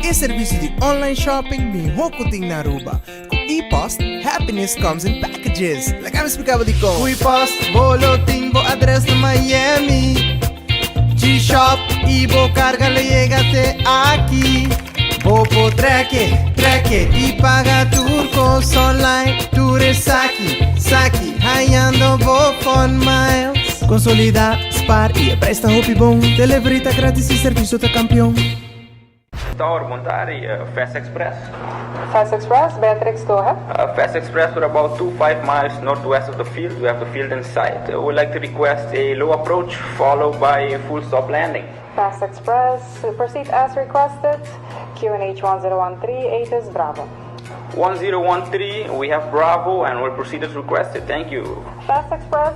e servicio di online shopping miho cu tin na Aruba. Cu ePost, happiness comes in packages. Laga mi splica bo dicon. Cu ePost, bo lo tin bo adres na Miami. G-Shop y bo carga lo yega te aki. Bo por track e, track e y paga tur cos online. Tur esaki, saki, hayando bo fun miles. Consolida, spaar y e prijs ta hopi bon. Delivery ta gratis y servicio ta campeon. Tower, bon tardi, Fast Express. Fast Express, Beatrix, go ahead. Fast Express, we're about two five miles northwest of the field. We have the field in sight. We would like to request a low approach followed by a full stop landing. Fast Express, proceed as requested. QNH 1013, ATIS Bravo. 1013, we have Bravo and we'll proceed as requested. Thank you. Fast Express,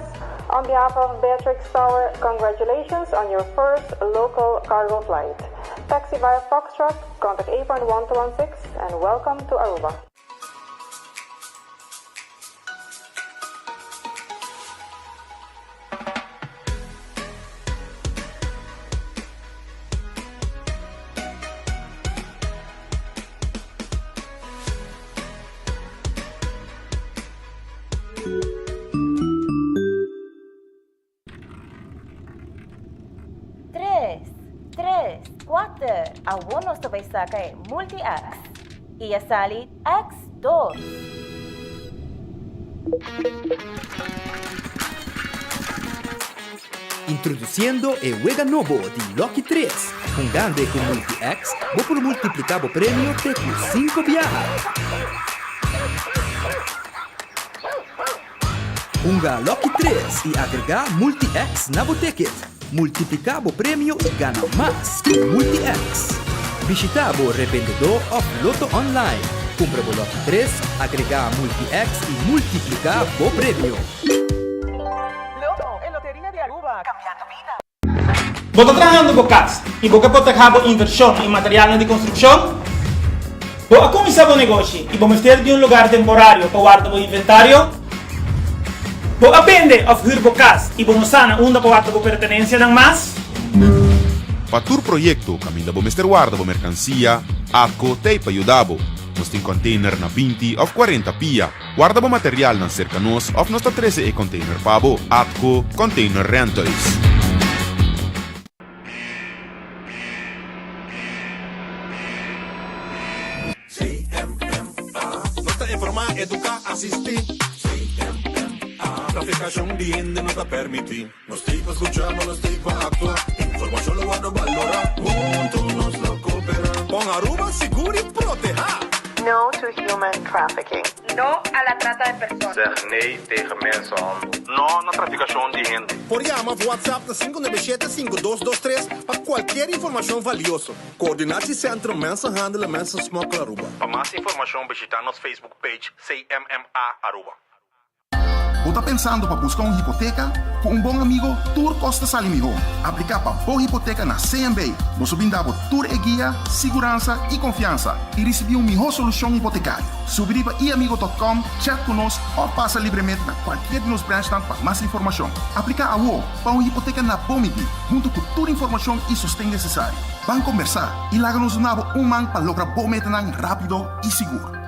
on behalf of Beatrix Tower, congratulations on your first local cargo flight. Taxi via Foxtrot, contact apron 1216 and welcome to Aruba. Tres, tres, kuater, awor nos ta bai saka e Multi-X. I a sali X dos. Introduciendo e wega nobo di Lucky 3. Hungando e cu Multi-X, bo por multiplica bo premio te cu cinco biaha. Hunga Lucky 3 y agrega Multi-X na bo ticket. Multiplica bo premio y gana mas cu Multi-X. Bishita bo rebendedor of Lotto Online. Cumpra bo Lucky 3, agrega Multi-X y multiplica bo premio. Lotto, e loteria di Aruba, cambiando bida. Bo ta trahando bo cas y bo ke protehá bo inversion y materialnan di construccion? Bo a cuminsa bo negoshi y bo mester di un lugar temporario pa warda bo inventario? Bo a bende of huur bo cas y bo no sa na unda pa warda bo pertenencianan mas? Pa tur proyecto caminda bo mester warda bo mercancia, ATCO t'ey pa yuda bo. Nos tin container na 20 of 40 pia. Warda bo materialnan serka nos òf nos ta trese e container pa bo. ATCO Container Rentals. CMMA Nos ta informá, eduká, asistí. CMMA Trafikashon di hende no ta permití. Nos t'ei pa skuchá, ma nos t'ei pa aktua. Informashon lo wòrdu balorá. Huntu nos lo koperá. Pon Aruba sigur i protehá! No to human trafficking. No a la trata de personas. Zeg nee tegen mensenhandel. No na trafikashon di hende. Por yama of WhatsApp na 597 5223 pa kualkier informashon valioso. Coördinatiecentrum Mensenhandel en Mensensmokkel Aruba. Pa mas informashon bishita nos Facebook page CMMA Aruba. Bo ta pensando pa buska un hipoteka? Ku un bon amigo tur kos ta sali mihó. Apliká pa bo hipoteka na CMB. Nos lo bin da bo tur e guia, siguransa i konfiansa i risibí un mihó solushon hipotekario. Subi riba iamigo dot com, chat ku nos òf pasa libremente na kualkier di nos branchnan pa mas informashon. Apliká awo pa un hipoteka na bo midí, huntu ku tur informashon i sosten nesesario. Ban kombersá i laga nos duna bo un man pa logra bo metanan rápido i sigur.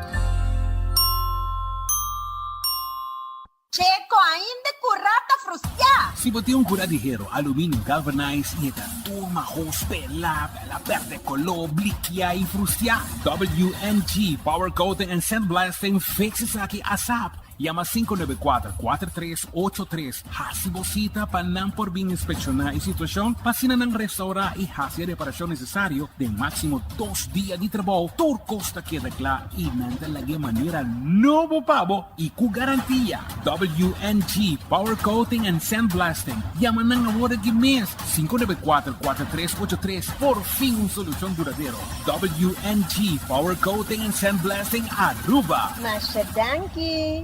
Checo ainda curá ta frustiá. Si bo tin un curá di hero, aluminio galvanized y e ta tur mahos, pelá, pela perde color, blikiá y frustiá, WNG Power Coating and Sandblasting fix esaki asap. Yama 594 4383 Hasi bo sita pa nan por bin inspekshoná e situashon pa asina nan restourá i hasi e reparashon nesesario den máksimo dos dia di trabou. Tur kos ta keda kla i nan ta lag'é manera nobo pa bo i ku garantia. WNG Power Coating and Sandblasting. Yama nan awor aki mes, 594 4383. Por fin un solushon duradero. WNG Power Coating and Sandblasting Aruba. Masha danki!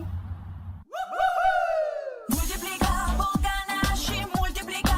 Multiplica bo ganashi, multiplica.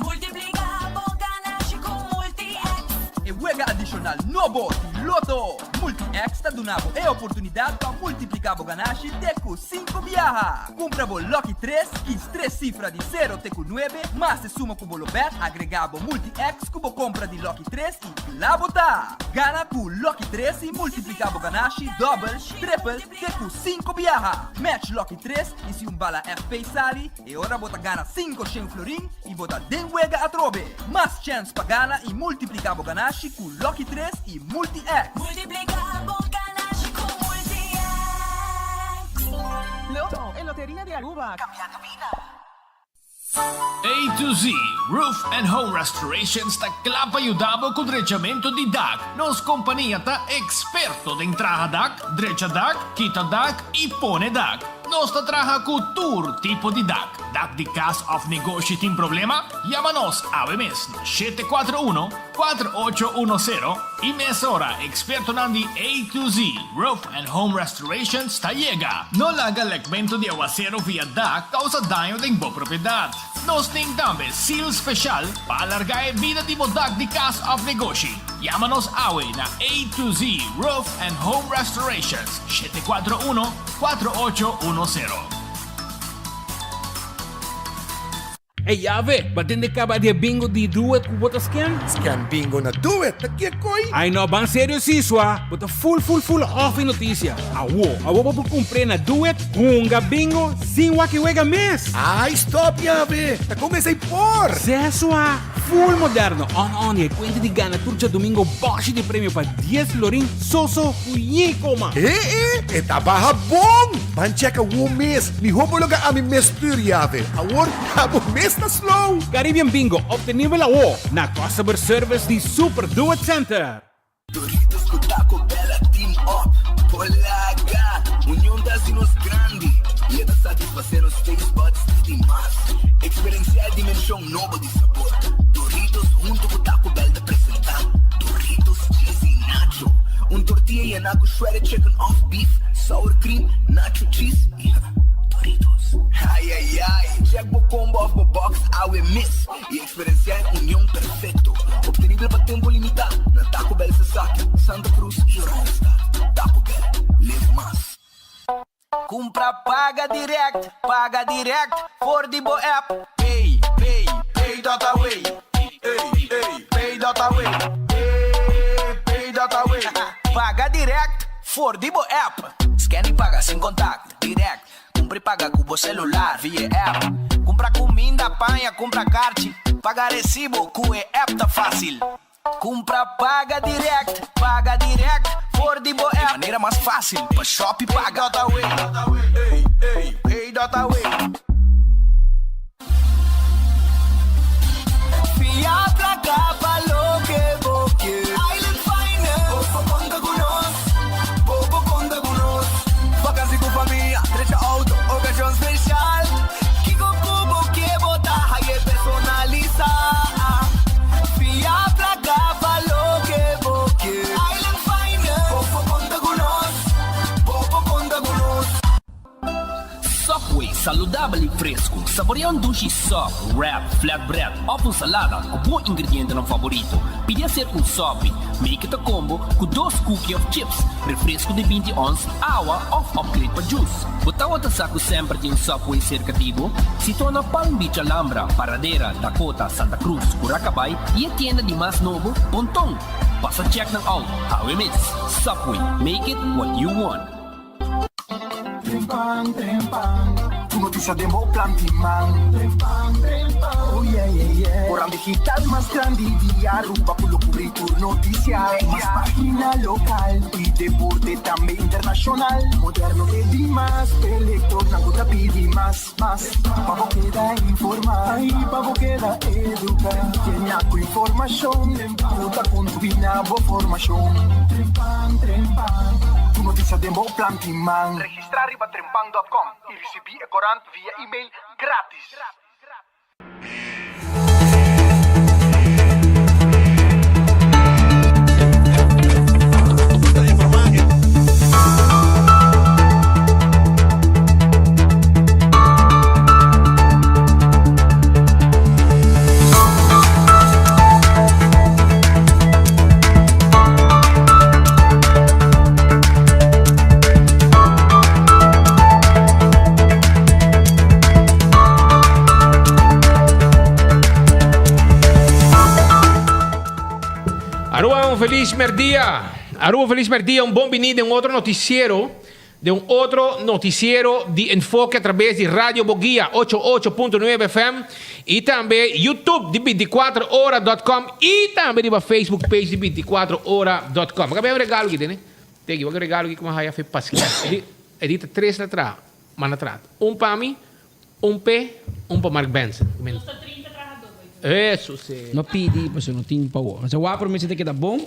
Multiplica bo ganashi cu Multi-X. E wega adishonal nobo. nobo di Lotto! Multi-X ta duna bo e oportunidad pa multiplica bo ganashi te cu cinco biaha. Cumpra bo Lucky tres, kies tres cifra di sero te cu nuebe, mas e suma cu bo lo bet, agrega bo Multi-X cu bo compra di Lucky tres y cla bo ta! Gana cu Lucky tres y multiplica bo ganashi dobel, tripel te cu cinco biaha. Match Lucky tres y si un bala FP sali, E ora bo ta gana cinco shen florin y bo ta den wega atrobe. Mas chens pa gana y multiplica bo ganashi cu Lucky tres y Multi X. Multiplica bo ganashi cu Multi X. Lotto, e loteria di Aruba, cambiando bida. A to Z Roof and Home Restorations ta kla pa yuda bo ku drechamentu di dak. Nos kompania ta eksperto den traha dak, drecha dak, kita dak i pone dak. Nos ta traha ku tur tipo di dak. Dak di kas òf negoshi tin problema? Yama nos awe mes na 741 4810 i mesora ekspertonan di A to Z Roof and Home Restorations ta yega. No laga lekmentu di awasero via dak kousa daño den bo propiedat. Nos tin tambe seal speshal pa alargá e bida di bo dak di kas òf negoshi. Yama nos awe na A to Z Roof and Home Restorations, 741 4810. Ey Yave, ba tende caba di e bingo di Doet cu bo ta scan? Scan bingo na Doet, ta kiekoi? Ay no, ban serio si swa, bo ta full full full off e noticia. Awo, awo bo por cumpr'e na Doet, hunga bingo sin wak e wega mes! Ay stop Yave, ta con esey por? Ze swa, full moderno, on on y e cuenta di gana tur djadomingo boshi di premio pa dies florin so so cu yi coma! E e, e ta baha bon! Ban checka wo mes, miho bo loga ami mes stuur Yave, awor abo mes ta slow! Caribbean Bingo obtenibel awo na Customer Service di Super Doet Center. Doritos cu Taco Bell a team up Polaga! Union ta haci nos grandi y e ta satisface nos taste buds di mas. Experiencia e dimension nobo di sabor. Doritos hunto cu Taco Bell ta presenta Doritos Cheesy Nacho, un tortilla yena cu shredded chicken of beef, sour cream, nacho cheese y Doritos. Ay ay ay! Check bo combo of bo box awe mes y Experiencia e union perfecto, obtenibel pa tempo limita na Taco Bell Sasaki, Santa Cruz y Oranjestad. Taco Bell, live mas. Cumpra paga direct, paga direct for di bo app. Pay, pay, pay dot away. Ey, ey, pay dot away. Ey, pay dot away. Paga direct for di bo app. Scan y paga sin contact, direct. Cumpra y paga cu bo celular via e app. Cumpra cuminda, paña, cumpra carchi. Paga recibo cu e app ta facil. Cumpra paga direct, paga direct for di bo app. E manera mas facil pa shop y paga. Pay dot away, ey, ey, pay dot away. Fia placa pa loke bo kier. Island Finance. Bo por conta cu nos. Bo por conta cu nos. Vakantie cu famia, drecha auto, ocasion special. Kico cu bo kier bo ta haye personalisa. Fia placa pa loke bo kier. Island Finance. Bo por conta cu nos. Bo por conta cu nos. Subway, saludabel y fresco. Saborea un dushi sub, wrap, flatbread of un salada cu bo ingredientenan favorito. Pidi hacer un subby. Make it a combo cu dos cookie of chips, refresco di 20 ons, awa of upgrade pa juice. Bo tawata sa cu semper tin un Subway cerca di bo? Situa na Palm Beach Alhambra, Paradera, Dakota, Santa Cruz, Curacabay y e tienda di mas nobo, Ponton. Pasa check nan out, awe mes. Subway, make it what you want. Trempan, trempan, Tu noticia den bo plan di man. Trempan, trempan, oh yeah, yeah, yeah. Corant digital mas grandi di Aruba cu lo cubri tur noticia. Mas pagina local y deporte tambe internacional. Moderno te di mas, p'e lectornan cu ta pidi mas, mas. Pa bo keda informa y pa bo keda educa. Yena cu informacion cu ta contribui na bo formacion. Trempan, trempan, Tu noticia den bo plan di man. Registra riba trempan dot com y ricibi e corant via email gratis. Aruba un feliz merdia. Aruba un feliz merdia, un bon bini den un otro noticiero, den un otro noticiero di Enfoke a traves di Radio Boguia ocho ocho punto nuebe FM y tambe YouTube di binticuatro ora dot com y tambe riba Facebook page di binticuatro ora dot com. Acá un regalo aquí tene. Teki, wak regalo aquí como haya fe paskia. E di ta tres na tra, ma na tra. Un pa mi, Un p'e, un pa Mark Benson. Nos ta 30 trahadó bay tur. Eso si. No pidi pasobra no tin pa awor. Nos a wak promé si ta keda bon,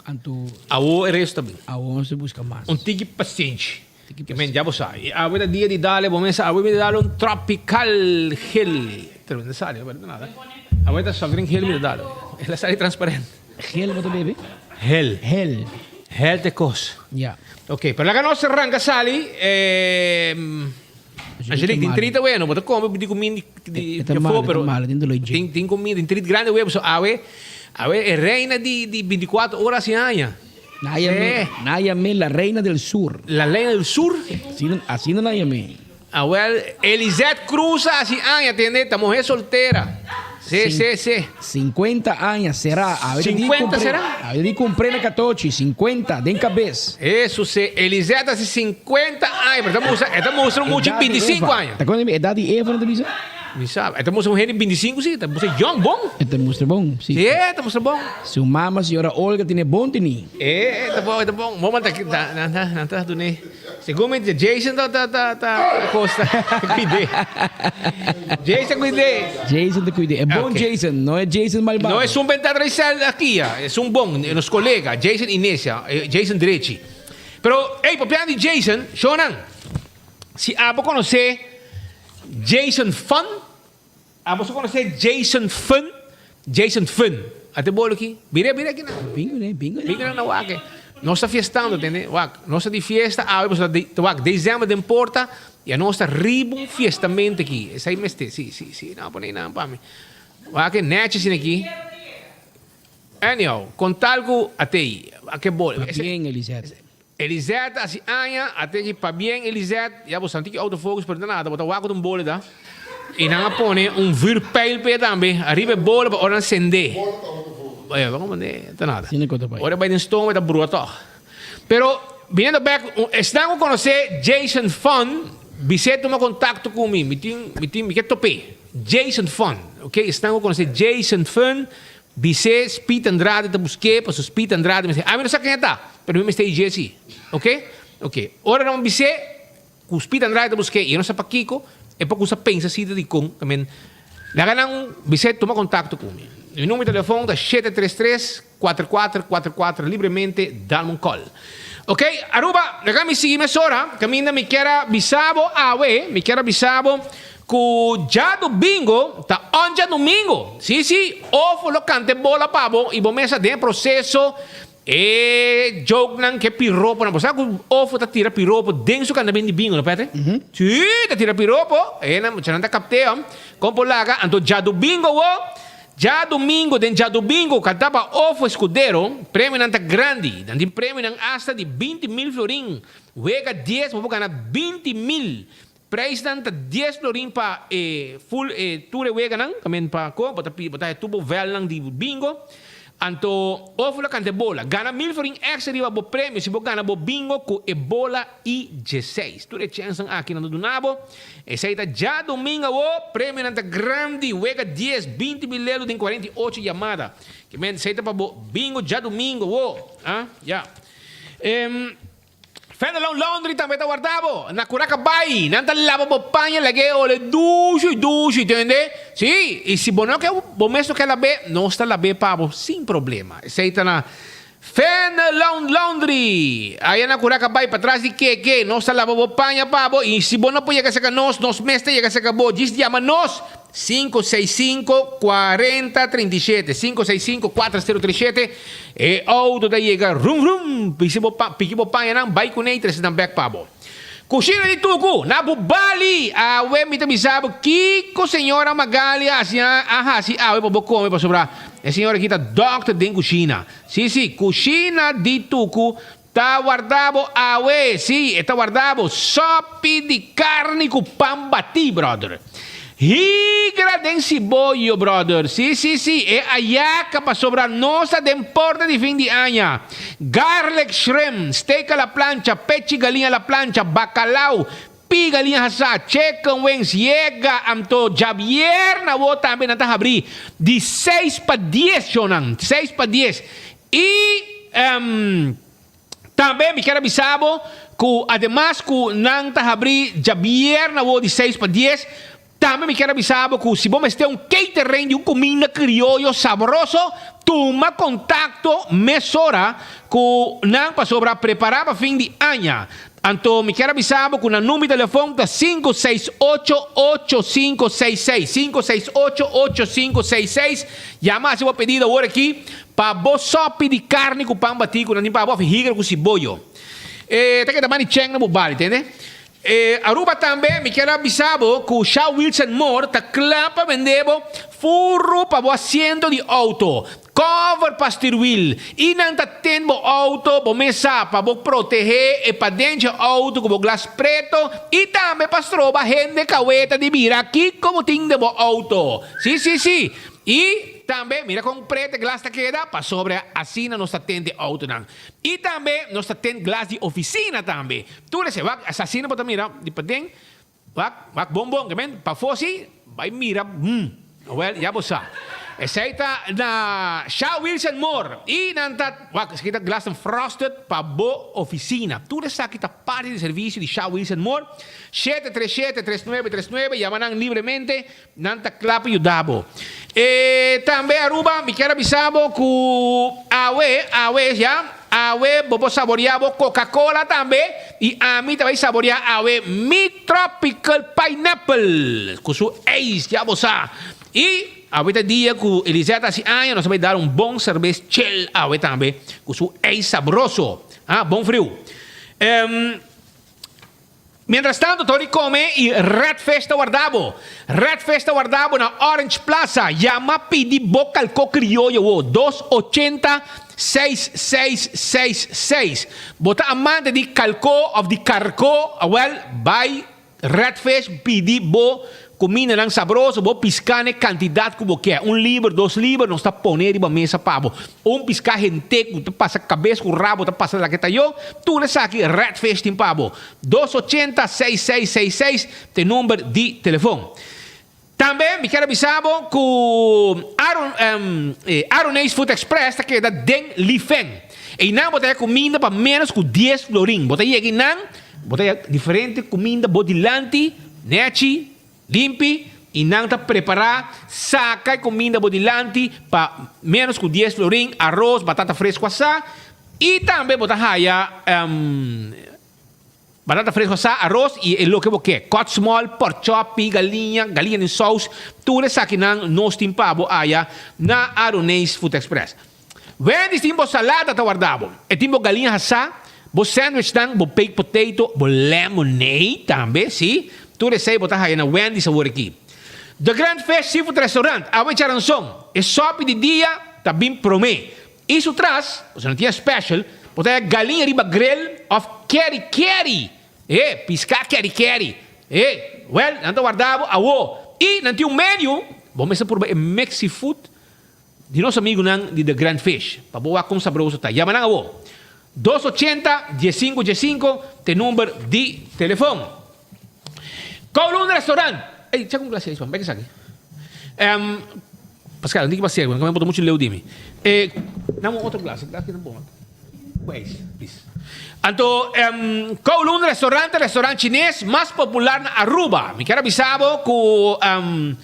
anto. Awor e resto ta bin. Awor nos ta buska mas. Un tiki pasenshi. Ke men ya bo sa. I awe ta dia di dale bo mesa. Awe mi ta dale un tropical gel. Pero no ta sali, no ta nada. Awe ta soft drink gel mi ta dale. El a sali transparente. Gel bo ta bebe? Gel. Gel. Gel ta e kos. Ya. Ok, pero laga nos ranka sali. Angelique, tin trita weno, bo ta come di cuminda di di afo, pero tin tin comida, tin trit grande webo, so awe awe e reina di di 24 ora si aña. Na yam'é, na yam'é la reina del sur. La reina del sur? Asina, asina na yam'é. Awel, Elizeth Cruz a hasi aña, tende, ta muher soltera. Sí, sí, sí. 50 aña será. Awe di 50 será? Awe di cumpré na catochi, 50, den cabes. Eso sí, Elizeth hasi 50 aña, pero e ta mustra, e ta mustra un mucha di 25 aña. Ta acorda mi edad di Eva no ta bisa? Mi sa, e ta mustra un hende di 25 sí, e ta mustra young, bon. E ta mustra bon, sí. Sí, e ta mustra bon. Su mama, señora Olga, tene bon tini. E ta bon, e ta bon. Bon, ma ta, nan ta, nan ta dun'é. Segun mi Jason ta ta ta ta costa cuide. Jason cuide. Jason ta cuide. E bon okay. Jason, no e Jason malbado. No es un benta traisel aki ya. Es un bon, nos colega Jason Inesia, eh, Jason Drechi. Pero hey, papiando di Jason, shonan. Si abo conoce Jason Fun, Abo so conoce Jason Fun? Jason Fun. Ate bolo aki. Bira, bira aki nan. Bingo ne, bingo ne. Bingo nan na wak e. Nos ta fiestando, tende? Wak. Nos ta di fiesta awe, pasobra di, wak, december den porta, y anos ta riba un fiestamento aki. Esai mester, si, si, si. No, pone nan pa mi. Wak e nechi asina aki. Anyhow, con tal cu atei, wak e bolo. Pabien, Elisette. Elisette hasi aña, ate ki pabien Elisette, ya bo santi ki autofocus pero ta nada, bo ta wak ku ta un bole ta. I nan a pone un vuurpijl p'e tambe, ariba e bole pa ora nan sende. Eh, bo komprende, ta nada. Ora e bai den stoma e ta brua tog. Pero, biniendo bek, esnan ku konosé Jason Fun, bis'é tuma kontakto ku mi, mi tin, mi tin, mi ke top'é. Jason Fun, ok, esnan ku konosé Jason Fun, Bis'é Speed Andrade ta busk'é, pasobra Speed Andrade mester, ami no sa ken e ta, pero mi mester hij'é si. Ok? Ok. Ora nan bis'é ku Speed Andrade ta busk'é i e no sa pakiko, e por kusa pensa si ta dikon, ta men laga nan bis'é tuma kontakto ku mi. Mi numero di telefon ta shete tres tres, kuater kuater, kuater kuater, libremente dalme un kòl. Ok, Aruba, laga mi sigui mesora, kaminda mi kier a bisa bo awe, mi kier a bisa bo Ku djadumingo ta on djadumingo. Si si, ofo lo kanta e bola pa bo i bo mesa den e proseso e jokenan ku e piroponan. Bo sa ku ofo ta tira piropo den su kantamentu di bingo, no Patrick? Si, ta tira piropo. E nan muchanan ta kapt'e hom. Kon por laga? Anto djadumingo wo, djadumingo den djadumingo kanta pa ofo Escudero, premionan ta grandi. Nan tin premionan asta di 20,000 florin. Wega dies bo por gana 20,000. Prijsnan ta dies florin pa e full e tur e weganan, tamen pa ko bo ta pidi bo ta haña tur bo vèlnan di bingo. Anto of lo kanta e bola. Gana mil florin extra riba bo premio si bo gana bo bingo ku e bola i dieseis. Tur e chènsnan aki nan ta duna bo. Esei ta djadumingu awo. Premionan ta grandi. Wega dies, 20 mil lelu den 48 yamada. Ke men esei ta pa bo bingo djadumingu awo. Ah, ya. Em. Fenelon Laundry tambe ta warda bo. Na Curaca Bay, nan ta laba bo paña lag'é ole dushu i dushu, tende? Sí, i si bo no ke, bo mes no ke lab'é, nos ta lab'é pa bo sin problema. Esei ta na Fenelon Laundry, aya na Curaca Bay, patras di KK. Nos ta laba bo paña pa bo, i si bo no por yega serka nos, nos mes ta yega serka bo. Djis yama nos, Sinku seis sinku, kuarenta trinta i shete, sinku seis sinku, kuater sero tres shete, E outo ta yega rum rum, pisi bo pa, piki bo pañanan, bai kuné i trese nan bèk pa bo. Kushina di tuku, na bo bali! Awe mi ta bisa bo kiko señora Magali a hasi a hasi awe pa bo kome pasobra e señora aki ta dòkter den kushina. Si si, kushina di tuku ta warda bo awe, si, e ta warda bo sòpi di karni ku pan batí, bròder. Higra den siboyo, brother. Si, si, si, e ayaka pasobra nos ta den porta di fin di aña. Garlic shrimp, steak a la plancha, pechi galiña a la plancha, bacalao, pi galiña hasá, chicken wings, yega anto djabierna awo tambe nan ta habrí di seis pa dies shownan, seis pa dies. I Tambe mi kier a bisa bo ku ademas ku nan ta habrí djabièrnè awor di seis pa dies, tambe mi kier a bisa bo ku si bo mester un catering di un kuminda krioyo sabroso, tuma kontakto mesora ku nan pasobra prepará pa fin di aña. Anto mi kier a bisa bo ku nan number di telefon ta 5688566, 5688566, yama hasi bo pedido awor aki pa bo sopi di karni ku pan batí ku nan tin pa bo òf higra ku siboyo. E ta keda mani chèn na bo bali, tende? E Aruba tambe mi kier a bisa bo ku Shaw Wilson Moore ta kla pa bende bo furu pa bo asiento di outo. Cover pa stuurwiel y nan ta ten bo auto bo mes sa pa bo protehe e paden dje auto cu bo glas preto y tambe pa stroba hende caweta di mira kico bo tin den bo auto. Si si si y tambe mira con preto e glas ta keda pasobra asina nos ta ten den autonan y tambe nos ta ten glas di oficina tambe tur esey wak asina bo ta mira di paden Wak, wak bon bon, ke men pafó si, bai mira mm. Wel, ya bo sa. Esei ta na Sha Wilson Moore i nan ta, wak, esaki ta glass and frosted pa bo ofisina. Tur esaki ta parti di servisio di Sha Wilson Moore. 737 3939, yama nan libremente, nan ta kla pa yuda bo. E tambe Aruba, mi kier a bisa bo ku awe, awe ya, awe bo por saboria bo Coca-Cola tambe i ami ta bai saboria awe mi Tropical Pineapple ku su ijs, ya bo sa. I awe ta dia ku Elisette hasi aña, nos ta bai dar un bon serbes chill awe tambe ku su ijs sabroso. Ah, bon friu. Mientras tanto Tori come y Red Fish ta warda bo. Red Fish ta warda bo na Orange Plaza. Yama pidi bo calco crioyo wo 280 6666. Bo ta amante di calco of di carco? Awel bay Red Fish pidi bo Cumindanan sabroso, bo pisca n'e cantidad cu bo kier. Un liber, dos liber, nos ta pone riba mesa pa bo. Un pisca hente cu ta pasa cabes cu rabo ta pasa lake ta yo, tur esaki Redfish tin pa bo. Dos ochenta, seis seis seis seis ta e number di telefon. Tambe mi kier a bisa bo cu Aaron, Aarone's Food Express ta keda den Lifeng. Einan bo ta haya cuminda pa menos cu dies florin. Bo ta yega einan, bo ta haya diferente cuminda bo dilanti. Nechi, limpi i nan ta prepará saka e kuminda bo dilanti pa ménos ku dies florin, aros, batata fresku asá i tambe bo ta haya batata fresku asá, aros i e loke bo ke, kòt smòl, pòrchòp, pi galiña, galiña den sous, tur esakinan nos tin pa bo aya na Aroneis Food Express. Wendy's tin bo salada ta warda bo. E tin bo galiña hasá, bo sandwichnan, bo baked potato, bo lemonade tambe, sí. Tur esei bo ta haya na Wendy's awor aki. The Grand Fish Seafood Restaurant, awe djaranson. E sopi di dia ta bin promé. I su tras, bo no tin special, bo ta haya galiña riba grill òf keri keri. E, piská keri keri. E, wèl, nan ta warda bo awo. I nan tin un menu, bo mester purba e mixed seafood. Di nos amigunan di The Grand Fish, pa bo wak kon sabroso ta. Yama nan awo. Dos ochenta, diesinco diesinco ta e number di telefon. Kowloon Restaurant. Ey, chek un glacia pa mi, bai esaki. Em, Pascal, no tin ki basia, bo ta mucho leu di mi. E, dame un otro glas, e glas aki ta bon. Pues, please. Anto, em, Kowloon Restaurant ta restaurant chines mas popular na Aruba. Mi kier a bisa bo ku, em,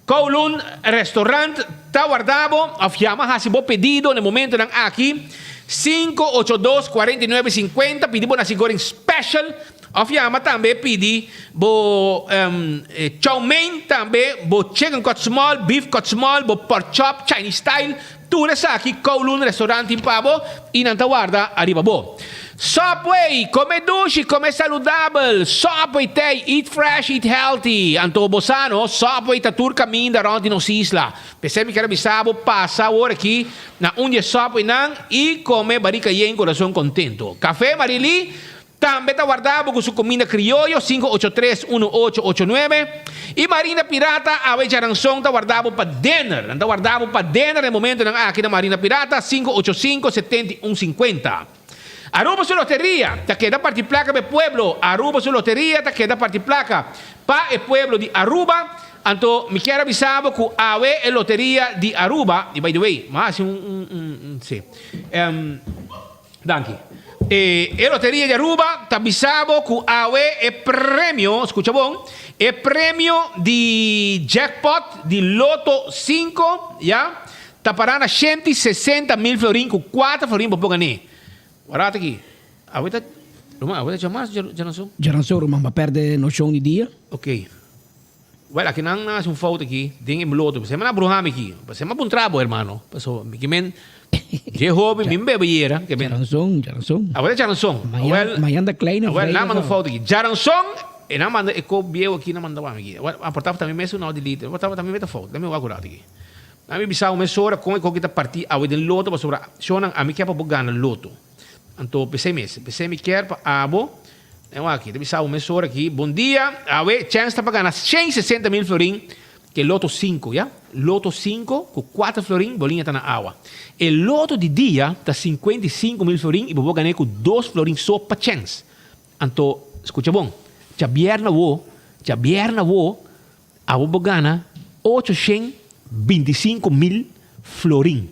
Kowloon Restaurant ta warda bo of yama hasi bo pedido na e momentonan aki, 582 49 50, pidi bo nasi goreng special of yama tambe pidi bo, em, chow mein, tambe bo chicken cut small, beef cut small, bo pork chop, Chinese style. Tur esaki Kowloon Restaurant tin pa bo y nan ta warda ariba bo. Subway, come dushi, come saludabel. Subway t'ey, eat fresh, eat healthy. Anto bo sa no, Subway ta tur caminda rond di nos isla. P'esey mi kier a bisa bo pasa awor aki na un di e Subwaynan y come barika yen, corazon contento. Café Marily. Tambe ta warda bo ku su kuminda krioyo, 583 1889. I Marina Pirata, awe djaranson ta warda bo pa dinner. Nan ta warda bo pa dinner e momentonan aki na Marina Pirata, 585 71 50. Aruba su loteria ta keda parti plaka pa e pueblo Aruba su loteria ta keda parti plaka pa e pueblo di Aruba. Anto mi kier a bisa bo ku awe e loteria di Aruba, i by the way, mi a hasi un un un si. Danki. E e loteria di Aruba ta bisa bo ku awe e premio, skucha bon, e premio di jackpot di Lotto sinku, ya, ta pará na 160.000 florin ku kuater florin bo por gané. Warato aki. Awe ta, ruman, awe ta djamas djaranson? Djaranson, ruman, bo a pèrdè noshon di dia. Oké. Wel, aki nan nan hasi un fout aki den e loto. Pasobra nan a bruha mi aki. Pasobra mi a puntra bo, hermano. Pasobra mi ke men dje hopi, mi bebe yera. Ke men. Djaranson, djaranson. Awor ta djaranson. Mañan, mañan ta kleine Awel, nan a manda un fout aki. Djaranson, e nan manda e kop bieu aki, nan manda pa mi aki. Awel, a porta ta mi mes un di liter. Porta ta mi mes ta fout. Lami wak un rato aki. Nan mi bisa un mesora kon e koki ta parti awe den loto pasobra shownan ami kier pa bo gana loto. Anto p'esei mes, p'esei mi kier pa abo, e wak aki, ta bisa bo mesora aki, bon dia, awe chèns ta pa gana 160.000 florin ke loto sinku, ya, loto sinku ku kuater florin bo liña ta na awa. E loto di dia ta 55.000 florin i bo por gan'é ku dos florin so pa chèns. Anto, skucha bon, djabièrnè awo, djabièrnè awo, abo por gana 825.000 florin.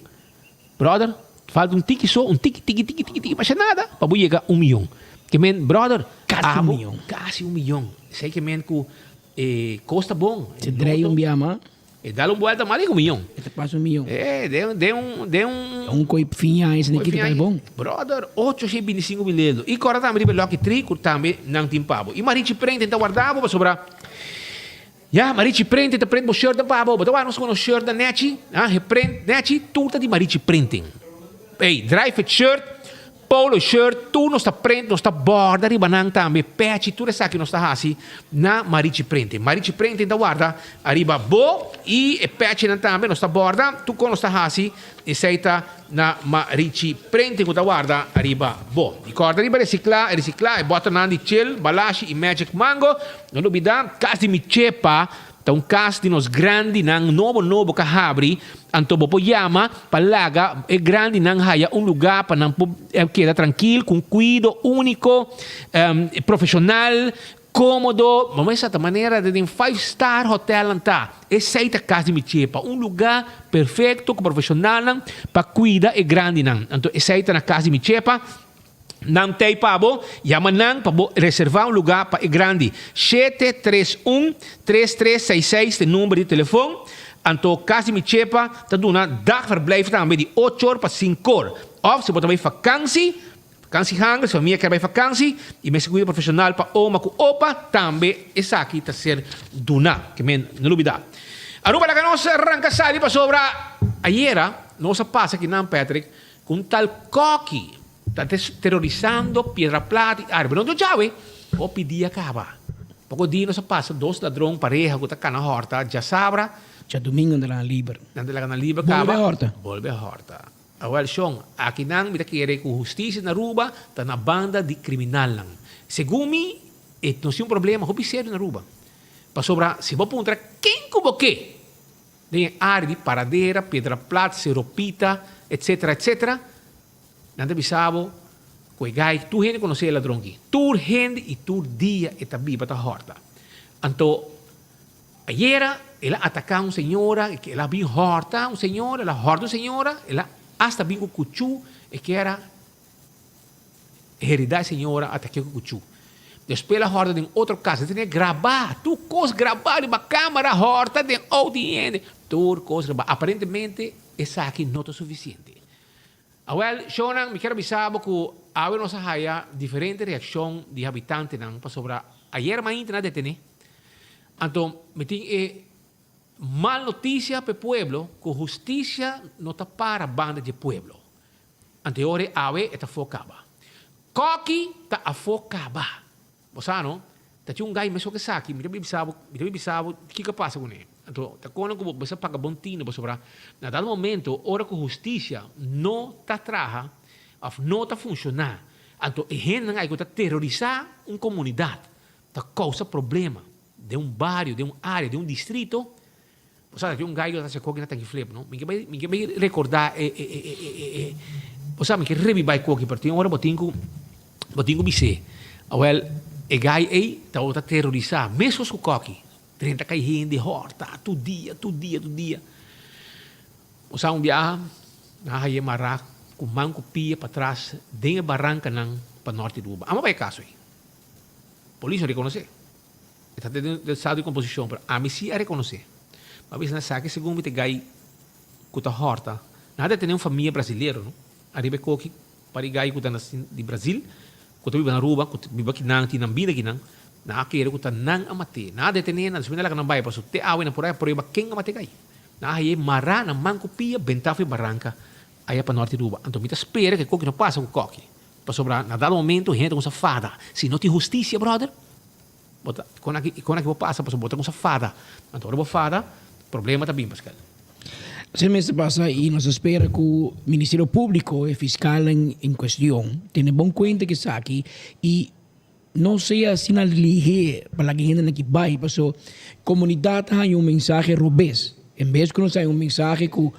Brother, falta un tiki so, un tiki, tiki, tiki, tiki, tiki, masha nada, pa bo yega un miyon. Ke men, brother, Kasi un abo, miyon. kasi un miyon. Esei ke men ku e kos ta bon. Se drei un bia mas. E dal un buelta mas di un miyon. E ta pasa un miyon. E, den, den un, den un. Un koi fiña esei Koi kita fiña ta bon. Brother, 825 mil euro. I kòrda tambe riba e Lucky Tree ku tambe nan tin pa bo. I Marichi Prenten ta warda bo pasobra. Ya, Marichi Printing ta print bo shirtnan pa bo. Bo ta wak nos ku nos shirtnan nechi? Ha, he print nechi, tur ta di Marichi Printing. Ey, dry fit shirt, polo shirt, tur nos ta print, nos ta borda riba nan tambe, pechi, tur esaki nos ta hasi na Marichi Printing. Marichi Printing ta warda ariba bo i e pechinan tambe nos ta borda, tur kon nos ta hasi, esey ta na Marichi Printing ku ta warda ariba bo. I kòrda riba resiklá, resiklá e bòternan di Chill, Balashi i Magic Mango. No lubidá, kas di mi chepa ta un kas di nos grandinan nobo nobo ka habri, anto bo por yama pa laga e grandinan haya un lugá pa nan por keda trankil ku un kuido úniko, profeshonal, kómodo. Bo mester sa ta manera den five star hotelnan ta. Esei ta kas di mi chepa, un lugá perfekto ku profeshonalnan pa kuida e grandinan. Anto esei ta na kas di mi chepa. Nan tei pa bo, yama nan pa bo reservá un lugá pa e grandi. Shete tres un, tres tres seis seis ta e number di telefon. Anto Kas di Mi Chepa ta duna dagverblijf tambe di ocho or pa sinku or. Òf si bo ta bai fakansi, fakansi hanger, si famia kier bai fakansi i mester kuido profeshonal pa oma ku opa, tambe esaki ta ser duná. Ke men no lubidá. Aruba laga nos ranka sali pasobra ayera nos a pasa kinan Patrick Ku un tal koki ta terorisando Piedra Plat i área. Pero no djawe, hopi dia kaba. Poko dia nos a pasa dos ladron pareha ku ta kana hòrta djasabra. Djadumingu nan ta laga liber. Nan ta laga nan liber kaba. Bolbe hòrta. Bolbe hòrta. Awèl shon, akinan mi ta kere ku hustisia na Aruba ta na banda di kriminalnan. Segun mi, e nos tin un problema hopi serio na Aruba. Pasobra si bo puntra ken ku bo ke, Den e área di Paradera, Piedra Plat, Sero Pita, etcetera, etcetera, nan ta bisa bo ku e gai, tur hende konosé e ladron aki. Tur hende i tur dia e ta biba ta hòrta. Anto, ayera el a ataká un señora, el a bin hòrta un señora, el a hòrta un señora, el a asta bin ku kuchú, e kier a Herida e señora a takia ku kuchú. Despues el a hòrta den otro kas. El tene grabá, tur kos grabá riba kámara, hòrta den outo di hende. Tur kos grabá. Aparentemente esaki no ta sufisiente. Awèl, shownan, mi kier a bisa bo ku awe nos a haya diferente reakshon di habitantenan pasobra ayer mainta nan a detené. Anto mi tin e mal notisia pa e pueblo ku hustisia no ta para banda di e pueblo. Anteor e awe e ta afó kaba. Koki ta afó kaba. Bo sa no? Ta tin un gai mesun ke esaki, mi ta bin bisa bo, mi ta bin bisa bo kiko a pasa kuné. Anto ta kono ku bo mester paga bon tino pasobra na dado momento ora ku hustisia no ta traha òf no ta funshoná. Anto e hendenan ai ku ta terorisá un komunidat, ta kousa problema den un bario, den un área, den un distrito, bo sa aki un gai ku ta hasi koki na tanki flip, no? Mi ke bai, mi ke bai rekordá e, e, e, e, e, e, bo sa mi ke rebibá e koki, pero tin ora bo tin ku, bo tin ku bis'é. Awèl, e gai ei tabata terorisá meskos ku koki, 30 kai hende hòrta tur dia, tur dia, tur dia. Bo sa un biaha nan a haye mará ku man ku pia patras den e barankanan pa nort di Aruba. Amo bai e kaso ei. Polis no rekonosé. E ta den estado di komposishon, pero ami si a rekonosé. Mi a bisa nan esaki segun mi ta gai ku ta hòrta. Nan a detené un famia brasilero no ariba e koki pa di gai ku ta di Brazil ku ta biba na Aruba ku ta biba kinan tin nan bida kinan. Nan a kere ku ta nan a mat'é. Nan a detené nan, despues nan a laga nan bai pasobra te awe nan por a prueba ken a mat'é gai. Nan a haye mará na man ku pia bentá for e baranka aya pa nort di Aruba. Anto mi ta spera ku e koki no pasa ku koki. Pasobra na dado momento hende ta kuminsá fada. Si no tin hustisia, bròder, bo ta kon aki kon aki bo pasa pasobra bo ta kuminsá fada. Anto ora bo fada, problema ta bin, Pascal. Así mester pasa i nos ta spera ku Ministerio Públiko, e fiskalnan en kuestion, tene bon kuenta ku esaki i No sea asina lihé pa laga e hendenan aki bai, paso komunidat ta haña un mensahe robes. En bes ku nos haña un mensahe ku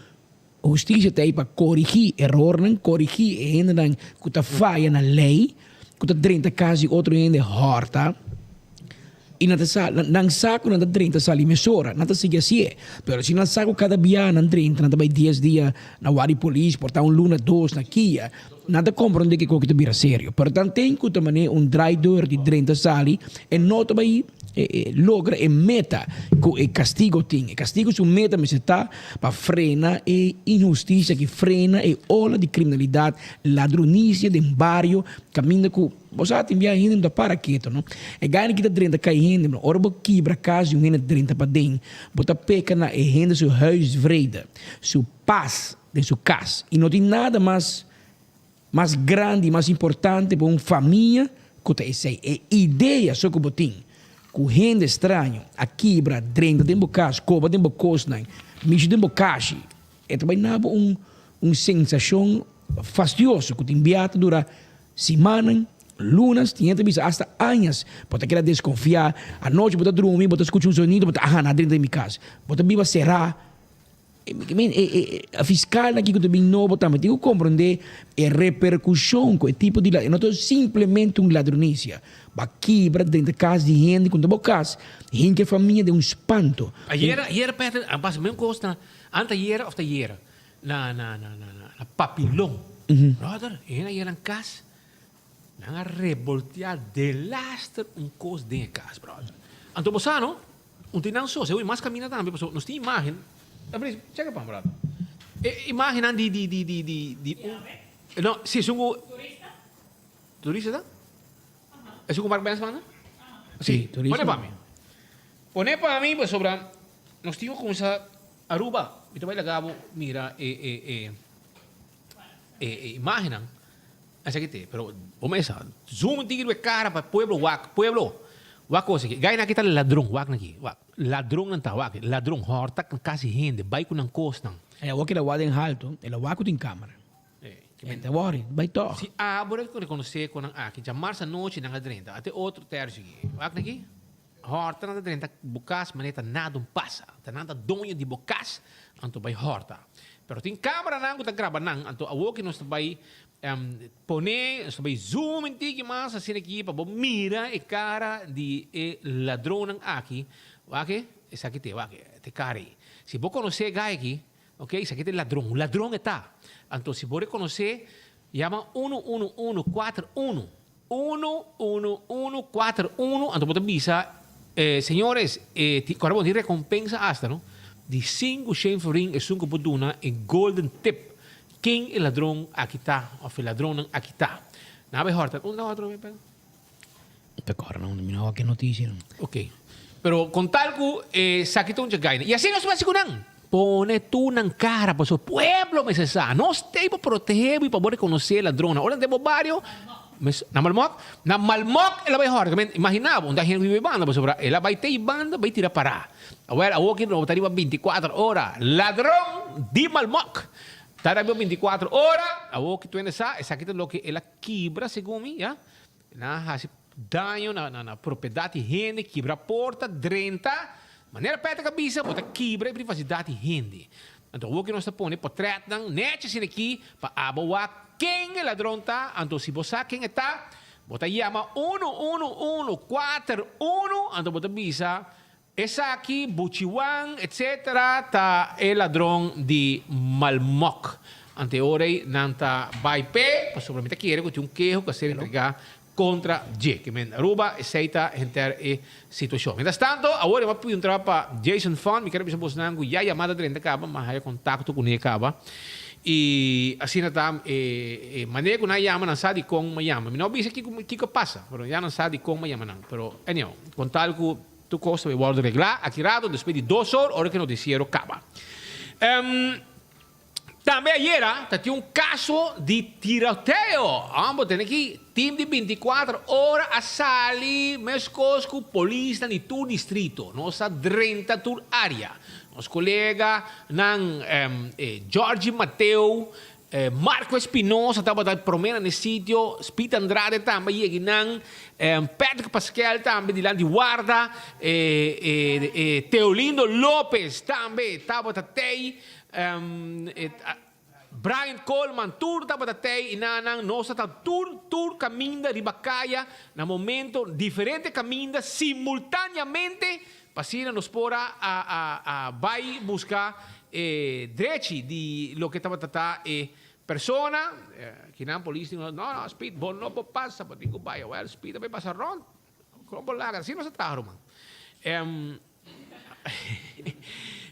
hustisia ta ei pa korigí erornan, korigí e hendenan ku ta faya na lei, ku ta drenta kas di otro hende hòrta, i nan ta sa, nan sa ku nan ta drenta sali mesora, nan ta sigui hasié. Pero si nan sa ku kada bia nan drenta nan ta bai dies dia na wak di polis, por ta un luna, dos na kia. Nan ta komprondé ke koki ta bira serio, pero tanten ku ta manera un draaideur di drenta sali, e no ta bai logra e meta ku e kastigo tin. E kastigo su meta mester ta pa frena e inhustisia aki, frena e ola di kriminalidat, ladronisia den bario, kaminda ku bo sa tin bia hende no ta para ketu no. E gana ki ta drenta kai hende, ora bo kibra kas di un hende drenta paden, bo ta peka na e hende su huisvrede, su pas. Den su cas. Y no tin nada mas mas grandi, mas importante pa un famia cu ta esey. E idea so cu bo tin cu hende straño a kibra, drenta den bo cas, coba den bo cosnan, mishi den bo cashi, e ta bay na bo un un sensacion fastioso cu tin bia ta dura simanan, lunas, tin hende ta bisa hasta añas. Bo ta keda desconfia, anochi bo ta drumi, bo ta scucha un sonido, bo ta aha, nan a drenta den mi cas. Bo ta biba cera. E fiskalnan aki ku ta bin nobo tambe tin ku komprondé e reperkushon ku e tipo di ladronisia. No ta simplemente un ladronisia. Bo a kibra drenta kas di hende ku no ta bo kas, hinka e famia den un spanto. Ayera, ayera Peter, a pasa mesmo kos na, antayera of tayera, na, na, na, na, na Papilon. Brother, e hende a yega nan kas, nan a reboltea delaster un kos den e kas, brother. Anto bo sa no, Un tin nan so, segun mas camina tambe, pasobra nos tin imagen, Fabrice, checa pa mi un rato. E imagennan di di di di di di un no, si esun cu Turista? Turista ta? Esun cu Mark Benz manda? Si, turista. Pone pa mi. Pone pa mi pasobra nos tin cu cuminsa Aruba, mi ta bay laga bo mira e e e e e imagennan. Esaki te, pero bo mesa zoom un tiki riba e cara pa pueblo wak, pueblo wak cos aki, gainan aki ta ladron, wak nan aki, wak, ladronnan ta, wak, ladron, horta casi hende, bai cu nan cosnan. E awor keda wak den halto, el a wak cu tin camera. E ta worry, bai toch. Si abo reconoce cu nan aki, djamars anochi nan a drenta, ate otro tercio aki, wak nan aki. Hòrta nan ta drenta bo kas manera ta nada un pasa. Ta nan ta doño di bo kas, anto bai hòrta. Pero tin kameranan ku ta graba nan, anto awor ku nos ta bai pone, nos ta bai zoom un tiki mas asina aki pa bo mira e kara di e ladronnan aki. Wak e, esaki te, wak e, te kara ei. Si bo konosé e gai aki, ok, esaki ta e ladron, un ladron e ta. Anto si bo rekonosé, yama unu unu unu kuater unu. Unu, unu, unu, kuater, unu, anto bo ta bisa, eh, señores, e ti, kòrda bo tin rekompensa asta, no? Di sinku shen florin esun ku bo duna e golden tip, ken e ladron aki ta, òf e ladronnan aki ta. Nan a bai hòrta, unda nan a hòrta lo bai? Ta kòrda nan unda, mi no a wak e notisia nan. Ok. Pero kon tal ku esaki ta un djagaina. I asina nos ta hasi ku nan. Pone tur nan kara pasobra pueblo mester sa. Nos t'ei pa protehe bo i pa bo rekonosé ladronnan. Ora nan ta den bo bario, na Malmok, na Malmok el a bai hòrta. Men, imaginá bo, un ta hende ku biba ei banda pasobra el a bai te ei banda bai tira pará. Awèl, awor ki no ta riba binti kuater ora. Ladron di Malmok! Ta riba 24 ora, awor ki tuende sa, esaki ta loke el a kibra segun mi, ya. Nan a hasi daño na na propiedat di hende, kibra porta, drenta. Manera Patrick a bisa, bo ta kibra e privasidat di hende. Anto awor ki nos ta pone potretnan nechi asina aki pa abo wak ken e ladron ta, anto si bo sa ken e ta, bo ta yama unu unu unu kuater unu, anto bo ta bisa Esaki, Buchiwan, etc. Ta e ladron di Malmok. Ante e ora ei nan ta bai p'e, pasobra mi ta kere ku tin un keho ku a ser entregá kontra dje. Ke men Aruba, esei ta henter e situashon. Mientras tanto, awor e bo a puntra pa Jason Fund, mi kere bisa bosnan ku ya yamada drenta kaba, mi a haya kontakto kuné kaba. I asina ta e manera ku nan a yama, nan sa dikon mi a yama. Mi no a bisa kiko kiko a pasa, pero ya nan sa dikon mi a yama nan. Pero anyhow, kon tal ku Tur kos ta bay wòrdu reglá aki rato despues di dos or ora ku e notisiero kaba. Tambe ayera ta tin un kaso di tiroteo. Bo tene ki tim di bintikuater ora a sali meskos ku polisnan di tur distrito. Nos a drenta tur área. Nos koleganan Georgie Mateo Marco Espinosa tabata e prome na e sitio, Speed Andrade tambe a yega nan, Patrick Pasquel tambe dilanti warda, Teolindo Lopez tambe tabata tey, Brian Coleman tur tabata tey y nan nan nos ta tur tur caminda riba caya na momento diferente caminda simultaneamente Pa asina nos por a a bai busca e drechi di loke tabata ta e persona. Kinan polis tin no no Speed bo no por pasa bo tin cu bai. Well Speed a bai pasa rond con bo laga asina nos a traha ruman.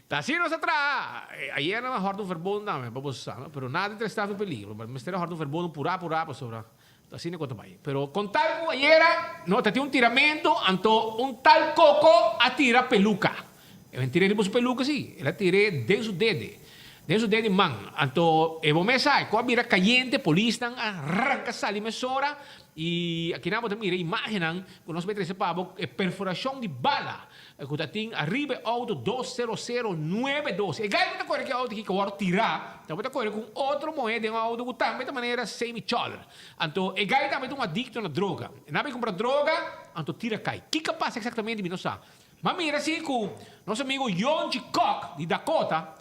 Ta asina nos a traha. Ayer nan a horta un verbon tambe pa bo sa pero nada di trestaf en peligro. Mester a horta un verbon pura pura pasobra. Ta asina ku ta bai. Pero kon tal ku ayera no ta tin un tiramento, anto un tal Koko a tira peluka. E men tira riba su peluka si, el a tir'é den su dede, den su dede man. Anto e bo mes sa, e ku a bira kayente, polisnan a ranka sali mesora i akinan bo ta mira imagennan ku nos bai trese pa bo, e perforashon di bala ku ta tin ariba e outo dos sero sero nuebe dos. E gai ku ta kore ku e outo aki ku a wòrdu tirá, tabata kore ku un otro muhé den un outo ku tambe ta manera semi chòler. Anto e gai tambe ta un adikto na droga. E nan bai kumpra droga, anto tira kai. Kiko a pasa eksaktamente mi no sa. Ma mira si ku nos amigu Yonchi Kok di Dakota,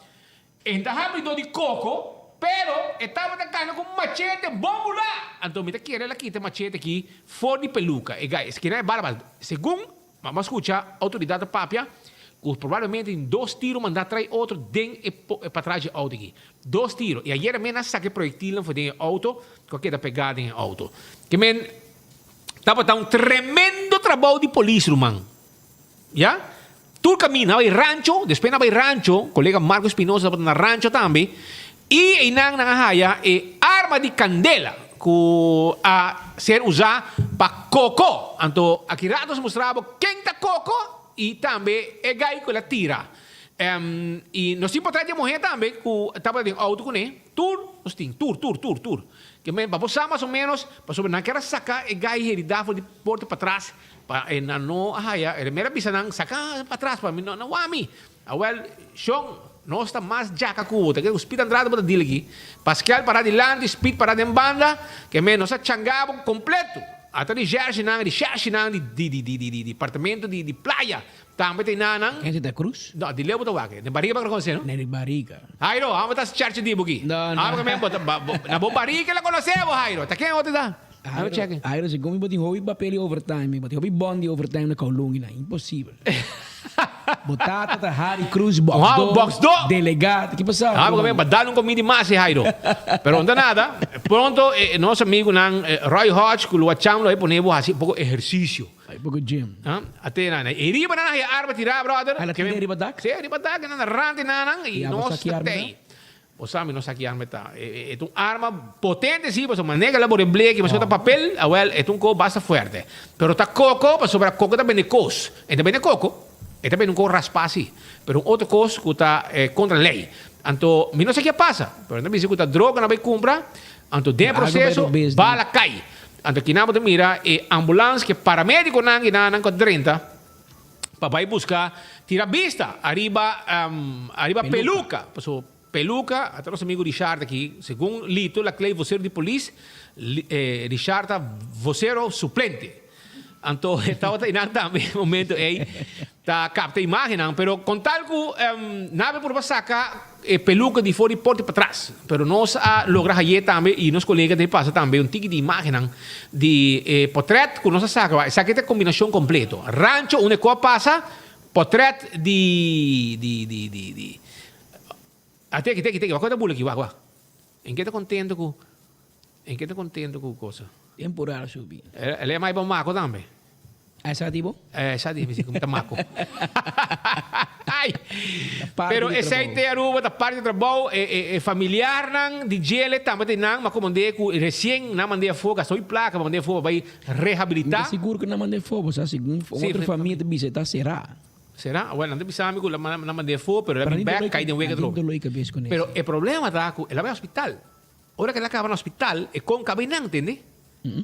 E ta habridó di koko, pero e tabata kana ku un machete bon bulá. Anto mi ta kere el a kita e machete aki for di peluka. E gai, eskina e bala bala. Segun mi a skucha outoridat ta papia, ku probablemente tin dos tiro mandá trai otro den e patras dje outo aki. Dos tiro. I ayera men a saka e proyektilnan for den e outo ku a keda pegá den e outo. Ke men tabata un tremendo trabou di polis, ruman. Ya. Tur kaminda a bai rancho, despues nan a bai rancho, kolega Marco Espinosa tabata na rancho tambe, i einan nan a haya e arma di kandela ku a ser usá pa Koko. Anto aki rato nos mustra bo ken ta Koko i tambe e gai ku el a tira. I nos tin potret di e muhé tambe ku tabata den outo kuné. Tur nos tin, tur, tur, tur, tur. Ke men pa bo sa mas o ménos, pasobra nan ker a saka e gai heridá for di porta patras Pa e nan no a haya, e mera bisa nan, Saka patras pa mi no wak mi. Awel, shon, nos ta mas djaka ku bo. Ta kere ku Speed Andrade bo ta deal aki. Paskel para dilanti, Speed para den banda, ke men nos a changa bo kompleto. Ata di jerseynan, di shersheynan di di di di di departamento di di playa tambe ta einan nan. Ken si ta Cruz? No, di leu bo ta wak. Den bariga bo a konosé, no? Den di bariga. Jairo, amo ta shershey di bo aki. No, no. Amo ke men bo ta na bo bariga el a konosé bo, Jairo. Ta ken otro ta? Awe check. Airo, segun mi bo tin hopi papel di overtime, bo tin hopi bon di overtime na Kowloon na, imposibel. Bo tata ta Harry Cruz, box do, box do. delegado, ki pasa? Ah, porque ba dal un comida mas, Jairo. Pero no nada, pronto eh, nos amigunan eh, Roy Hodge ku lo cham lo pone bo hasi poco ejercicio. Ay, poco gym. Ah, ate na na. E riba na na arma tira, brother. Ala tira riba dak? Sí, riba dak, na rante na nan y Ya, bo nos sa ki arma tei. Bo sa mi no sa ki arma e ta. E ta un arma potente si, pasobra manera el a bore bleki, pasobra ta papel, awel e ta un ko basta fuerte. Pero ta koko, pasobra koko ta bende kos. E ta bende koko, e ta bende un ko raspá si, pero un otro kos ku ta kontra lei. Anto mi no sa ki a pasa, pero nan ta bisa ku ta droga nan bai kumpra, anto den e proseso bala kai. Anto kinan bo ta mira e ambulans ku e paramedikonan i nan ku a drenta pa bai buska tira bista ariba ariba peluka, pasobra. Peluca, ata nos amigo Richard aki, segun Lito Laclay vocero di polis, Richard ta vocero suplente. Anto e tabata einan tambe e momento ei ta capta imagennan, pero con tal cu nan a purba saca e peluca di for di porta patras, pero nos a logra haye tambe y nos colega ta pasa tambe un tiki di imagennan di e potret cu nos a saca. Esaki ta e combinacion completo. Rancho unda e cu a pasa, potret di di di di di. A teki teki teki wak wak ta bula aki wak wak. En ke ta contento cu en ke ta contento cu cosa. Temporada subi. El e mai pa maco tambe. A esa di bo? Eh esa di mi si cu ta maco. Ay. Pero esey te Aruba ta parti di trabou e e e familiarnan di djele tambe ta nan ma comand'e cu recien nan mand'e afo gasta hopi placa pa mand'e afo pa bay rehabilita. Mi ta sigur cu nan mand'e afo bo sa segun otro famia ta bisa e ta cera. Será? Bueno, nan ta bisa mi ku nan nan mand'é afó, pero el a bin bèk kai den wega atrobe. Pero e problema ta ku el a bai hospital. Ora ku el a kaba na hospital, e kon kaba einan, tende?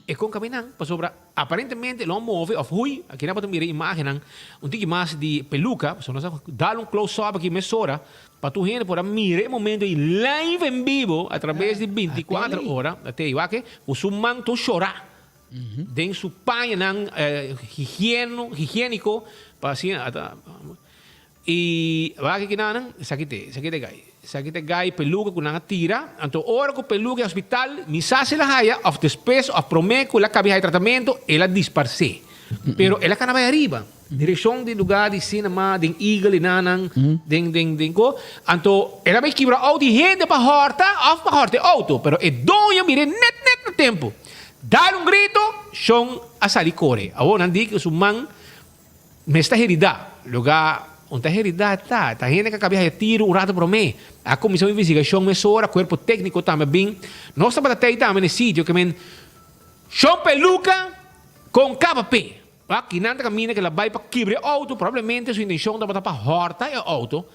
E kon kaba einan, pasobra aparentemente lo a move òf hui, aki nan bo ta mira e imágennan un tiki mas di peluka, pasobra nos a dal un close up aki mesora pa tur hende por a mira e momento ei live en bibo a traves di bintikuater ora, te wak ku su man tur shorá. Den su pañanan higieno, higiéniko, pa asina ata i wak aki nan, esaki te, esaki ta e gai, esaki ta e gai peluka ku nan a tira, anto ora ku peluka e hospital, mi sa si el a haya òf despues òf promé ku el a kabi haya tratamentu, el a disparsé. Pero el a kana bai ariba, direkshon di lugá di sinema, den Eagle i nan, den den den ko, anto el a bai kibra outo di hende pa hòrta òf pa hòrta e outo, pero e doño mir'é nèt nèt na tempu. Dal un grito, Shon a sali kore. Awor nan di ku su man mes ta heridá. Lugá un ta heridá ta, ta hende ku a kabia haya tiru un ratu promé. A kuminsá un investigashon mesora, kuerpo tékniko tambe a bin. Nos tabata tei tambe na e sitio ke men Shon Peluka kon kaba p'e. Wak, kinan ta kaminda ku el a bai pa kibra e outo, probablemente su intenshon tabata pa hòrta e outo.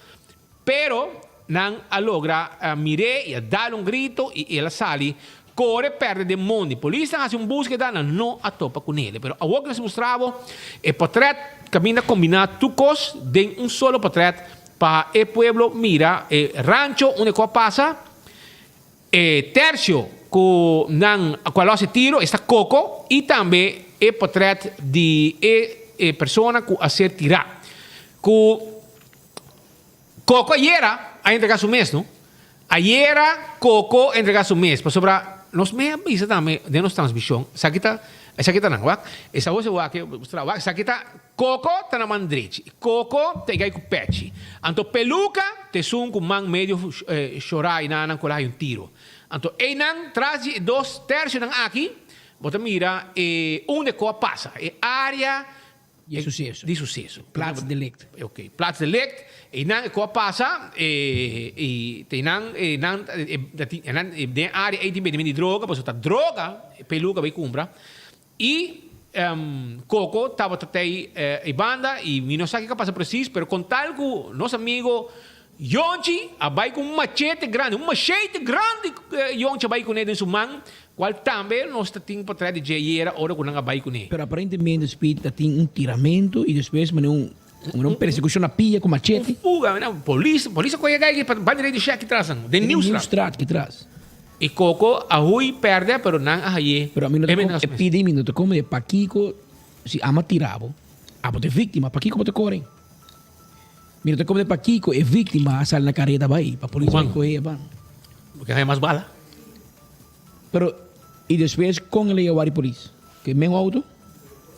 Pero nan a logra mir'é i a dal un grito i el a sali kore pèrdè den mondi. Polisnan hasi un búskeda, nan no a topa ku nele. Pero awor ku nos mustra bo e potrèt kaminda kombiná tur kos den un solo potrèt pa e pueblo mira e rancho unda ku a pasa, e tèrsio ku nan ku a lòs e tiro, esta Koko, i tambe e potrèt di e persona ku a ser tirá. Ku. Coco ayera a entrega su mes, no? Ayera Coco a entrega su mes, pasobra nos me a bisa tambe den nos transmision, esaki ta, esaki ta nan, wak, esa hose wak, mustra wak, esaki ta, Coco ta na man drechi, Coco ta e gai ku pechi, anto Peluca ta esun ku man medio shora i nan ku el a haña un tiro. Anto einan tras di e dos tercionan aki, bo ta mira e unda e ko a pasa, e area Di suseso. Di suseso. Plaatsdelict. Ok, plaatsdelict. Einan e ku a pasa, i te einan, einan, einan den e área ei tin bendimento di droga, pasobra ta droga e peluka bai kumpra. I Coco tabata tei ei banda i mi no sa kiko a pasa presis, pero kon tal ku nos amigo Yonchi a bai ku un machete grandi, un machete grandi Yonchi a bai kuné den su man, kual tambe nos ta tin portret di dje ayera ora ku nan a bai kuné. Pero aparentemente Speed ta tin un tiramento y despues mane un un persecucion na pia cu machete. Un fuga, mira, polis, polis a coge e guy aki pa bai direct di shack ki tras nan, den Nieuwstraat. Nieuwstraat ki tras. Y Coco a huy perde pero nan a haye. Pero ami no ta e pidi mi no ta come pakico si ama tira bo, abo ta e victima, pakico bo ta core? Mi no ta komprende pakiko e víktima a sali na kareda bai pa polis bai kohe e ban. Porque hay mas bala. Pero y despues kon el a yega wari polis? Ke men auto?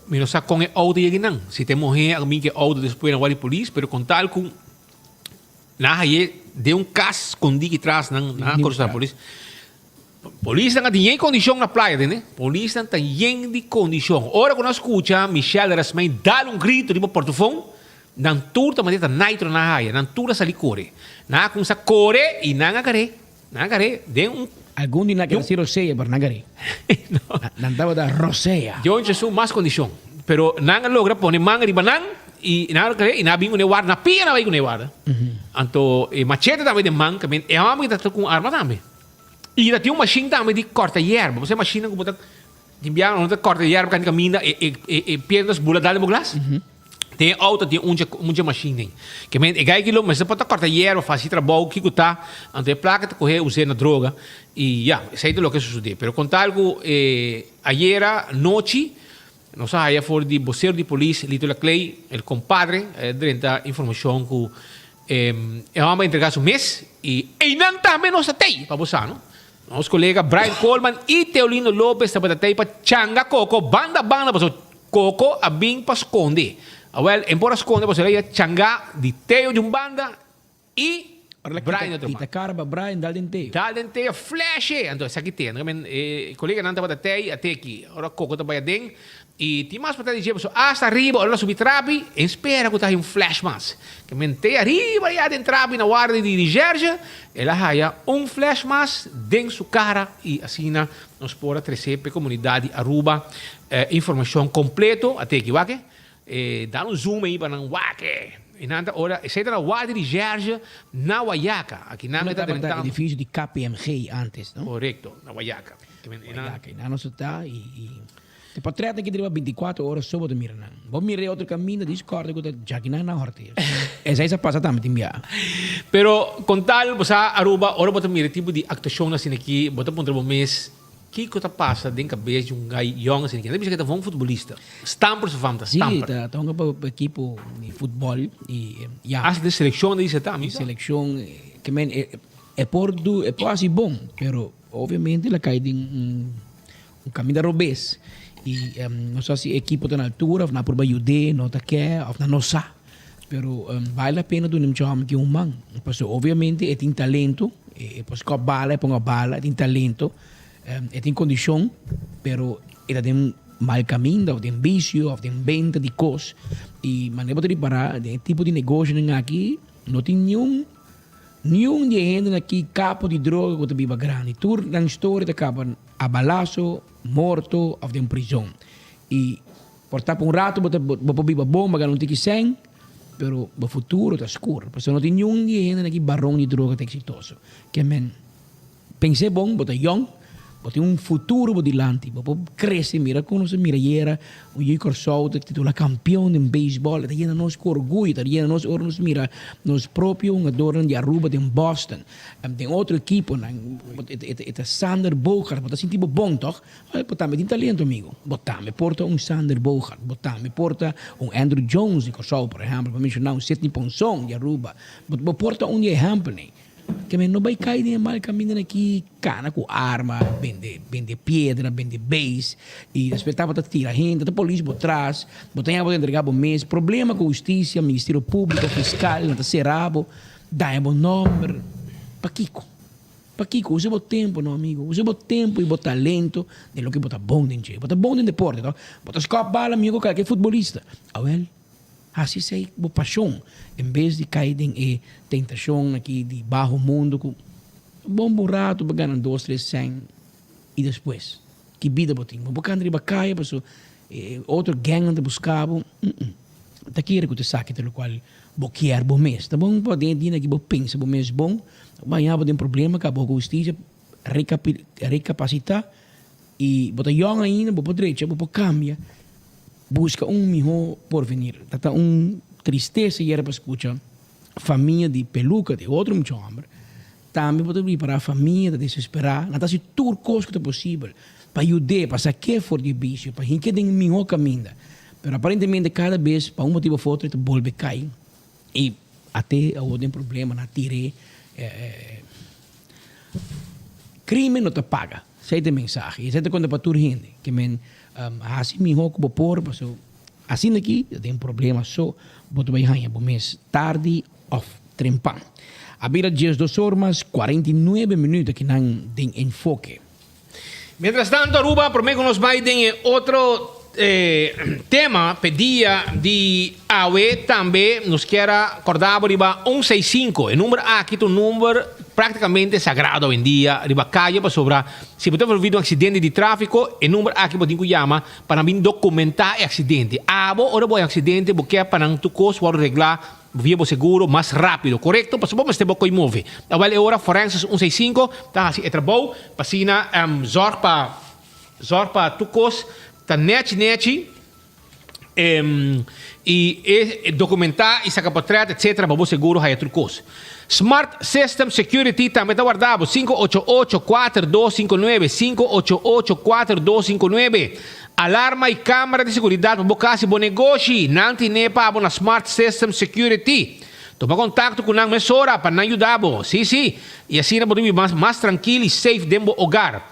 Mi no sa kon e auto yega nan. Si ta e muher a bin ke auto despues na wari polis, pero kon tal ku nan a haye den un kas skondí ki tras nan nan a krusa polis. Polisnan a tin yen kondishon na playa, tende? Polisnan ta yen di kondishon. Ora ku nan skucha Michelle Rasmijn dal un gritu riba portofon, nan tur ta manera ta nitro nan a haya, nan tur a sali kore. Nan a kuminsá kore i nan a gar'é, nan a gar'é den un. Algun di nan keda si rosea, pero nan gar'é. Nan tabata rosea. Dios Jesús mas kondishon. Pero nan a logra pone man riba nan i nan a gar'é i nan a bin kuné warda, na pia nan a bai kuné warda. Anto e machete tambe den man, e hòmber ta ku un arma tambe. I ta tin un mashin tambe di kòrta yerba. Bo sa e mashinnan ku bo ta tin biaha unda ta kòrta yerba kanta kaminda e e e piedras bula dal den bo glas? Den e auto tin un un dje machine den. Ke men e gai ki lo mester por ta corta yerba, fasi trabou, kiko ta, anto e placa ta coge us'e na droga y ya, esey ta loke a sucede. Pero con tal cu e ayera nochi nos a haya for di bocero di polis Lito Laclay, el compadre, a drenta informacion cu e homber a entrega su mes y eynan tambe nos ta tey pa bo sa no. Nos colega Brian Coleman y Teolino Lopez tabata tey pa changa Coco banda banda pasobra Coco a bin pa sconde. Awel, en por a sconde pasobra el a changa di Teo di un banda y Brian di otro banda. Kita cara pa Brian dal den Teo. Dal den Teo, flashe! Anto esaki te. Anto men e coleganan tabata tey a teki. Ora Coco ta bay aden y tin mas pa ta di dje pasobra hasta ariba ora el a subi trapi en spera cu ta hay un flash mas. Ke men te ariba ya den trapi na warda di recherche el a haya un flash mas den su cara y asina nos por a trece p'e comunidad di Aruba informacion completo. A teki wak e dal un zoom ayi pa nan wak e. Y nan ta ora esey ta na warda di recherche na Wayaca. Aki nan e ta drentando. Tabata edificio di KPMG antes, no? Correcto, na Wayaca. Wayaca, y nan nos ta y. E portret aki ta riba binticuatro ora so bo ta mira nan. Bo mira e otro caminda di scorte cu ta djaki nan na horte. Esai sa pasa tambe tin bia. Pero con tal bo sa Aruba ora bo ta mira e tipo di actuacion asina aki bo ta puntra bo mes kico ta pasa den cabes di un guy yong asina aki. Nan ta bisa cu e ta bon futbolista. Stamper su fam ta stamper. Si, ta hunga pa ekipo di futbol y ya. Hasta den seleccion ta bisa ta mi sa. Seleccion ke men e por du e por haci bon pero obviamente la cay den un. Un kaminda robes y no sa si e ekipo ta na altura of nan a purba yud'é, no ta ke of nan no sa. Pero bale la pena duna mucha hòmber ki un man. Pasobra obviamente e tin talento, e por skòp bala, e ponga bala, e tin talento, e tin kondishon, pero e ta den mal kaminda of den bisio of den benta di kos. Y manera bo ta ripará den e tipo di negoshonan aki no tin niun. Niun di e hendenan aki kapo di droga ku ta biba grandi. Tur nan storia ta kaba a balaso, morto òf den prizon. I por ta pa un ratu bo ta bo por biba bon, bo gana un tiki sèn, pero bo futuro ta skur. Pasobra no tin niun di e hendenan aki baron di droga ta eksitoso. Ke men Pens'é bon, bo ta yòn, bo tin un futuro bo dilanti, bo por krese, mira kon nos a mira ayera un yu di Kòrsou ta titulá kampion den beisbòl, e ta yena nos ku orguyo, ta yena nos ora nos mira nos propio hungadornan di Aruba den Boston, den otro ekiponan, e ta Sander Bogaerts, bo ta sinti bo bon tòg? Bo tambe tin talento amigo, bo tambe por ta un Sander Bogaerts, bo tambe por ta un Andruw Jones di Kòrsou, por ehèmpel, pa menshoná un Sidney Ponson di Aruba, bo por ta un di e ehèmpelnan. Ke men no bai kai den e mal kamindanan aki, kana ku arma, bende bende piedra, bende beis, i despues tabata tira hende, ta polis bo tras, bo ta yama bo ta entrega bo mes, problema ku hustisia, ministerio públiko, fiskal, nan ta sera bo, daña bo nòmber. Pakiko? Pakiko? Usa bo tempu no amigo, usa bo tempu i bo talento den loke bo ta bon den dje. Bo ta bon den deporte, to? Bo ta skòp bala mihó ku kalke futbolista. Awèl. Hasi esei bo pashon en bes di kai den e tentashon aki di baho mundu ku bon bo ratu pa gana dos tres sèn i despues ki bida bo tin? Bo por kanta riba kaya paso e otro gèngnan ta buska bo? Ta kere ku ta esaki ta lokual bo kier bo mes. Ta bon pa den e dia aki bo pensa bo mes bon, bo baña bo den problema kaba bo ku hustisia rekapasitá i bo ta yòn ainda bo por drecha bo por kambia. Busca un miho porvenir. Ta ta un tristesa yera pa scucha famia di Peluca, di otro mucha homber. Tambe bo ta ripara famia ta desespera, nan ta haci tur cos cu ta posibel pa yud'e, pa saqu'e for di e bicio, pa hink'e den e miho caminda. Pero aparentemente cada bes pa un motibo of otro e ta bolbe cay y ate awor den problema, nan a tir'e. Crimen no ta paga. Esei ta e mensahe. I esei ta konta pa tur hende. Ke men hasi mihó ku bo por, pasobra asina aki ta den problema so bo ta bai haña bo mes tardi òf trempan. A bira diesdos or mas 49 minüt akinan den Enfoke. Mientras tanto Aruba, prome ku nos bai den e otro tema p'e dia di awe tambe nos kier a korda bo riba un seis sinku. E number aki ta un number praktikamente sagrado awendia riba kaya pasobra si bo ta envolvi den un aksidente di trafiko e number aki bo tin ku yama pa nan bin dokumentá e aksidente. Abo ora bo haña un aksidente bo kier pa nan tur kos wòrdu reglá via bo seguro mas rápido, korekto? Pasobra bo mester bo koi move. Awèl e ora Forensics un seis sinku ta hasi e trabou pa asina zòrg pa Zòrg pa tur kos ta nèchi nèchi. I e dokumentá i saka portrèt etcetera pa bo seguro haya tur kos. Smart System Security tambe ta warda bo, 588 4259, 588 4259. Alarma i kamera di seguridat pa bo kas i bo negoshi, nan tine pa bo na Smart System Security. Tuma kontakto ku nan mesora pa nan yuda bo. Sí, sí, i asina bo ta biba mas trankil i safe den bo hogar.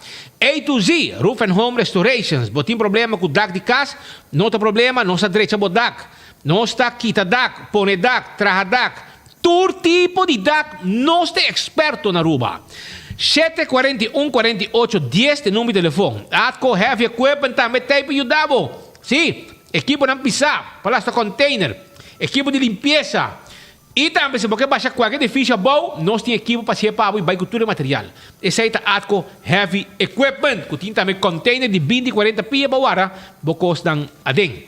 A to Z, Roof and Home Restorations. Bo tin problema ku dak di kas? No ta problema, nos ta drecha bo dak. Nos ta kita dak, pone dak, traha dak. Tur tipo di dak nos ta eksperto na Aruba. 7 41 48 10 ta e number di telefon. Atco Heavy Equipment tambe ta ei pa yuda bo. Sí, ekiponan pisá, pa lasta container, ekipo di limpiesa. I tambe si bo ke basha kualke edifisio abou, nos tin ekipo pa hasié pa bo i bai ku tur e material. Esei ta Atco Heavy Equipment, ku tin tambe container di 20 i 40 pia pa wara bo kosnan aden.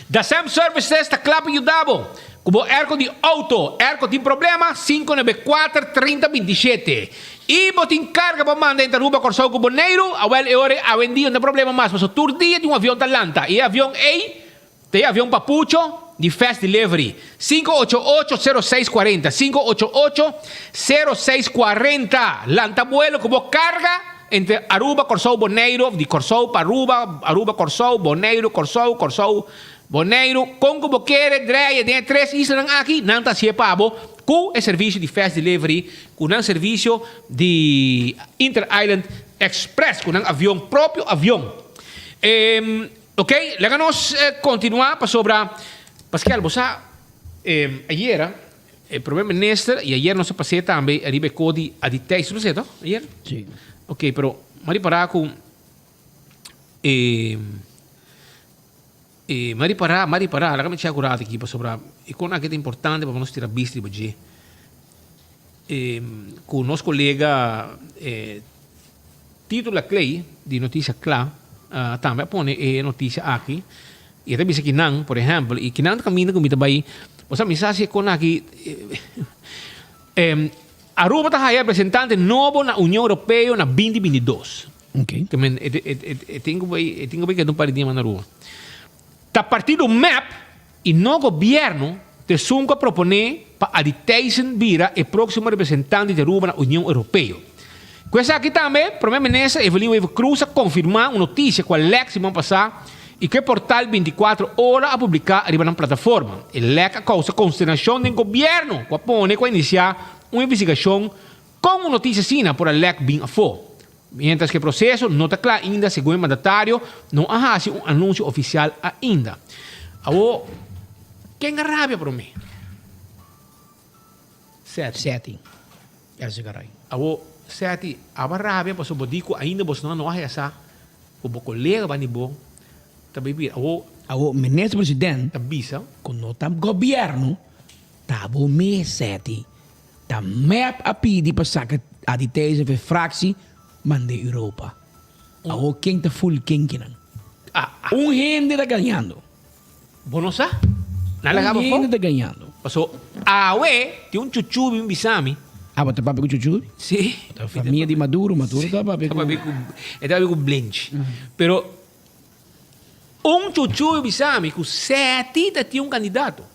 Dasem Services ta kla pa yuda bo ku bo airco di auto. Airco tin problema? 594 30 27. I bo tin karga pa manda entre Aruba, Kòrsou ku Boneiru? Awèl e ora ei awendia no ta problema mas, pasobra tur dia tin un avion ta lanta i e avion ei Ta e avion papucho di Fast Delivery, 588 0640, 588 0640. Lanta buelo ku bo karga entre Aruba, Kòrsou, Boneiru of di Kòrsou pa Aruba, Aruba, Kòrsou, Boneiru, Kòrsou, Kòrsou, Boneiru. Kon ku bo kere draai den e tres islanan aki, nan ta hasié pa bo ku e servisio di Fast Delivery, ku nan servisio di Inter Island Express, ku nan avion, propio avion. Ok, laga nos kontinuá pasobra Paskel, bo sa ayera e prome minister i ayer nos a pas'é tambe riba e ko di Aditijs, nos a pas'é to ayer? Sí. Ok, pero mi a ripará ku e mi a ripará, mi a ripará, laga mi chek un rato aki pasobra e kon aki ta importante pa nos tira bista riba dje ku nos kolega Tito Laclay di Noticia Cla tambe a pone e noticia aki y e ta bisa kinan, por ehempel, y kinan ta caminda cu mi ta bay, bo sa mi sa si e con aki, Aruba ta haya representante nobo na Union Europeo na binti 22. Okay. Ke men e tin cu bay, e tin cu bay keda un par di dia mas na Aruba. Ta partido mep y no gobierno ta esun cu a propone pa Adi Thijssen bira e proximo representante di Aruba na Union Europeo. Cu esaki tambe, Prome Minister Evelyn Wever-Croes a confirma un noticia cu a lek siman pasa y cu e portal 24 Ora a publica riba nan plataforma. E lek a causa consternacion den gobierno cu a pone cu a inicia un investigacion con un noticia asina por a lek bin afo. Mientras ku e proseso no ta kla ainda, segun e mandatario, no a hasi un anunsio ofisial ainda. Awor, ken a rabia promé? Seti. Seti. Elsegaray. Awor, Seti, aba rabia pasobra bo di ku ainda bosonan no a haya sa ku bo kolega banda di bo ta bai bira. Awor. Awor, Minister President. Ta bisa. Ku no ta gobièrnu, ta bo mes, Seti. Ta mep a pidi pa saka Adi Thijssen for e fractie mand'e Europa. Awor ken ta ful ken kinan? Un hende ta gañando. Bo no sa? Nan laga bo Un afó? hende ta gañando. Paso awe tin un chuchubi mi bisa mi. Ah, bo ta papia ku chuchubi? Si. Ta famia di Maduro, Maduro ta papia ku. E ta papia ku Blenchi. Pero un chuchubi bisa mi ku Seti ta tin un kandidato.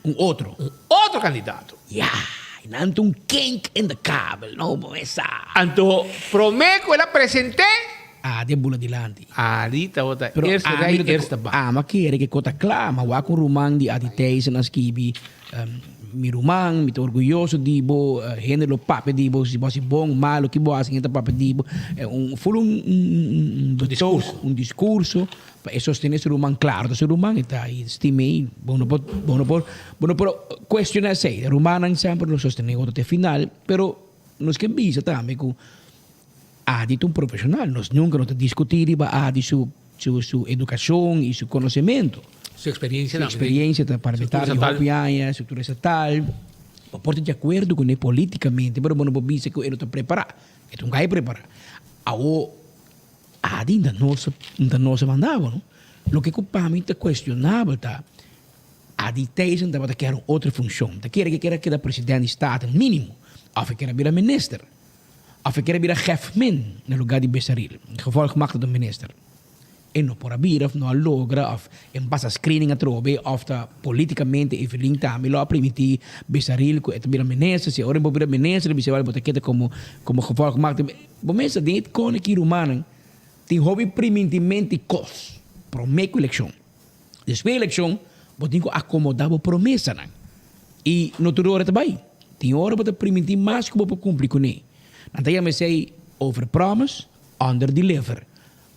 Un otro. Un otro kandidato. Ya, i nan ta un kink in de kabel, no bo mes sa. Anto, promé ku el a present'é. Adi a bula dilanti. Adi tabata eerste rij, eerste bak. Ama kere ke kota kla, ma wak un ruman di Adi Thijssen a skibi, Mi ruman, mi ta orguyoso di bo, hende lo papia di bo, si bo hasi bon, malo, ki bo hasi, hende ta papia di bo. Un ful un un betoog, un diskurso. Pa e sostené su ruman, klaro ta su ruman e ta i stim'é i bo no por bo no por bo no por kuestioná esei. Rumannan semper lo sostené otro te final, pero nos ke bisa tambe ku Adi ta un profeshonal, nos nunka no ta diskutí riba Adi su su su edukashon i su konosementu. Su eksperiencia Su tambe. eksperiencia ta parlamentario Struktura hopi aña, struktura estatal. Bo por ta di akuerdo kuné politikamente, pero bo no por bisa ku e no ta prepará. E ta un gai prepará. Awor Adi nta nos nta nos a manda bo no. Loke ku pa mi ta kuestionabel ta Adi Thijssen tabata kier un otro funshon. Ta kere ke kier a keda president di Staten minimo of e kier a bira minister of e kier a bira gevmin na lugar di Besaril, gevolgmachtigde minister. E no por a bira of no a logra of e no pasa screening atrobe of ta politicamente Evelyn tambe lo a primiti Besaril cu e ta bira minister, si ora e bo bira minister bisa bo ta keda como como gevolgmaakte. Bo mester den e con aki rumannan tin hopi primintimento y cos prome cu eleccion. Despues eleccion bo tin cu acomoda bo promesanan y no tur ora ta bay. Tin ora bo ta priminti mas cu bo por cumpli cune. Nan ta yama esey over promise, under deliver.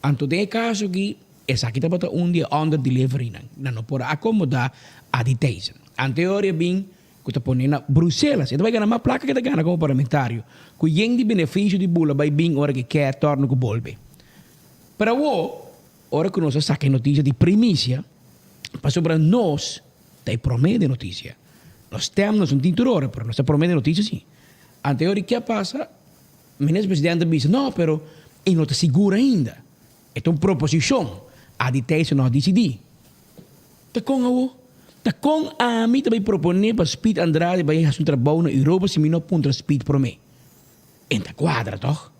Anto den e kaso aki, esaki tabata un di e under deliverynan. Nan no por a akomodá Adi Thijssen. Anto e ora e bin ku ta pone na Bruselas. E ta bai gana mas plaka ku e ta gana komo parlamentario. Ku yen di benefisio di bula bai bin ora ku e kè tòrnu ku bolbe. Pero awor, ora ku nos a saka e notisia di primisia, pasobra nos ta e promé den notisia. Nos stèm nos no tin tur ora, pero nos ta promé den notisia si. Anto e ora ke a pasa? Minister presidente a bisa, No, pero e no ta sigur ainda. E ta un proposishon. Adi Thijssen no a disidí. Ta kon awo? Ta kon ami ta bai proponé pa Speed Andrade bai hasi un trabou na Europa si mi no a puntra Speed promé? E ta kuadra, tòg?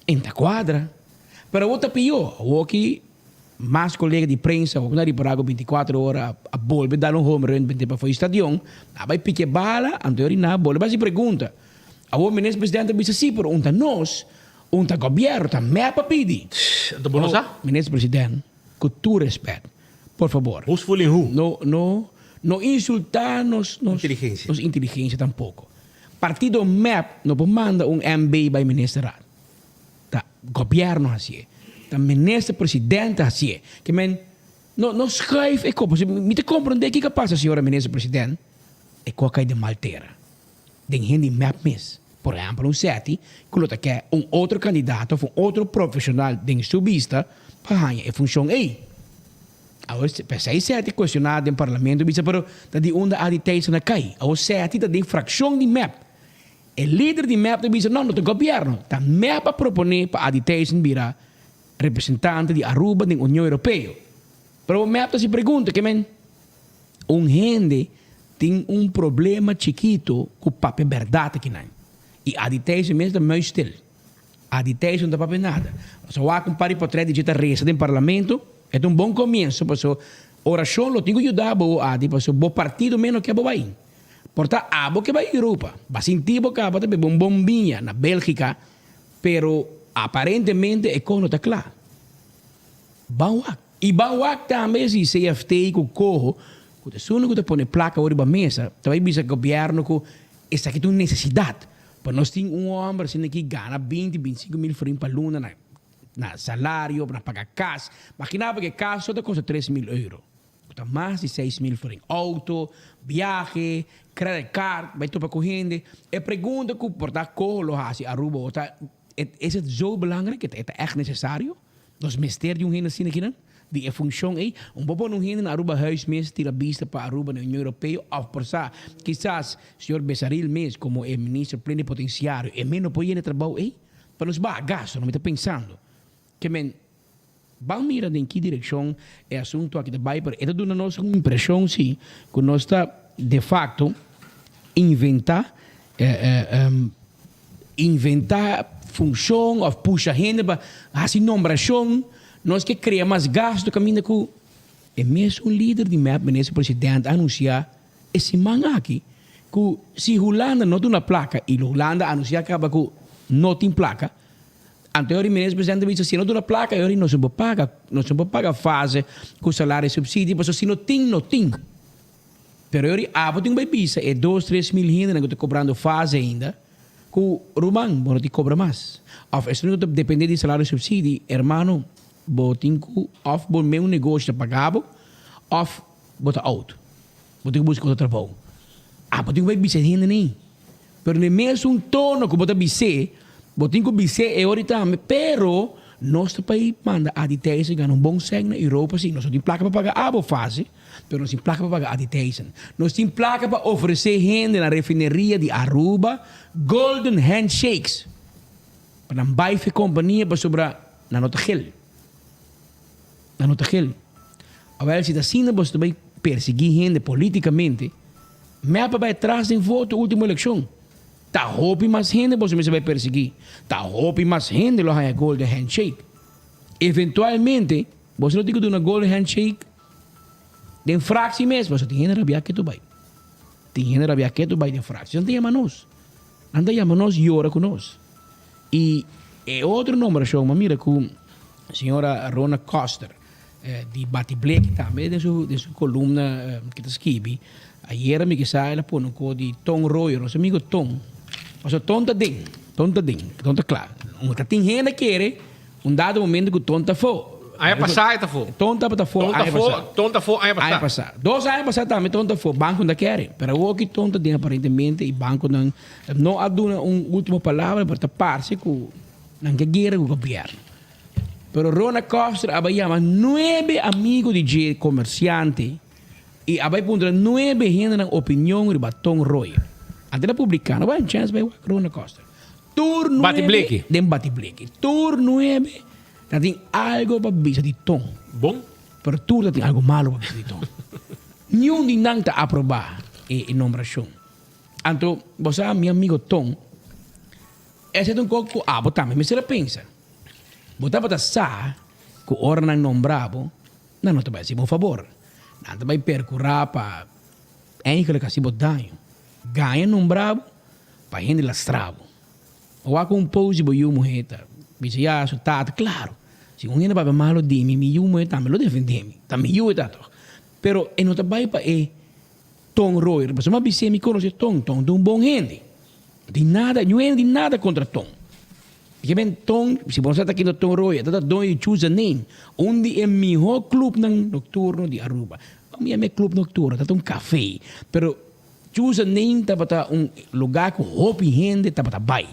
E ta kuadra. Pero awo ta pió. Awo ki mas kolega di prensa ku na ripará ku bintikuater ora a bolbe dal un home run bente pafó di stadion, a bai piki e bala, anto e oriná bolbe hasi pregunta. Awor minister presidente a bisa si, pero un ta nos, un ta gobierno, ta mep a pidi. Anto bo no sa? Minister president, cu tur respet, por fabor. Who's fooling who? No, no, no insulta nos, nos Inteligencia. nos inteligencia tampoco. Partido mep no por manda un MB bay ministerraad. Ta gobierno hacié. Ta minister presidente hacié. Ke men, no, no schuif e kopo. Mi ta comprende kiko a pasa, señora minister president. E ko a cay den mal tera. Den hende mep mes. Por ehempel un seti ku lo ta ke un otro kandidato of un otro profeshonal den su bista pa haña e funshon ei. Awor p'esei seti kuestioná den parlamento bisa pero ta di unda Adi Thijssen a kai. Awor seti ta den frakshon di mep. E lider di mep ta bisa no, no ta gobièrnu, ta mep a proponé pa Adi Thijssen bira representante di Aruba den Union Europeo. Pero mep ta hasi pregunta ke men. Un hende tin un problema chikito ku papia bèrdat akinan. I Adi Thijssen mes ta muisstil. Adi Thijssen no ta papia nada. Nos a wak un par di potrèt di dje ta resa den parlamento. E ta un bon komienso paso orashon lo tin ku yuda bo Adi paso bo partido mes no ke bo bai. Por ta abo ke bai Europa. Ba sinti bo kaba ta bebe un bon biña na Bélgika pero aparentemente e kos no ta kla. Ban wak. I ban wak tambe si CFT ku coho, ku ta esun ku ta pone plaka awor riba mesa, ta bai bisa gobièrnu ku esaki ta un nesesidat. Pa nos tin un hòmber asina ki gana binti, bintisinko mil florin pa luna na na salario, na paga kas. Magina bo ku e kas so ta kosta 3000 euro, ku ta mas di 6000 florin. Outo, biahe, credit card, bai topa ku hende. E pregunta ku por ta coho lo hasi Aruba o ta, is het zo belangrijk? E ta ègt nesesario? Nos mester di un hende asina kinan, di e funshon ei. Un por pone un hende na Aruba Huis mes tira bista pa Aruba na Union Europeo of por sa kisas señor Besaril mes como e minister plenipotenciario e mes no por yena e trabou ei pa nos baha gasto no mi ta pensando ke men ban mira den ki direccion e asunto aki ta bay pero e ta duna nos un impresion si cu nos ta de facto inventa Inventá funshon òf pusha hende pa hasi nombrashon. Nos ke krea mas gastu kaminda ku e mesun lider di mep, Minister President, a anunsiá e siman aki ku si Hulanda no duna plaka, i Hulanda a anunsiá kaba ku no tin plaka, anto e ora Minister President a bisa si no duna plaka e ora nos no por paga, nos no por paga fase ku salario i supsidio pasobra si no tin, no tin. Pero e ora abo tin ku bai bisa e dos 3000 hendenan ku ta kobrando fase ainda ku ruman bo no tin kobra mas. Òf esun ku ta depende di salario subsidi, hermano bo tin ku òf bo men un negoshi ta paga bo òf bo ta out. Bo tin ku buska otro trabou. Abo tin ku bai bisa e hendenan ei. Pero na e mesun tono ku bo ta bis'é, bo tin ku bis'é e ora tambe, pero nos ta bai manda Adi Thijssen gana un bon sèn na Europa, sí, nos no tin plaka pa paga abo fásil, pero nos tin plaka pa paga Adi Thijssen. Nos tin plaka pa ofresé hende na refineria di Aruba golden handshakes pa nan bai fe kompania pasobra nan no ta gel. Nan no ta gel. Awel, si ta asina boso ta bai persiguí hende polítikamente, Mep a bai tras den voto ultimo elekshon. Ta hopi mas hende boso mester bai persiguí. Ta hopi mas hende lo haña golden handshake. Eventualmente. Boso lo tin ku duna golden handshake den fractie mes, pasobra tin hende rabiá ketu bai. Tin hende rabiá ketu bai den fractie. Nan ta yama nos. Nan ta yama nos yora ku nos. I e otro nombrashon, mi a mira ku señora Rona Koster di Bati Bleki tambe den su den su kolumna ke ta skibi, ayera mi kisa el a pone un kos di Ton Royer, nos amigo Ton. Pasobra Ton ta den, Ton ta den, Ton ta kla. Un ta tin hende kere Un dado momento ku Ton ta afó. Aña pasá e ta afó. Ton tabata afó aña pasá. Ton ta afó aña pasá. Aña pasá. Dos aña pasá tambe Ton ta afó. Banko no ta kere. Pero awor ki Ton ta den aparentemente i bankonan no a duna un último palabra pero ta parse ku nan ke guera ku gobièrnu. Pero Rona Koster a bai yama nuebe amigo di dje komersiante i a bai puntra nuebe hende nan opinion riba Ton Royer. Antes el a publiká. No bai un chèns bai wak Rona Koster. Tur Bati nuebe bleki. den bati bleki. Tur nuebe ta tin algo pa bisa di Ton. Bon. Pero tur ta tin algo malo pa bisa di Ton. Niun di nan ta aproba e e nombrashon. Anto, bo sa, mi amigo Ton, esei ta un kos ku abo tambe mester a pensa. Bo tabata sa ku ora nan nombra bo, nan no ta bai hasi bo un fabor. Nan ta bai perkurá pa Eigenlijk hasi bo daño. Gaña nombra bo pa hende lastra bo. Bo wak un post di bo yu muhé ta bisa ya su tata, claro, si un hende papia malo di mi, mi yu muhé tambe lo defende mi. Ta mi yu e ta toch. Pero e no ta bai pa e Ton Royer, pasobra mi a bis'é mi conoce Ton, Ton ta un bon hende. No tin nada, niun hende tin nada contra Ton. Ke men Ton, si bo no sa ta ken ta Ton Royer, ta ta doño di Choose a Name, un di e mihó clubnan nocturno di Aruba. No mi yama e club nocturno, ta ta un café. Pero Choose a Name tabata un lugar cu hopi hende tabata bay.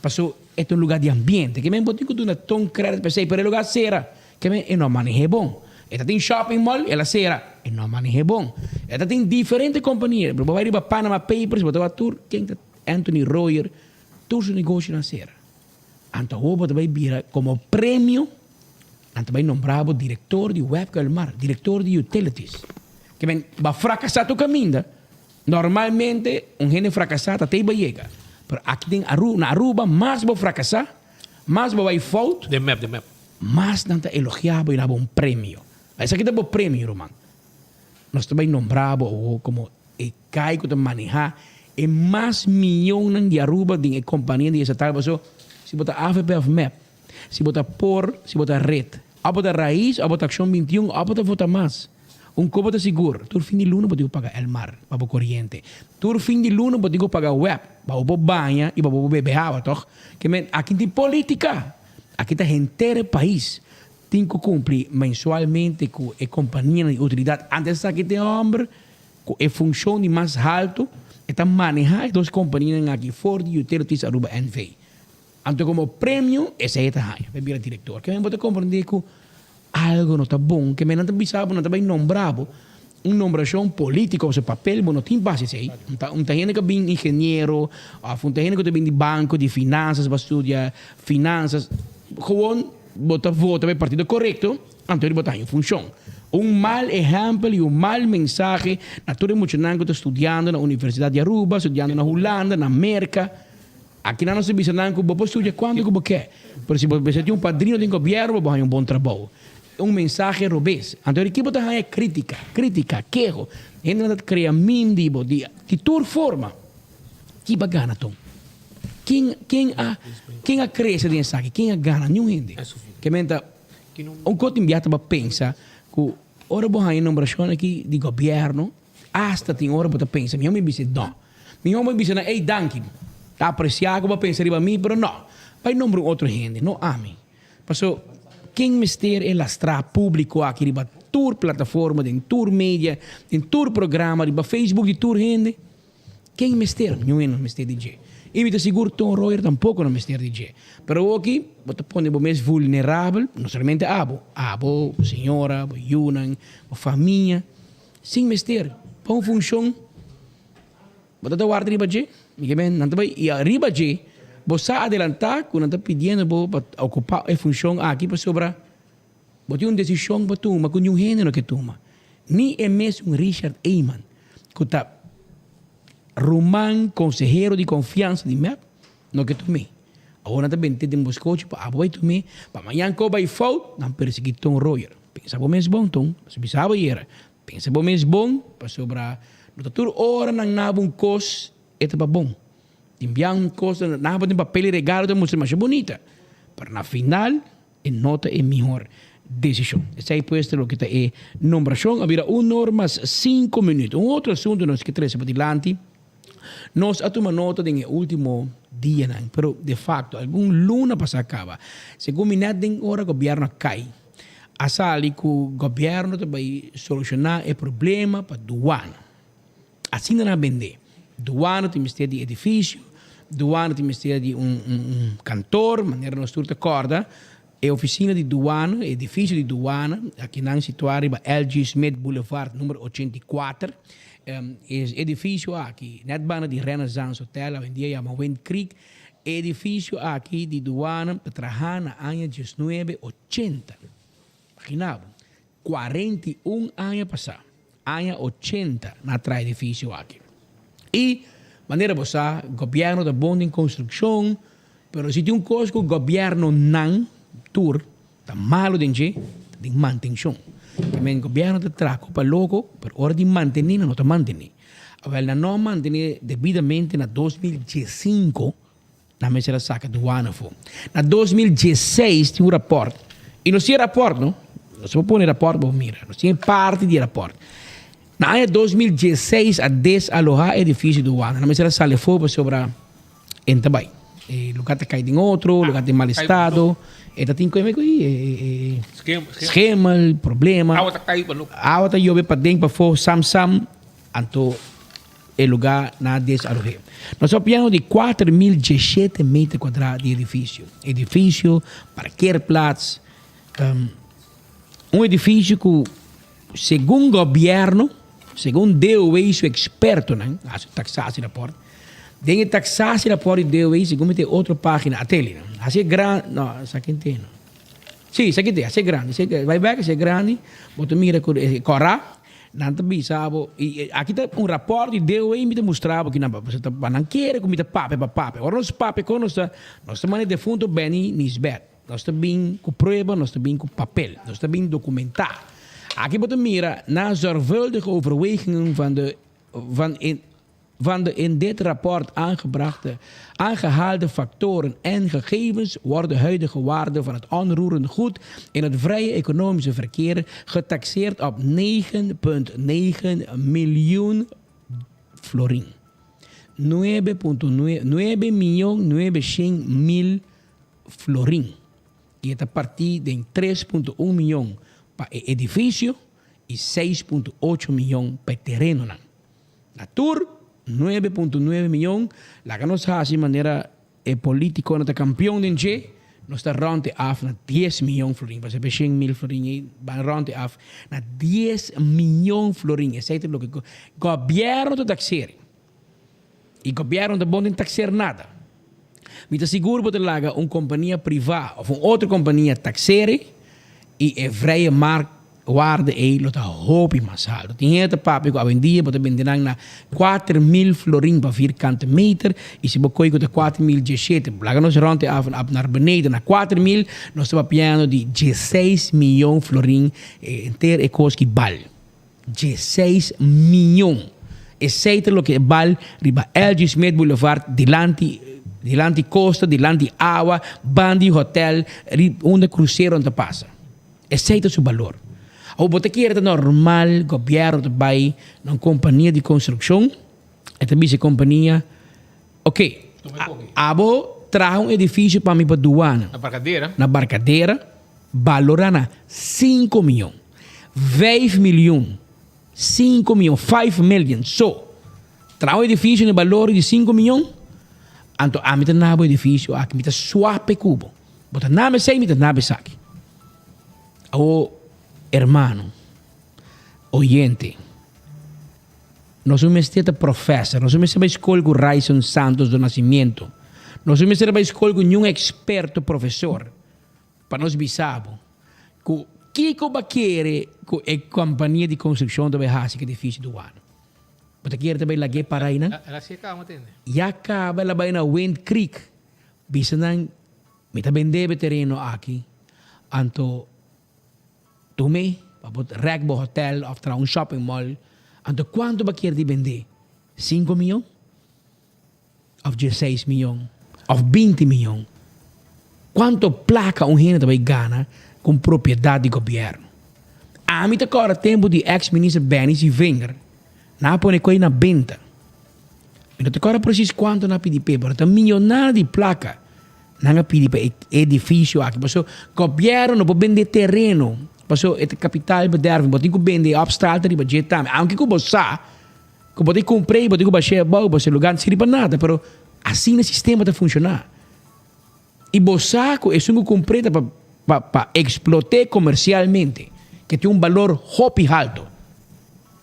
Paso e ta un lugar di ambiente. Ke men bo tin cu duna Ton credit pa esey, pero e lugar cera. Ke men e no a maneh'é bon. E ta tin shopping mall, el a cera. E no a maneh'é bon. E ta tin diferente compania. Bo bay riba Panama Papers, bo ta wak tur ken ta Anthony Royer. Tur su negoshonan sera. Anto awor bo ta bai bira komo premio, nan ta bai nombra bo direktor di Web Elmar, direktor di Utilities. Ke men, bo a frakasá tur kaminda. Normalmente un hende frakasá ta tei bo yega. Pero aki den Aru, na Aruba mas bo frakasá, mas bo bai fout, Den mep, den mep. mas nan ta elogiá bo i dá bo un premio. Esaki ta bo premio, ruman. Nos ta bai nombra bo awor komo E kai ku ta manehá e mas mionnan di Aruba den e kompania di estatal paso si bo ta avp òf mep, si bo ta por, si bo ta red, òf bo ta Raiz òf bo ta Akshon 21 òf bo ta vota mas. Un kos bo ta sigur, tur fin di luna bo tin ku paga Elmar pa bo koriente. Tur fin di luna bo tin ku paga web pa bo por baña i pa bo por bebe awa tòg. Ke men aki tin politika, aki ta henter e pais. Tin ku kumpli mensualmente ku e kompanianan di utilidat. Antes esaki ta e hòmber ku e funshon di mas haltu, e ta manehá e dos kompanianan aki for di Utilities Aruba NV. Anto komo premio esei e ta haña pa e bira direktor. Ke men bo ta komprendé ku algu no ta bon, ke men nan ta bisa bo, nan ta bai nombra bo un nombrashon polítiko pasobra papel bo no tin pa hasi esei. Un ta un ta hende ku a bin ingeniero òf un ta hende ku ta bin di banko di finansas pa studia finansas. Gewoon bo ta vota pa e partido korekto, anto bo ta haña un funshon. Un mal ehèmpel i un mal mensahe na tur e muchanan ku ta studiando na Universidat di Aruba, studiando na Hulanda, na Merka. Aki nan nos ta bisa nan ku bo por studia kuantu ku bo ke, pero si bo mester tin un padrino den gobièrnu pa bo haña un bon trabou. Un mensahe robes. Anto di ki bo ta haña krítika, krítika, keho. Hendenan ta krea meme di bo di tur forma. Ki bo a gana ton? Ken ken a ken a crece den esaki? Ken a gana? Niun hende. Ke men ta un kos tin biaha ta pensa ku ora bo haña nombrashon aki di gobièrnu asta tin ora bo ta pensa mihó mi bisa no. Mihó mi bisa nan ey danki ta apresiá ku bo a pensa riba mi pero no bai nombra un otro hende no ami. Paso ken mester e lastrá públiko aki riba tur plataforma den tur media den tur programa riba Facebook di tur hende? Ken mester? Niun hende no mester di dje. I mi ta sigur Ton Royer tampoko no mester di dje. Pero awoki bo ta pone bo mes vulnerabel, no solamente abo, abo, bo señora, bo yunan, bo famia, sin mester. Pa un funshon bo ta ta warda riba dje, mi ke men nan ta bai i riba dje bo sa adelantá ku nan ta pidiendo bo pa okupá e funshon aki pasobra Bo tin un desishon pa tuma ku niun hende no ke tuma. Ni e mesun Richard Eman, ku ta ruman konsehero di konfiansa di mep, no ke tum'é. Awor nan ta bent'é den boskochi pa abo bai tum'é, pa mañan ku bo bai fout, nan persiguí Ton Royer. Pensa bo mes bon, Ton. Nos a bisa bo ayera. Pensa bo mes bon, pasobra no ta tur ora nan naba un kos e ta pa bon. Tin bia un kos nan naba den papel i regalo ta mustra masha bunita, pero na final e no ta e mihor desishon. Esei pues ta loke ta e nombrashon. A bira un or mas sinku minuut. Un otro asuntu nos ke trese padilanti. Nos a tuma nota den e ultimo dianan, pero de facto algun luna pasa caba. Segun mi net den ora gobierno a cay, a sali cu gobierno ta bay soluciona e problema pa duana. Asina nan a bende. Duana tin mester di edificio, duana tin mester di un un kantoor, manera nos tur ta corda. E oficina di duana, e edificio di duana, akinan situa riba LG. Smith Boulevard numero 84. E edificio aki, net banda di Renaissance Hotel, awendia yama Wind Creek. E edificio aki di duana ta traha na aña diesnuebe ochenta. Imagina bo, 41 aña pasá, aña ochenta nan a traha e edificio aki. I manera bo sa, gobièrnu ta bon den konstrukshon, pero si tin un kos ku gobièrnunan tur ta malu den dje, ta den mantenshon. Te men gobièrnu ta traha kopa loko, pero ora di mantené nan no ta mantené. Awèl nan no a mantené debidamente na 2015, Nan mester a saka duana afó. Na 2016 tin un rapòrt, i nos tin e rapòrt no, nos por pone e rapòrt pa bo mira, nos tin e parti di e rapòrt. Na aña 2016 a desalohá e edifisio di duana, nan mester a sali afó pasobra e no ta bai. E lugá ta kai den otro, lugá ta den mal estado, e ta tin ku e schemel, problema. Awa ta kai pa loko. Awa ta yobe paden pafó sam sam, anto. E lugá na desarohé. Nos ta papiando di 4017 meter kuadrá di edifisio. Edifisio, parkeerplaats, un edifisio ku segun gobièrnu, segun DOW su ekspertonan, a hasi un taksasierapport, den e taksasierapport di DOW, segun mi ta e otro página, a tele, hasi e gran, no, esaki no tin. Sí, esaki tin, hasi e grandi, bai bèk hasi e grandi, bo ta mira ku e kòrá. Nan ta bisa bo, i aki ta un rapòrt di DOE mi ta mustra bo kinan, pasobra ta pa nan kere ku mi ta papia pa papia. Ora nos papia kon nos ta, nos ta manda e defunto Benny Nisbet. Nos ta bin ku prueba, nos ta bin ku papel, nos ta bin dokumentá. Aki bo ta mira, na zorgvuldige overwegingen van de van in Van de in dit rapport aangebrachte, aangehaalde factoren en gegevens wordt de huidige waarde van het onroerend goed in het vrije economische verkeer getaxeerd op 9,9 miljoen florin. 9,9 mion 900 mil florin. I e ta partí den 3,1 mion pa e edifisio i 6,8 mion pa e terenonan. Na tur nuebe punto nuebe miyon, laga nos hasi manera e politiconan ta campeon den dje, nos ta rond e af na dies miyon florin, pasobra e shen mil florin ei ban rond e af na dies miyon florin, esei ta loke gobierno ta taxer y gobierno ta bon den taxer nada. Mi ta sigur bo ta laga un compania priva of un otro compania taxer y e vrije markt Waarde ei lo ta hopi mas haltu. Tin hende ta papia ku awendia bo ta bende nan na 4000 florin pa vierkante meter i si bo koe ku ta 4017, laga nos rònt e af ap naar beneden na 4000, nos ta papiando di dieseis miyon florin henter e kos ki bal. Dieseis miyon! Esei ta loke e bal riba LG Smith Boulevard dilanti dilanti kosta, dilanti awa, bandi hotel, unda kruseronan ta pasa. Esei ta su balor. Awor bo ta kere ta normal gobierno ta bai na un kompania di konstrukshon, e ta bisa e kompania, ok, abo traha un edifisio pa mi pa duana. Na Barcadera. Na Barcadera, balora na sinku miyon. Vijf miljoen. Sinku miyon, five million, so. Traha un edifisio na e balor di sinku miyon, anto ami ta na bo edifisio aki, mi ta swap e ku bo. Bo ta nami esei, mi ta nami esaki. Awo, hermano, oyente, nos no mester ta professor, nos no mester bai skol ku Ryson Santos do Nascimento, nos no mester bai skol ku niun eksperto profesor pa nos bisa bo ku kiko bo a kere ku e kompania di konstrukshon ta bai hasi ku edifisio duana. Bo ta kere ta bai lag'é para einan? El a si'e kaba, tende. Ya kaba el a bai na Wind Creek. Bisa nan, Mi ta bende bo e tereno aki, anto tum'é pa bo rèk bo hotèl òf traha un shopping mall. Anto kuantu bo a kier di bend'é? Sinku mion? Òf dieseis mion? Òf binti mion? Kuantu plaka un hende ta bai gana ku un propiedat di gobièrnu? Ami ta kòrda tempu di èks minister Benny Sevinger, nan a pone koi na benta. Mi no ta kòrda presis kuantu nan a pidi p'e, pero ta mionada di plaka nan a pidi pa e edifisio aki. Pasobra gobièrnu no por bende tereno, pasobra e ta kapital bederf, bo tin ku bende e opstal ta riba dje tambe. Aunke ku bo sa ku bo tin kumpr'é, bo tin ku bash'é abou, pasobra e lugá no sirbi pa nada, pero asina e sistema ta funshoná. I bo sa ku esun ku kumpr'é ta pa pa pa eksplot'é komersialmente, ke tin un balor hopi haltu.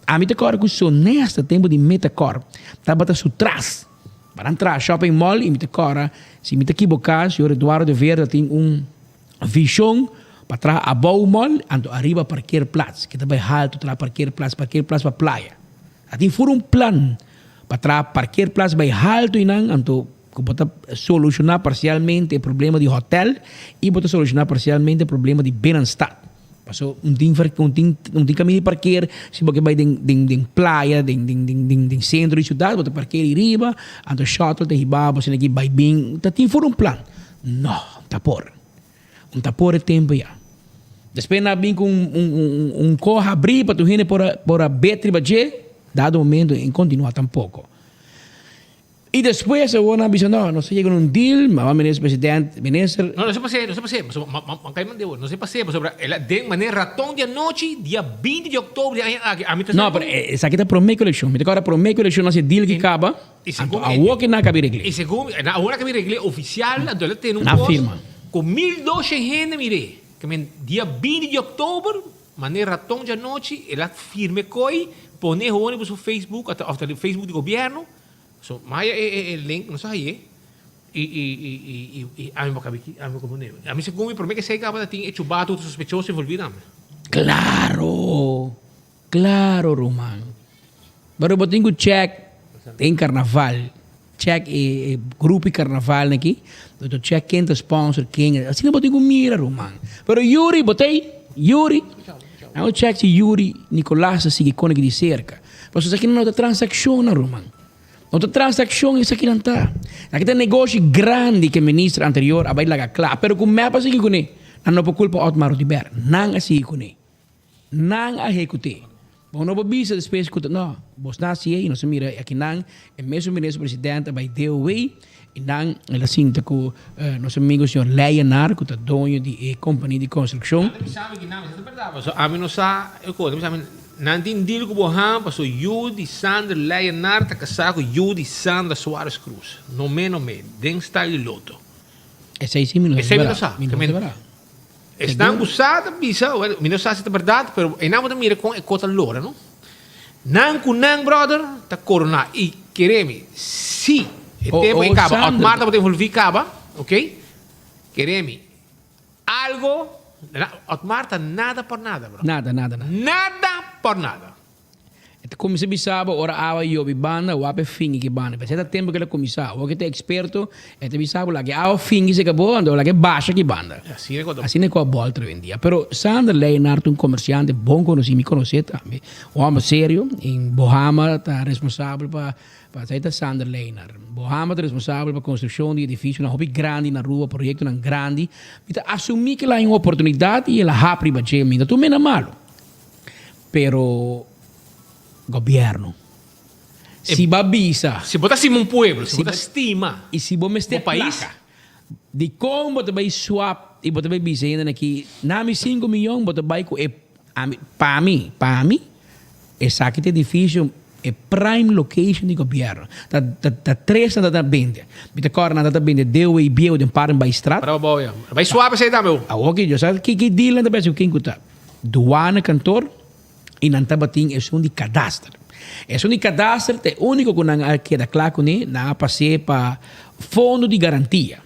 Ami ta kòrda ku Sonesta tempu di Metacorp tabata su tras pa nan traha shopping mall i mi ta kòrda, si mi ta kiboká, señor Eduardo de Veer ta tin un vishon pa traha abou mall anto ariba parkeerplaats, ke ta bai haltu traha parkeerplaats, parkeerplaats pa playa. A tin fur un plan pa traha parkeerplaats bai haltu einan anto ku bo ta solushoná parsialmente e problema di hòtèl i bo ta solushoná parsialmente e problema di binnenstad. Paso un tin un tin un tin kaminda di parkeer si bo ke bai den den den playa den den den den den sentro di siudat bo ta parkeer ei riba anto shuttle ta hiba bo asina aki bai bin ta tin fur un plan. No, ta por. Un ta por e tempu ya. Despues nan a bin ku un un un ko habrí pa tur hende por a por a bet riba dje, dado momento e kontinuá tampoko. I despues awor nan a bisa no, nos a yega na un deal, mama minister president, minister. No, no se pas'é, no se pas'é, pasobra ma ma ma kai mand'é awor, no se pas'é pasobra el a den manera raton di anochi dia binti di òktober di aña aki, ami ta sa No, pero esaki ta promé ku elekshon. Mi ta kòrda promé ku elekshon nan hasi deal ki kaba. I segun Anto awor ke nan a kabi regl'é. I segun nan awor a kabi regl'é ofisial, anto el a tene un Nan kos firma. ku 1200 hende mir'é. Ke men dia 20 di òktober, manera raton djanochi, el a firma e koi, pone hoor riba su Facebook, òf ta Facebook di gobièrnu. So, maya e e e link, nos a hay'é. I i i i i i ami bo kabi ki, ami bo komponé. Ami segun mi promé ke esei kaba ta tin e chubato ku ta sospechoso envolví tambe. Klaro! Claro ruman. Pero bo tin cu check den carnaval. Check e grupo di carnaval aki. Bo ta check ken ta sponsor ken. Asina bo tin cu mira ruman. Pero Yuri bo ta ey? Yuri? Nan bo check si Yuri Nicolas ta sigui con aki di cerca. Pasobra esaki no ta transaccion ruman. No ta transaccion esakinan ta. Esaki ta negoshi grandi cu e minister anterior a bay laga cla. Pero cu mep a sigui cune. Nan no por culpa Otmar Oduber. Nan a sigui cune. Nan a hekut'é. Bo no por bisa despues ku ta, no, bos na hasié i nos a mira akinan e mesun minister president a bai DOW i nan el a sinta ku nos amigo señor Leyenaar ku ta doño di e kompania di konstrukshon. Nan ta bisa mi kinan, esei ta bèrdat, pasobra ami no sa e kos. Nan ta bisa mi, nan tin deal ku bo han pasobra yu di Sander Leyenaar ta kasá ku yu di Sandra Suarez Cruz. No me no me, den style di loto. Esei si mi no sa. Mi no sa bèrdat. Esnan ku sa ta bisa, well, mi no sa si ta bèrdat, pero einan bo ta mira kon e kos ta lora, no? Nan ku nan, bròder, ta koroná. I kere mi, si e tempu ei kaba, Otmar tabata envolví kaba, ok? Kere mi, algo, Otmar ta nada por nada, bròder. Nada, nada, nada. Nada por nada. E ta kuminsá bisa bo ora awa yobi banda, wak e fingi ki banda. P'esei ta tempu ku el a kuminsá. Awor ku e ta eksperto, e ta bisa bo laga e awa fingi seka bo, anto laga e basha ki banda. Asina ku a bòlter hoy en dia. Pero Sander Leyenaar ta un komersiante bon konosí, mi konosé tambe. Un hòmber serio. En Bohama ta responsabel pa, pa esei ta Sander Leyenaar. Bohama ta responsabel pa konstrukshon di edifisionan hopi grandi na Aruba, proyektonan grandi. Mi ta asumí ku el a haña un oportunidat i el a hap riba dje. Mi no ta un mena malu. Pero gobierno si bo a bisa. Si bo ta stima un pueblo, si bo ta stima I si bo mester plaka, dikon bo ta bai swap i bo ta bai bisa hende aki, nami sinku miyon bo ta bai ku e, ami, pa mi, pa mi, esaki ta edifisio, e prime location di gobierno. Ta, ta, ta tres nan ta ta bende. Mi ta kòrda nan ta ta bende deo ei bieu den Parenbaistraat. Bravo bo ya. Bai swap esei tambe bo. Awor ki yo sa ki ki deal nan ta bai hasi ku ken ku ta. Douane kantoor y nan tabatin esun di kadaster. Esun di kadaster ta e unico cu nan a keda cla cune, nan a pas'e pa fondo di garantia.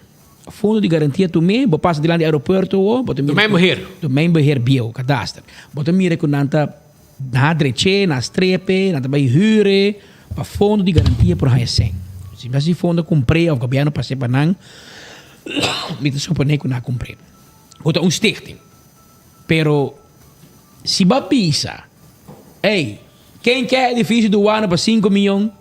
Fondo di garantia tum'e, bo pasa dilanti aeropuerto awo, bo ta mira Domein beheer. Domein beheer bieu, kadaster. Bo ta mira cu nan ta nan a drech'e, nan a strep'e, nan ta bay huur'e pa fondo di garantia por haya cen. Si bes di fondo a cumpr'e of gobierno pas'e pa nan. Mi ta suponé ku nan a kumpr'é. Ku ta un stichting. Pero si bo a bisa, Ey, ken ke edifisio duana pa sinku miyon?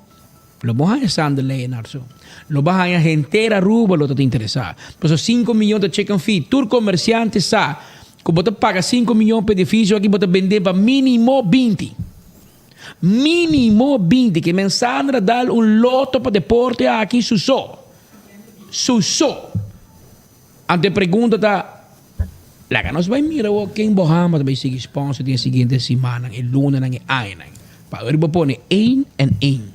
Lo bo haña Sander Leyenaar so. Lo bo haña henter Aruba lo ta ta interesá. Pasobra sinku miyon ta chicken feed. Tur komersiante sa ku bo ta paga sinku miyon pa edifisio aki bo ta bend'é pa mínimo 20. Mínimo 20. Ke men Sander a dal un loto pa deporte aki su so. Su so. Anto e pregunta ta, Laga nos bai mira awor ken bo hama ta bai sigui sponsor den e siguiente simannan, e lunanan, e añanan. Pa ora bo pone een en een.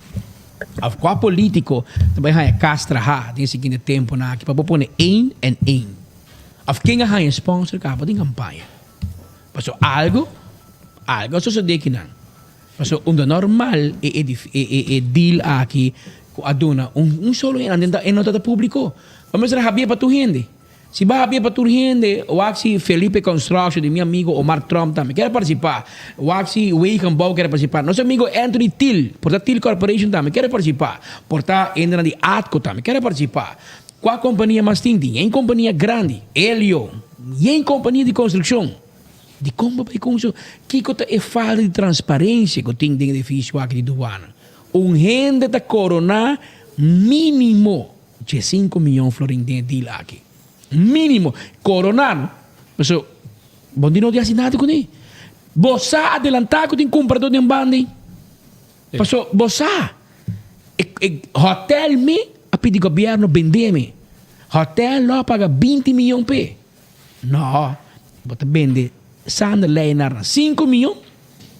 Of kua politico ta bai haña kas traha den e siguiente temponan aki pa bo pone een en een. Of ken a haña sponsor kaba den kampaña. Pasobra algo, algo a sosode kinan. Pasobra unda normal e e e deal aki ku a duna un un solo hende e no ta ta publico. Bo mester habia pa tur hende. Si bo habia pa tur hende, wak si Felipe Construction di mi amigo Omar Tromp tambe kier participa. Wak si Wegenbouw kier participa. Nos amigo Anthony Thiel, por ta Thiel Corporation tambe kier participa. Por ta hendenan di Atco tambe kier participa. Kua kompania mas tin? Tin yen kompania grandi, Elio, yen kompania di construccion. Dikon bo bai konso? Kiko ta e falta di transparensia ku tin den edifisio aki di duana? Un hende ta koroná mínimo diesinku mion florin den e deal aki. Mínimo. Koroná no. Pasobra bo no tin hasi nada kuné. Bo sa adelantá ku tin kumpradó den banda ei. Pasobra bo sa. E hotel mi a pidi gobièrnu bendé mi. Hotel lo a paga 20 mion p'e. No, bo ta bende Sander Leyenaar na 5 mion.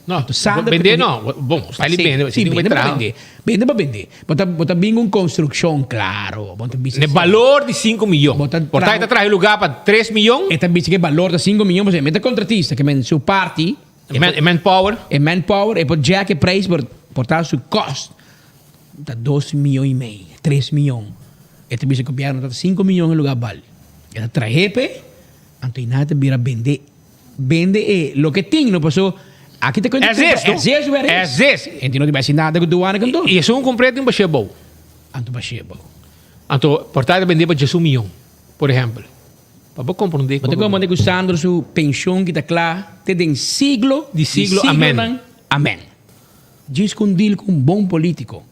No, Sander bende no. Bon, pa li bende, si bende pa bende. Bende pa bende. Bo ta bo ta bin un construccion, claro. Bo ta bisa. Ne balor di 5 mion. Bo ta Por ta e ta traha e lugar pa 3 mion. E ta bisa ke balor ta 5 mion, pasobra e mester contratista, ke men su parti. E man, e manpower. E manpower, e por jack e prijs, por por ta su cost ta 2 mion y mei, 3 mion. E ta bisa gobierno ta 5 mion e lugar bal. E ta trahe p'e, anto y nan ta bira bende, bende e loke tin, no paso aki ta Es es, no? Es es, where Es es. Enti no ta bai haci nada cu douane kantoor. Y esun cumpre tin bashe bou. Anto bashe bou. Anto por ta bende pa 11 mion, por ehempel. Pa bo comprende Bo ta comprende cu Sandro su pension ki ta cla te den siglo di siglo, amen. Amen. Djis cu un deal cu un bon politico.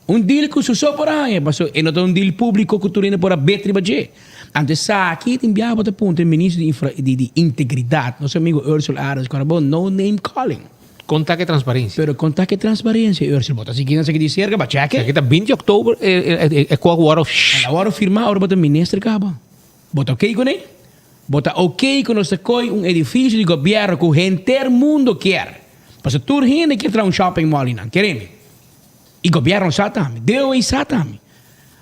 Un deal cu su so por a haña, paso e no ta un deal publico cu tur hende por a bet riba dje. Anto esaki tin biaha bo ta puntra e ministro di infra di di integridad, nos amigo Ursel Arends, cu bo no name calling. Con ta ke transparencia? Pero con ta ke transparencia, Ursel? Bo ta sigui nan esaki di cerca, ba check e. Esaki ta 20 oktober e e e cu a worde. El a worde firma ora bo ta minister caba. Bo ta ok cune? Bo ta ok cu nos ta coy un edificio di gobierno cu henter mundo kier? Pasobra tur hende kier traha un shopping mall y nan kere mi. Y gobierno sa tambe, DOE sa tambe.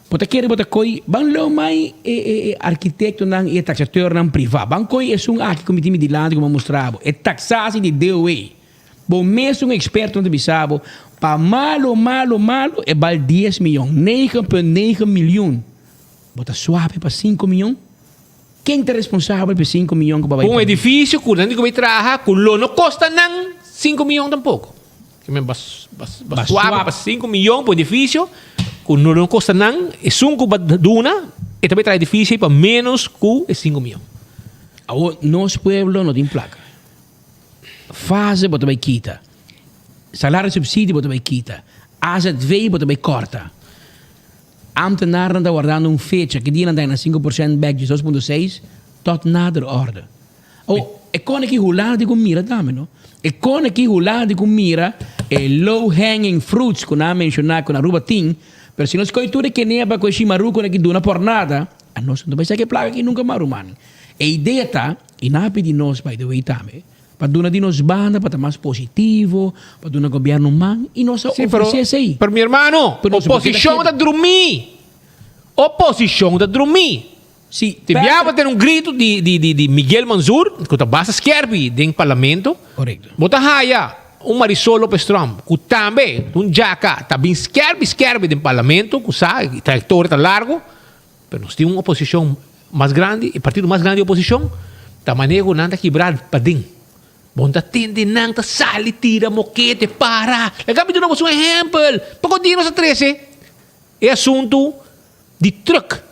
Bo ta kere bo ta coy, ban leu mai e e e arquitectonan y e taxateurnan priva. Ban coy esun aki cu mi tin mi dilanti cu mi a mustra bo, e taxatie di DOE. Bo mes un experto ta bisa bo, pa malo, malo, malo e bal dies miyon, 9.9 miljoen. Bo ta suape pa sinku miyon? Ken ta responsabel pa e sinku miyon ku bo a bai Un pèrdè? edifisio ku nan di ku bai traha ku lo no kosta nan sinku miyon tampoko. Ke men bas bas Ba suape suape. pa sinku miyon pa un edifisio ku no lo kosta nan esun ku ba duna e ta bai traha edifisio ei pa ménos ku e sinku miyon. Awor nos pueblo no tin plaka. Fase bo ta bai kita. Salario subsidio bo ta bai kita. AZV bo ta bai kòrta. Ambtenarnan ta wardando un fecha, ki dia nan ta gana 5% bek di 2.6 tot nader orde. Oh, e kone ki Hulanda tin ku mira tambe no. E kone ki Hulanda tin ku mira e low hanging fruits ku nan a menshoná ku na Aruba tin, pero si nos kohe tur e keneba ku e shimarukonan ki duna por nada, anos no ta bai saka e plaka aki nunka mas ruman. E idea ta, i nan a pidi nos by the way tambe, Pa duna di nos banda pa ta mas positivo, pa duna gobierno man y nos a Sí, pero, ofrece esey. pero mi hermano, Pero nos por keda oposicion ta keda. drumí. Oposicion ta drumí. Sí, Te Patrick. biaba ten un grito di, di, di, di Miguel Mansur, ku ta basta skerpi den parlamento. Correcto. Bo ta haya un Marisol Lopez Tromp, ku tambe un djaka ta bin skerpi skerpi den parlamento, ku sa, e trayectoria ta largo. Pero nos tin un oposicion mas grandi, e partido mas grandi di oposicion, ta manera cu nan ta kibra paden. Bo no ta tende nan ta sali tira mokete, para. Laga mi duna boso un ehempel. Poko dia nos a trece e asunto di truck.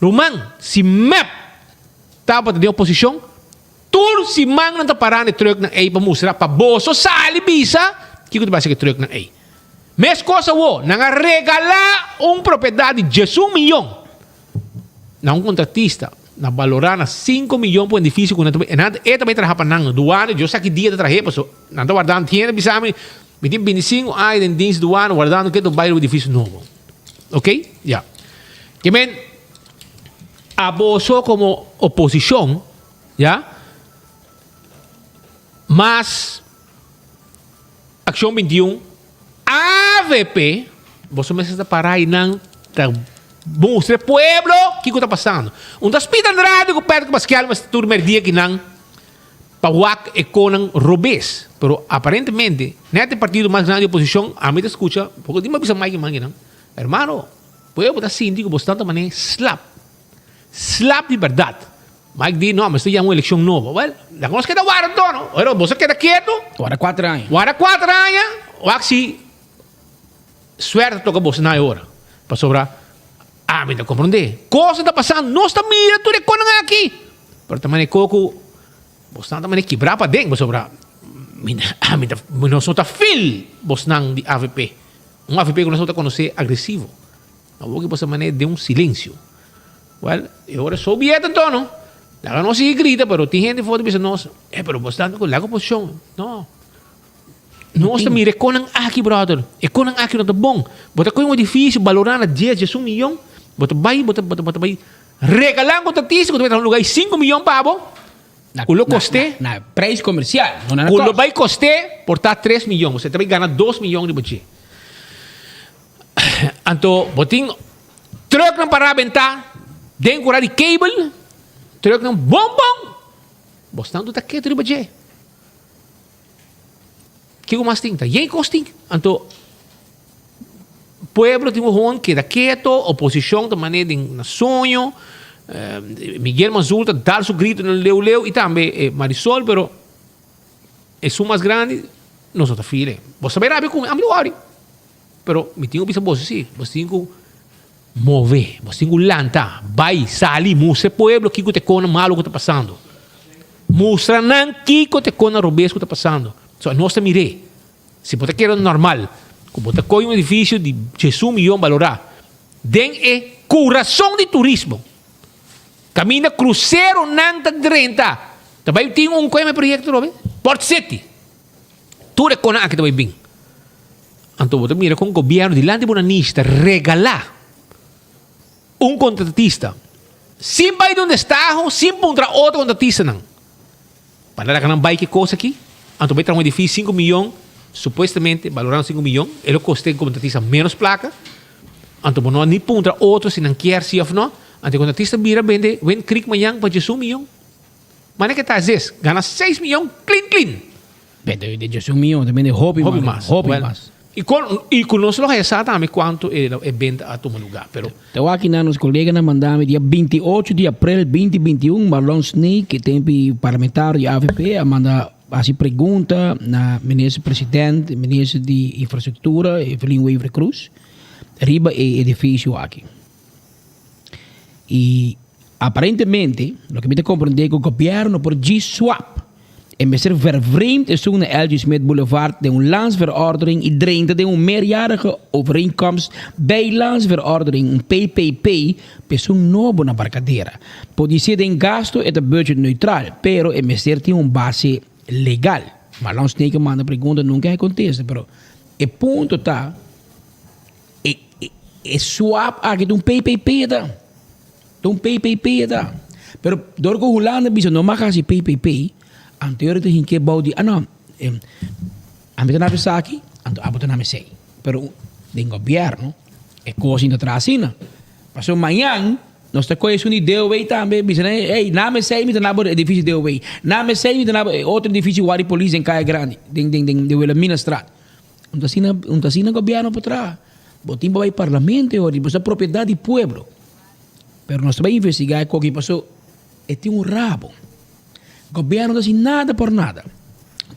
Ruman, si mep tabata den oposishon, tur siman nan ta pará na e trùknan ei pa mustra pa boso sali bisa kiko ta basa ku e trùknan ei. Meskos awor, nan a regalá un propiedat di diesun miyon na un kontratista, na balorá na sinku miyon pa un edifisio ku nan ta bai, nan e ta bai traha pa nan, duana, Dios sa ki dia ta trah'é, pasobra nan ta wardando hende bisa mi, mi tin bintisinku aña den dins duana wardando ke ta bai riba edifisio nobo. Ok? Ya. Ke men, aboso komo oposishon, ya, mas Akshon 21, avp, boso mester ta para einan ta mustra e pueblo kiko ta pasando. Un ta Speed Andrade ku Patrick Pascal mester tur merdia kinan pa wak e konan robes. Pero aparentemente net e partido mas grandi di oposishon ami ta skucha poko di mi a bisa Mike Eman kinan, hermano pueblo ta sinti ku boso ta manera slap. Slap di bèrdat. Mike di, No, mester yama un elekshon nobo. Wèl, laga nos keda wara anto, no? Ora boso keda ketu. Wara kuater aña. Wara kuater aña, wak si suerte toka boso na e ora. Pasobra ami ta komprondé. Kos ta pasando, nos ta mira tur e konan aki. Pero ta manera ku bosnan ta manera kibrá paden, pasobra mi ami ta nos no ta feel bosnan di avp. Un avp ku nos no ta konosé agresivo. Awor ki boso manera den un silencio. Well, e ora so biet anto no. Laga nos sigui grita, pero tin hende for ta bisa nos, eh, pero bo sta ku laga oposicion. No. Nos ta mira e konan aki, brother. E konan aki no ta bon. Bo ta kohe un edificio balorá na dies, diesun miyon. Bo ta bai, bo ta, bo ta, bo ta bai regalá un kontratista ku ta bai traha un lugar di sinku miyon pa bo. Ku lo kost'é. Na prijs komersial, no na Ku lo bai kost'é por ta tres miyon. Bo ta bai gana dos miyon riba dje. Anto bo tin trucknan pará bentá den kura di cable, trucknan bon bon, bo stan tur ta ketu riba dje. Kiko mas tin? Ta yen kos tin. Anto pueblo tin gewoon keda keto, oposishon ta manera den na soño, Miguel Mazur ta dal su grito na leu leu i tambe Marisol, pero esun mas grandi nos no ta file. Bo sa bai rabia ku mi, ami ta wòri. Pero mi tin ku bisa boso si, boso tin ku move, boso tin ku lanta, bai, sali, mustra e pueblo kiko ta e kona malu ku ta pasando. Mustra nan kiko ta e kona robes ku ta pasando. So nos ta mir'é. Si bo ta kere normal ku bo ta kohe un edifisio di diesun miyon balorá den e kurason di turismo, kaminda kruseronan ta drenta, ta bai tin un koe proyekto robe? Port City. Tur e konan aki ta bai bin. Anto bo ta mira kon gobièrnu dilanti bo nanishi ta regalá un kontratista sin bai den un destaho, sin puntra otro kontratistanan. Pa nan laga nan bai ki kos aki. Anto bai traha un edifisio sinku miyon, supuestamente balorando sinku miyon, e lo kosta e kontratista ménos plaka. Anto bo no a ni puntra otro si nan kier si òf no. Anto e kontratista bira bende Wind Creek mañan pa diesun miyon. Mane ke ta zes, gana seis miyon klin klin. Bende de diesun miyon, ta bende hopi Hopi mas. Hopi Well, mas. I kon, i ku nos lo haya sa tambe kuantu e e benta a tuma lugá, pero. Ta wak kinan nos koleganan manda mi dia 28 di aprel 2021 Marlon Sneek, tempi parlamentario di avp a manda hasi pregunta na minister president, minister di infrastruktura Evelyn Wever Croes riba e edifisio aki. I aparentemente, loke mi ta komprendé ku gobièrnu por djis swap e mester vervreemd esun na LG Smith Boulevard den un landsverordening i drenta den un meerjarige overeenkomst bij landsverordening, un PPP, pa esun nobo na Barcadera. Podisé den gasto e ta budget neutral, pero e mester tin un base legal. Marlon Snake a manda pregunta nunka e kontesta, pero e punto ta. E e swap aki ta un PPP ta. Ta un PPP ta. Pero dor ku Hulanda bisa no mag hasi PPP, anto yora ta hinke bou di, ah no, ami ta na esaki, anto abo ta na esei. Pero den gobièrnu e kos ta traha asina. Pasobra mañan nos ta kohe esun di DOW tambe bisa nan, ey, nami esei mi ta na bo edifisio DOW, nami esei mi ta na bo otro edifisio Wari Polis den Kaya Grandi, den den den Wilhelminastraat. Un ta asina, un ta asina gobierno por traha. Bo tin pa bai parlamento e ora, bo sa propiedad di pueblo. Pero nos ta bai investiga e koki paso e tin un rabo. Gobierno no ta hasi nada por nada.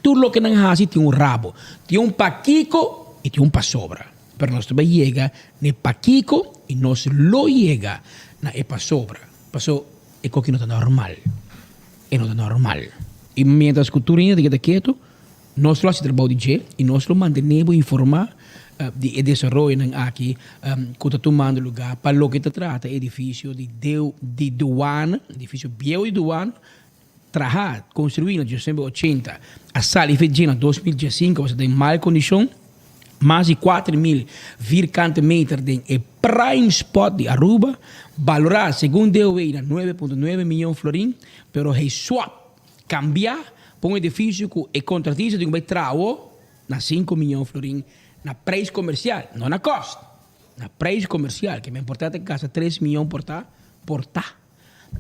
Tur loke nan hasi tin un rabo. Tin un pakiko y tin un pasobra. Pero nos ta bai yega na e pakiko i nos lo yega na e pasobra. Paso e koki no ta normal. E no ta normal. I mientras ku tur hende ta keda ketu, nos lo hasi trabou di dje i nos lo mantené bo informá di e desaroyonan aki ku ta tumando lugá pa loke ta trata e edifisio di di duana, edifisio bieu di duana, Traha, construi na diesnuebe ochenta, a sali fe dje na 2015 pasobra ta den mal kondishon. Mas di 4000 vierkante meter den e prime spot di Aruba, balorá segun DOW na 9.9 miyon florin, pero hey swap, kambia pa un edifisio ku e kontratista tin ku bai traha awo na 5 miyon florin na prijs komersial, no na kost, na prijs komersial, ke men por ta ta gasta 3 miyon por ta, por ta.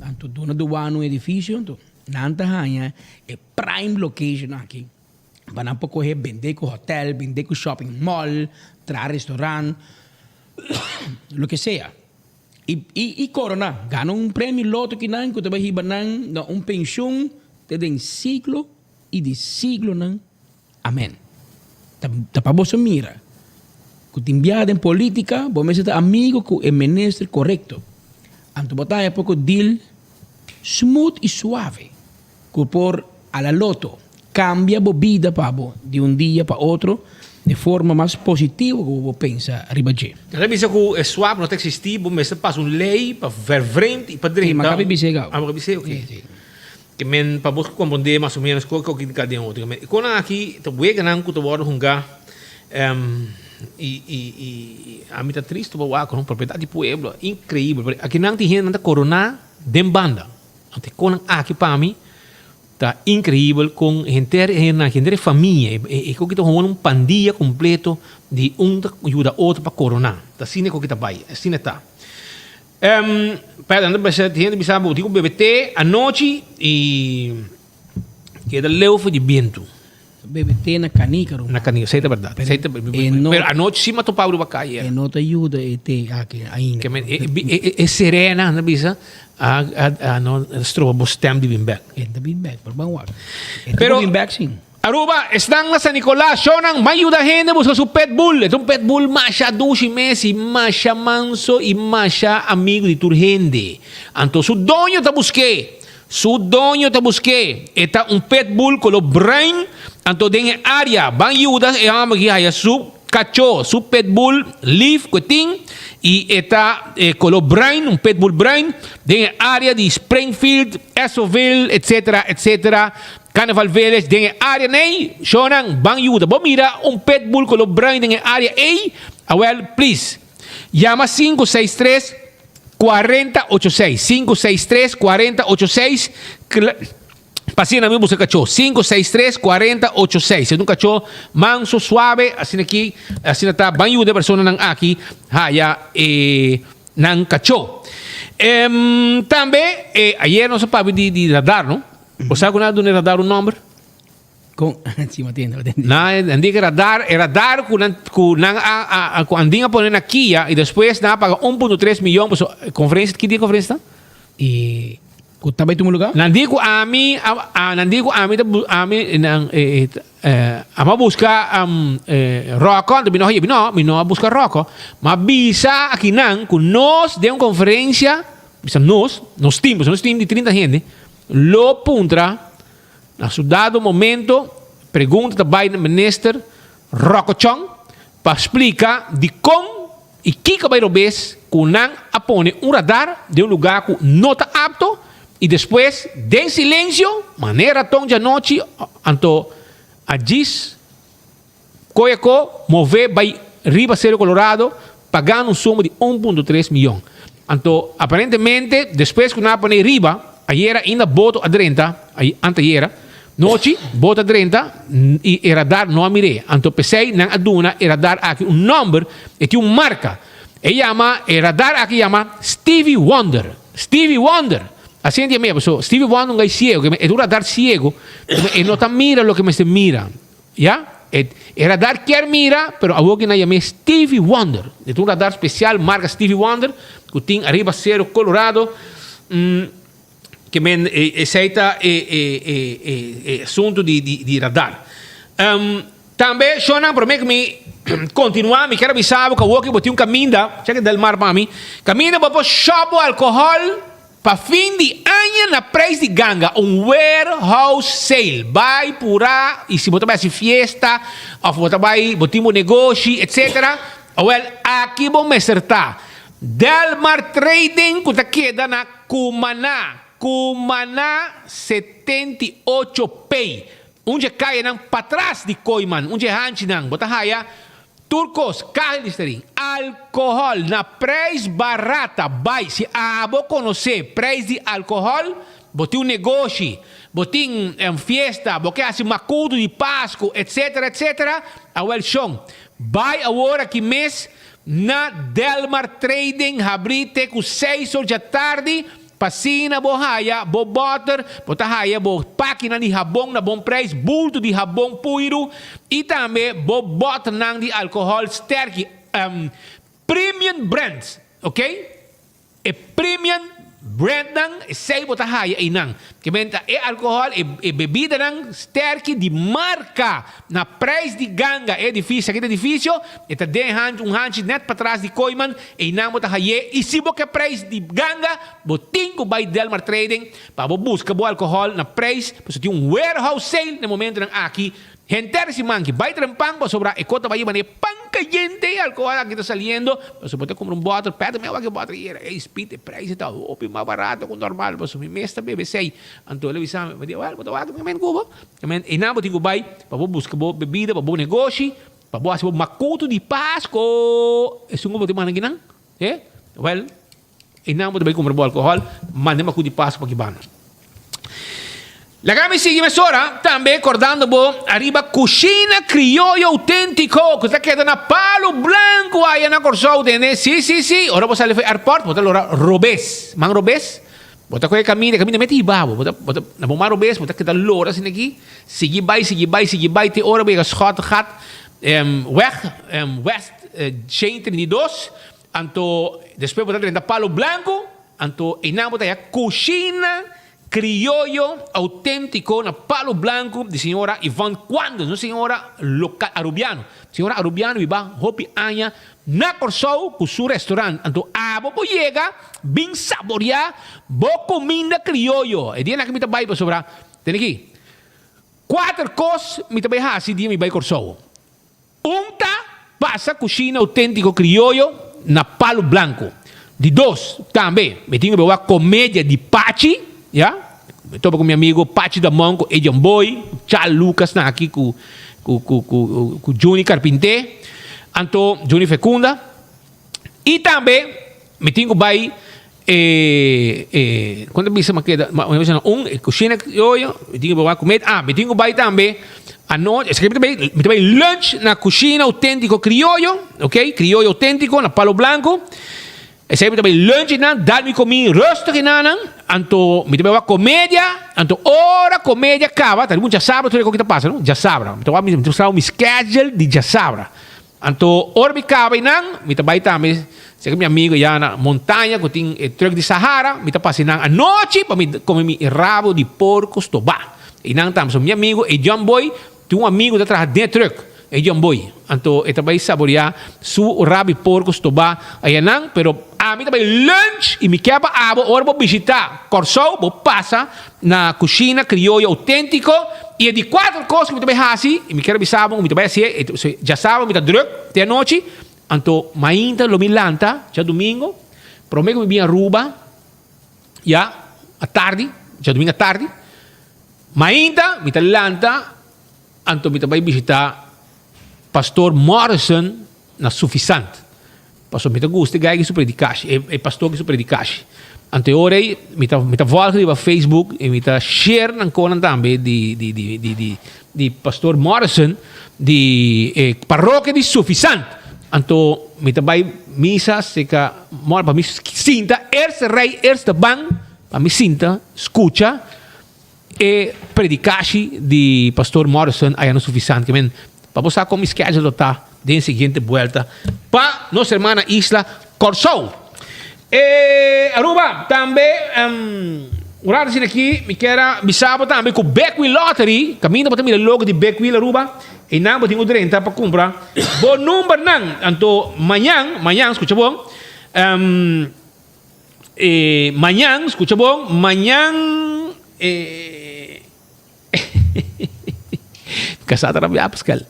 Anto duna duana un edifisio, anto nan ta haña e prime location aki pa nan por kohe bende ku hotel, bende ku shopping mall, traha restaurant, loke sea. I i i korona, gana un premio loto kinan ku ta bai hiba nan na un penshun te den siglo i di siglonan. Amen. Ta ta pa boso mira ku tin biaha den politica bo mester ta amigo ku e minister korekto. Anto bo ta haña poko deal smooth i suave ku por a la loto kambia bo bida pa bo di un dia pa otro di forma mas positivo ku bo por pensa riba dje. Nan ta bisa ku e swap no ta eksistí, bo mester pasa un lei pa vervreemd i pa drenta. Sí, mi a kaba di bis'é gau. Ah, bo a bis'é, oké. Sí, sí. Ke men pa bo komprondé mas o ménos kiko ki ta den otro. E konan aki ta weganan ku ta wòrdu hungá i i i ami ta tristu pa wak no propiedat di pueblo inkreibel pasobra akinan tin hendenan ta koroná den banda. Anto e konan aki pa mi ta inkreibel kon henter e hendenan aki henter e famia e koki ta hunga un pandia kompleto di un ta yuda otro pa koroná. Ta asina e koki ta bai asina ta. P'e nan ta bisa hende bisa bo tin ku bebe te anochi i keda leu for di bientu. Bebe te na kanika ruman. Na kanika, esei ta bèrdat. Esei ta pero anochi si mi a topa riba kaya. E no ta yuda e te aki ainda. Ke men e serena nan ta bisa a no stroba bo stem di bin bèk. E ta bin bèk, pero ban wak. E ta bin bèk si. Aruba, esnan na San Nicolas, shownan ban yuda hende busca su pitbull. E ta un pitbull masha dushi mes y masha manso y masha amigo di tur hende. Anto su doño ta busk'é. Su doño ta busk'é. E ta un pitbull color bruin. Anto den e area ban yuda e homber aki haya su cacho, su pitbull lief cu e tin y e ta color bruin, un pitbull bruin, den e area di Springfield, Essoville, etc. Etc. Carnival Village den e area nei, shownan ban yuda. Bo mira un pitbull color bruin den e area ey? Awel, please, yama 563 40 86, 563 40 86, pa asina mi busca cachó, 563 40 86. Es un cachó manso, suave, asina aki, asina ta, ban yuda e personanan aki haya e nan cachó. Tambe, ayer nos a papia di radar, no? Bo sa ku nan a duna e radar un nòmber? Kon? Si, mi tende, mi tende. Nan, nan di ku e radar, e radar ku nan, ku nan a, a, a, ku Andin a pone na Kia i despues nan a paga 1.3 miyon paso konferensia, ki dia konferensia ta? E ku ta bai tuma lugá? Nan di ku ami a, a, nan di ku ami ta bu, ami nan e, e, ami a buska Rocco, anto mi no haña, mi no, mi no a buska Rocco, ma bisa akinan ku nos den un konferensia, bisa nos, nos tim, pasobra nos tim di 30 hende, Lo puntra na su dado momento, pregunta ta bai na minister Rocco Chong pa splica dicon y kico a bai robes cu nan a pone un radar den un lugar cu no ta apto y despues den silencio manera raton djanochi anto a djis Koe ko move bai riba Cerro Colorado pagando un suma di un punto tres miyon. Anto aparentemente despues ku nan a pone riba, ayera ainda boto a drenta, antayera nochi boto a drenta i e radar no a mir'é. Anto p'esei nan a duna e radar aki un nòmber, e tin un marka. E yama, e radar aki yama Stevie Wonder. Stevie Wonder! Asina di a mira, pasobra Stevie Wonder un gai siego, e ta un radar siego, e no ta mira loke mester mira. Ya, e e radar kier mira, pero awor ki nan yam'é Stevie Wonder. E ta un radar spesial marka Stevie Wonder ku tin ariba Cerro Colorado. Ke men esei ta e e e e asuntu di di di radar. Tambe, shownan, promé ku mi kontinuá, mi kier a bisa bo ku awor ku bo tin un kaminda, chèk Del Mar pa mi, kaminda bo por shòp bo alkohòl pa fin di aña na preis di ganga, un warehouse sale. Bai purá i si bo ta bai hasi fiesta òf bo ta bai, bo tin bo negoshi, etsetera, awèl aki bo mester ta. Del Mar Trading ku ta keda na Cumaná, Cumaná 78 P. Un dje kayanan patras di Kooiman, un dje hanchinan, bo ta haya tur kos, kaha di listerin, alkohòl na preis barata. Bai, si abo konosé preis di alkohòl, bo tin un negoshi, bo tin fiesta, bo ke hasi makutu di Pasku, etsetera, etsetera, awèl shon, bai awor aki mes na Delmar Trading habrí te ku seis or djatardi, P'asina bo haya bo bòter, bo ta haya bo pakinan di habon na bon preis, bulto di habon puiru i tambe bo bòternan di alkohòl sterki, premium brands, ok. E premium brandnan, esei bo ta haya einan. Ke men ta e alkohòl, e bebidanan sterki di marka na preis di ganga. E edifisio, aki ta edifisio, e ta den un hanchi nèt patras di Kooiman. Einan bo ta hay'é i si bo ke preis di ganga, bo tin ku bai Delmar Trading pa bo buska bo alkohòl na preis, pasobra tin un warehouse sale na e momentunan aki. Henter siman ki bai trempan pasobra e kos ta bai manera pan kayente e alkohòl aki ta saliendo, pasobra bo ta kumpra un bòter, pèt mi a wak e bòter ayera, ey Speed e preis ta hopi mas barato ku normal pasobra mi mes ta bebe esei. Anto el a bisa mi, mi di, wèl bo ta wak mi men ku bo. Einan bo tin ku bai pa bo buska bo bebida pa bo negoshi. Pa bo hasi bo makutu di Pasko, esun ku bo tin manda kinan? Eh? Wèl, einan bo ta bai kumpra bo alkohòl, manda e makutu di Pasko pa ki banda. Laga mi sigui mesora tambe kordando bo ariba Kushina Krioyo Outentiko ku ta keda na Palo Blanku aya na Kòrsou, tende? Si, si, si, ora bo sali for airport bo ta lora robes, man robes, Bo ta kohe kaminda, e kaminda mete hiba bo. Bo ta, bo ta, na bo man robes, bo ta keda lora asina aki, sigui bai, sigui bai, sigui bai, te ora bo yega Schottegat, weg, West Shane 32, anto despues bo ta drenta Palo Blanco, anto einan bo ta haya Cushina Crioyo Autentico na Palo Blanco di señora Yvonne Cuando, un señora local, Arubiano, señora Arubiano biba hopi aña Na Kòrsou ku su restaurant anto abo por yega bin saboreá bo kuminda krioyo. E dianan aki mi ta bai pasobra tene aki kuater kos mi ta bai hasi dia mi bai Kòrsou. Un ta pasa kushina outéntiko krioyo na Palu Blanku. Di dos tambe mi tin ku bai wak komedia di Pachi ya. Mi topa ku mi amigo Pachi Damon ku Ejan Boy, ku Chal Lucas nan aki ku ku ku ku ku Juni Carpinté, anto Juni Fecunda. I tambe mi tin ku bai e e kon ta bisa mi a keda mi a bisa nan un e kushina krioyo mi tin ku bai wak kume ah mi tin ku bai tambe anochi esaki mi ta bai mi ta bai lunch na kushina outentiko krioyo ok krioyo outentiko na Palo Blanco. Esei mi ta bai lunch einan, dal mi komi rustig einanan, anto mi ta bai wak komedia, anto ora komedia kaba, ta riba un djasabra tur e koki ta pasa no, djasabra, mi ta wak mi ta mustra bo mi schedule di djasabra, anto ora mi kaba einan, mi ta bai tambe serka mi amigo ya na montaña ku tin e truck di Sahara, mi ta pasa einan anochi pa mi kome mi rabo di porko stobá, einan tambe, so mi amigo e John Boy Tin un amigu ta traha den e truck, e John Boy. Anto e ta bai saboreá su rabi porko stobá ayanan, pero ami ta bai lunch i mi ke pa abo ora bo bishitá Kòrsou bo pasa na Kushina Krioyo Outéntiko. I e di kuater kos ku mi ta bai hasi i mi kier a bisa bo ku mi ta bai hasié, djasabra mi ta drùk te anochi, anto mainta lo mi lanta djadumingu promé ku mi bin Aruba ya atardi, djadumingu atardi. Mainta mi ta lanta anto mi ta bai bishita Pastor Morrison na Sufisant. Pasobra mi ta gusta e guy ki su predikashi, e e pastor ki su predikashi. Anto e ora ei mi ta mi ta volg riba Facebook i mi ta share nan konan tambe di di di di di di Pastor Morrison di e parokia di Sufisant. Anto mi ta bai misa seka Mor pa mi sinta eerste rij eerste bank pa mi sinta skucha E predikashi di Pastor Morrison a yano sufisante ke men pa bo sa kon mi schedule lo ta den siguiente buelta pa nos hermana isla Kòrsou. E Aruba tambe un rato asina aki mi kier a bisa bo tambe ku Big Wheel Lottery kaminda bo ta mira logo di Big Wheel Aruba. Einan bo tin ku drenta pa kumpra bo numbernan. Anto mañan, mañan, skucha bon, e mañan, skucha bon, mañan e Kasá ta rabia, Pascal.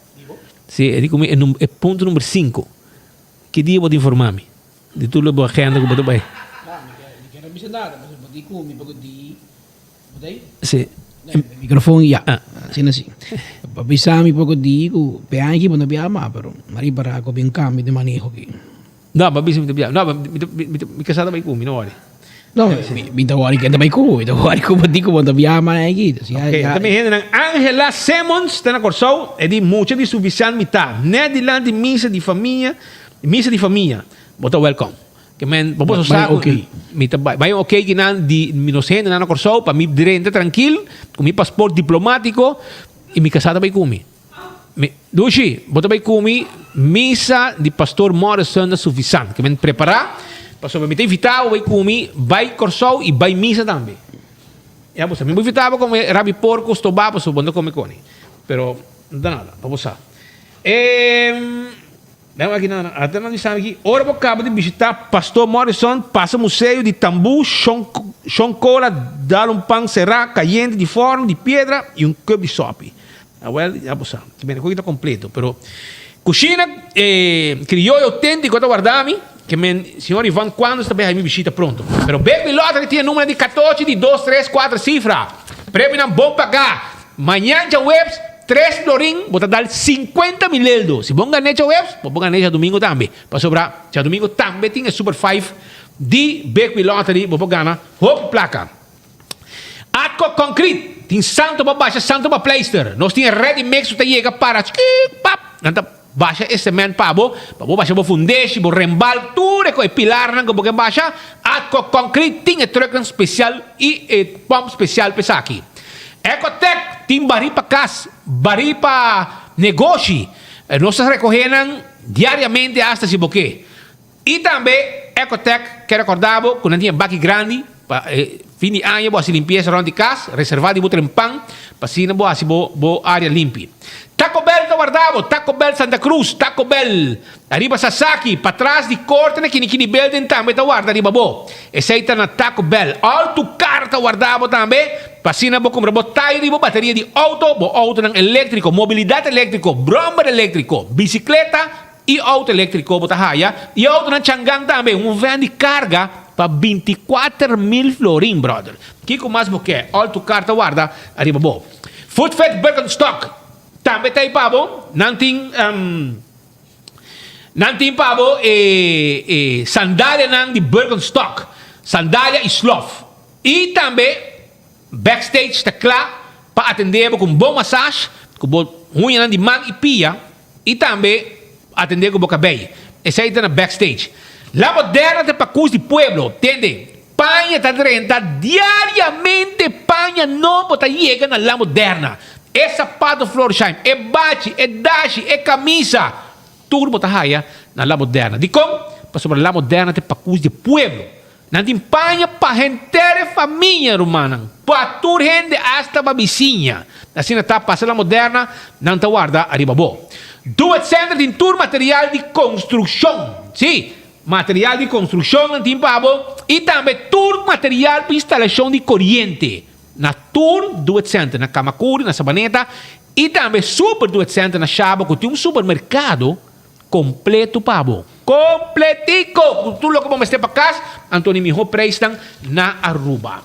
Sí, e di ku mi e e punto number sinku. Ki dia bo ta informá mi? Di tur lo bo agenda ku bo ta bai. No, mi ke, mi ke no bisa nada, pasobra bo di ku mi poko di. Sí. Microfoon ya. Asina si. Pa bisa mi poco di cu pe aña aki bo no bia mas pero mi a ripara cu bin cambio di maneho aki. No, pa bisa mi ta bia. No, mi ta mi ta mi casa ta bai cu mi, no worry. No, mi ta worry ken ta bai cu, mi ta worry cu bo di cu bo no ta bia mas aña aki. Si Ok, ta mi hendenan Angela Simmons ta na Corsou, e di mucha di Suvisan mi ta. Net dilanti misa di famia, misa di famia. Bo ta welcome. Ke men, bo por sa ku mi ta bai. Bai un oké kinan di mi nos hendenan na Kòrsou pa mi drenta trankil ku mi pasport diplomátiko i mi kasá ta bai ku mi. Mi, Dushi, bo ta bai ku mi misa di Pastor Morrison na Suffisant. Ke men prepará pasobra mi ta invitá bo bai ku mi bai Kòrsou i bai misa tambe. Ya bo sa, mi bo invitá bo kome rabi porko stobá pasobra bo no ta kome koni. Pero no ta nada, pa bo sa. E. Nan aki nan ata nan di sabi ki ora bo kaba di bishita Pastor Morrison pasa museo di tambú Shon Shon Cola dal un pan será kayente di fòrnu di piedra i un kùp di sòpi. Awèl ya bo sa ki mene koki ta kompleto pero kushina krioyo outéntiko ta warda mi ke men señor Ivan Cuandos ta bai haña mi bishita pronto pero Big Lottery tin e numero di katochi di dos tres kuater sifra premionan bon pagá mañan djaweps Tres florin bo ta dal sinkuenta mil eldo. Si bo gané djaweps, bo por gané djadumingu tambe. Pasobra djadumingu tambe tin e Super Five di Big Wheel Lottery, bo por gana hopi plaka. Atco Concrete tin santo pa basha, santo pa pleister. Nos tin e ready mix ku ta yega para chkik pap, nan ta basha e cement pa bo, pa bo basha bo fundeshi, bo rembal, tur e ko e pilarnan ku bo ke basha, Atco Concrete tin e trucknan spesial i e pump spesial pa esaki. Ecotec tin barí pa kas, barí pa negoshi. Nos ta rekohé nan diariamente asta si bo ke. I tambe Ecotec ke rekordá bo ku nan tin e baki grandi pa e fin di aña bo hasi limpiesa rònt di kas, reservá di bo trempan pa asina bo hasi bo bo área limpi. Taco Bell ta warda bo, Taco Bell Santa Cruz, Taco Bell Ariba Sasaki, patras di korte na Kinikini Building tambe ta warda riba bo. Esei ta na Taco Bell. Auto Car ta warda bo tambe pa asina bo kumpra bo tayer di bo bateria di auto, bo autonan eléktriko, mobilidat eléktriko, bròmber eléktriko, bisikleta i auto eléktriko bo ta haya. I autonan Changan tambe, un vèn di karga pa 24 mil florin, bròder. Kiko mas bo ke? Auto Car ta warda ariba bo. Foodfed Birkenstock tambe ta ei pa bo. Nan tin. Nan tin pa bo e e sandalianan di Birkenstock, sandalia i slof. I tambe Backstage ta kla pa atendé bo ku un bon massage ku bo huñanan di man i pia i tambe atendé ku bo kabei. Esei ta na Backstage. La Moderna ta e pakus di pueblo. Tende, paña ta drenta diariamente paña nobo ta yega na La Moderna. E sapato Florsheim, e bachi, e dashi, e kamisa, tur bo ta haya na La Moderna. Dikon? Pasobra La Moderna ta e pakus di e pueblo. Nan tin paña pa henter e famia, rumannan, pa tur hende, asta pa bisiña. Asina ta pasa La Moderna, nan ta warda ariba bo. Do It Center tin tur material di konstrukshon. Sí, material di konstrukshon nan tin pa bo i tambe tur material pa instalashon di koriente. Na tur Do It Center na Camacuri, na Sabaneta y tambe Super Do It Center na Shaba cu tin un supermercado completo pa bo. Completico! Cu tur loke bo mester pa cas, anto ni miho prijsnan na Aruba.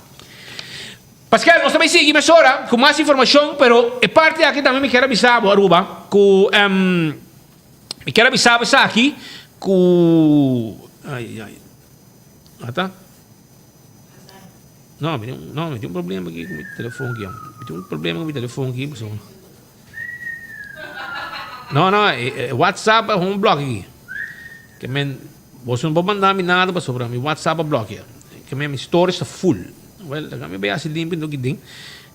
Paskel, nos ta bay sigui mesora cu mas informacion, pero e parti aki tambe mi kier a bisa bo Aruba cu mi kier a bisa bo esaki cu ay ay ata. No, mi tin, no, mi tin un problema aki ku mi telefon aki. Mi tin un problema ku mi telefon aki, pasobra. No, no, e, e WhatsApp a un blok aki. Ke men, boso no por manda mi nada pasobra mi WhatsApp a blokea. Ke men mi storage ta full. Well, laga mi bai hasi limpio un toki ding.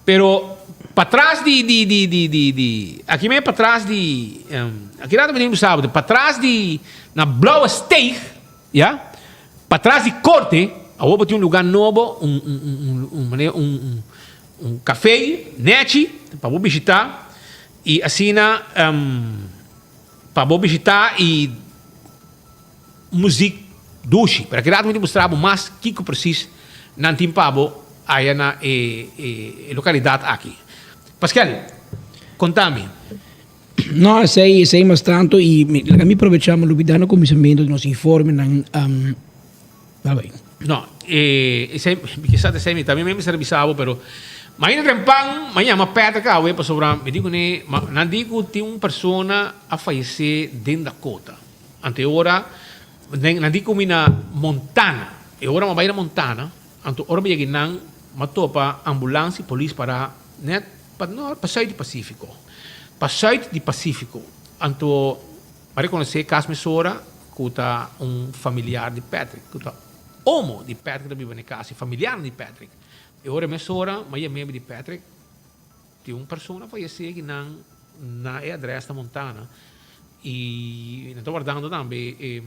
Pero patras di di di di di di aki men patras di um, aki rato mi tin bisa patras di na Blauwe Steeg Ya. Patras di korte, awor bo tin un luga nobo, un un un un manera un un un kafé nechi pa bo bishitá. Y asina pa bo bishita y muziek dushi. Pero aki rato mi ta mustra bo mas kiko precies nan tin pa bo aya na e localidad aki. Paskel, conta mi. No, esey, esey mas tanto y laga mi probecha mi lubida na cuminsamiento di nos informenan. Bye bye. No, e esei, mi kisas esei mi tambe mester a bisa bo, pero mañana trempan mi a yama Patrick awe pasobra mi di kuné, ma nan di ku tin un persona a fayesé den Dakota. Anto e ora nan di ku mi na Montana. E ora mi a bai na Montana, anto ora mi yega einan mi a topa ambulans i polis pará nèt pa nort, pa sùit di Pasífiko. Pa sùit di Pasífiko. Anto Mi a rekonosé kas mesora ku ta un familiar di Patrick, ku ta omo di Patrick ta biba na e kas, e familiarnan di Patrick. E ora mesora mi a yam'é mi di Patrick, tin un persona fayesé aki nan na e adrès na Montana i nan ta wardando tambe e,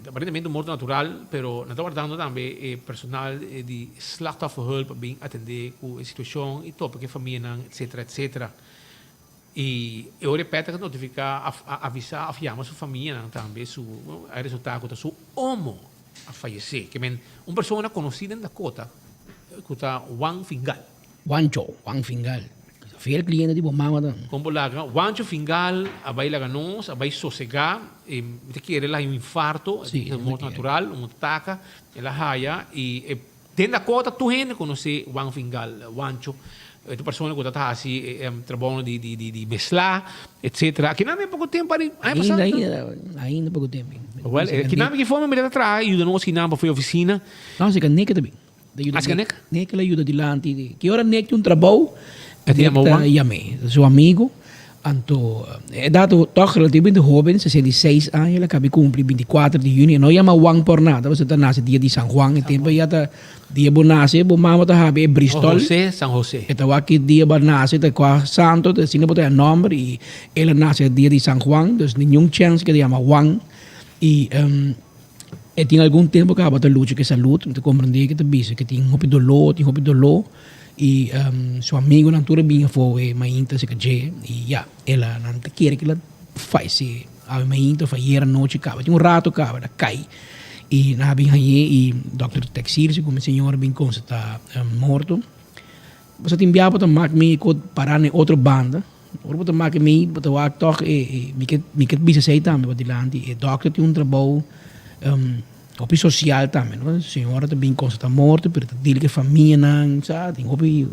aparentemente un morto natural, pero nan ta wardando tambe e personal di slachtofferhulp pa bin atendé ku e situashon i topa ku e famianan etcetera etcetera. I e ora e Patrick a notifiká, a avisá òf yama su famianan tambe, su a resultá ku ta su omo a fayesé. Ke men un persona konosí den Dakota ku ta Juan Fingal. Juancho, Juan Fingal. Fiel kliente di bo mama ta. Kon bo laga? Juancho Fingal a bai laga nos, a bai sosegá. E mi ta kere el a haña un infarto, Sí, un morto natural, un ataka el a haya i e Den Dakota tur hende konosé Juan Fingal, Juancho, e ta persona ku ta ta hasi e trabounan di di di meslá, etsetera. Akinan den poko tempu aña pasá. Ainda, ainda, ainda poko tempu. Wèl, kinan di ki forma mi ta traha i yuda nos kinan pa for e ofisina? No, si ka Nick ta bin. Asika Nick? Nick la yuda dilanti. Ki ora Nick tin un trabou, Nick ta yam'é. Su amigu. Anto e dato tòg relativamente hóben, 66 aña, el a kabi kumpli 24 di yüni. E no yama Juan por nada, pasobra e ta nase dia di San Juan. E tempu ya ta dia bo nase, bo mama ta habi e bristòl. José, San José. E ta wak ki dia bo a nase, ta kua santo, ta asina bo ta e nòmber. I el a nase dia di San Juan, dus ningun chèns ku e ta yama Juan. I e tin algun tempu kaba ta lucha ku e salud, mi ta komprendé ku e ta bisa ku e tin hopi doló, tin hopi doló. I su amigonan tur a bin afó e mainta cerca dje i ya, el a, nan ta kere ku el a fayesé awe mainta òf ayer anochi kaba, tin un rato kaba el a kai i nan a bin hañ'é i dòkter Texier segun mi señor a bin konstatá morto. Pasobra tin bia bo ta mak mi ku pará na e otro banda, ora bo ta mak mi bo ta wak tòg e mi ke mi ke bisa esei tambe padilanti e dòkter tin un trabou. Hopi social tambe no, señora ta bin constata morto pero ta deal cu e famianan sa tin hopi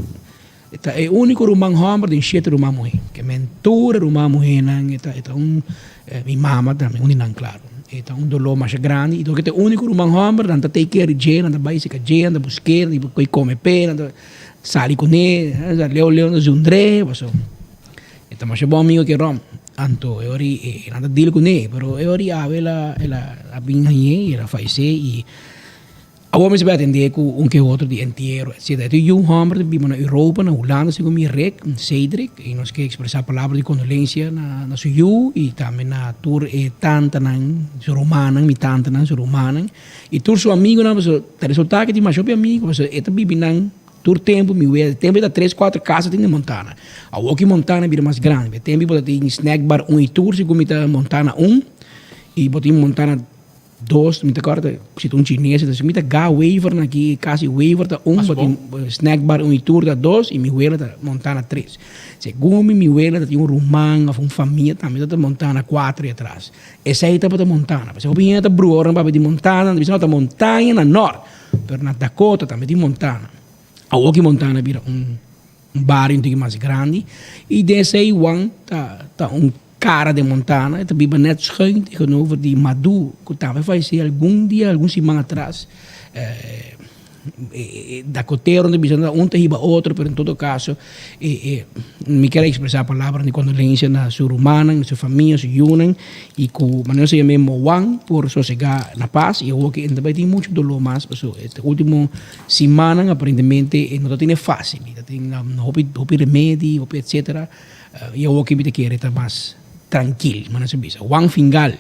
e ta e unico ruman homber den shete ruman muhe ke men tur e ruman muhenan e ta e ta un mi mama tambe un di nan claro e ta un dolor masha grandi y dor ke ta e unico ruman homber nan ta take care di dje nan ta bay cerca dje nan ta buske nan ta koy come pe nan ta sali cune leu leu nan ta zundre paso. E ta masha bon amigo ku e Rom. Anto e ora e nan ta deal kuné, pero e ora awe el a el a bin hañ'é i el a falesé i awor mi mester bai atendé ku un ke otro di entiero etcetera. E tin yu hòmber ta biba na Europa, na Hulanda segun mi Rick, Cedric, i nos ke ekspresá palabra di kondolensia na na su yu i tambe na tur e tantanan, su rumannan, mi tantanan, su rumannan i tur su amigunan pasobra ta resultá ke tin masha hopi amigu pasobra e ta bibi nan. Tur tempu mi wea, tempu e ta tres kuater kasa tin den Montana. Awor ki Montana bira mas grandi. E tempu bo ta tin snack bar un i tur segun mi ta Montana un i bo tin Montana dos, mi ta kòrda si ta un chines ta mi ta ga Wever na ki kasi Wever ta un, bo tin snack bar un i tur ta dos i mi wela ta Montana tres. Segun mi mi wela ta tin un ruman òf un famia tambe ta Montana kuater i atras. Esei tabata Montana. Pasobra hopi hende ta brua ora nan papia di Montana, nan ta bisa no ta montaña na nòrt. Pero na Dakota tambe tin Montana. Awor ki Montana bira un bario un tiki mas grandi y den esey Juan ta ta un cara den Montana. E ta biba net schuin tegenover di Madu cu tambe fayece algun dia, algun siman atras. E Dakoteronan ta bisa un ta hiba otro pero en todo caso e mi kier a expresa palabra di condolencia na su rumannan, na su famia, su yunan y cu manera nos a yama e Moan por sosega na paz y awor ki e no ta bay tin mucho dolor mas pasobra e ultimo simannan aparentemente e no ta tene facil, e ta tin hopi hopi remedi, hopi etcetera y awor ki mi ta kere ta mas trankil manera nos a bisa. Juan Fingal,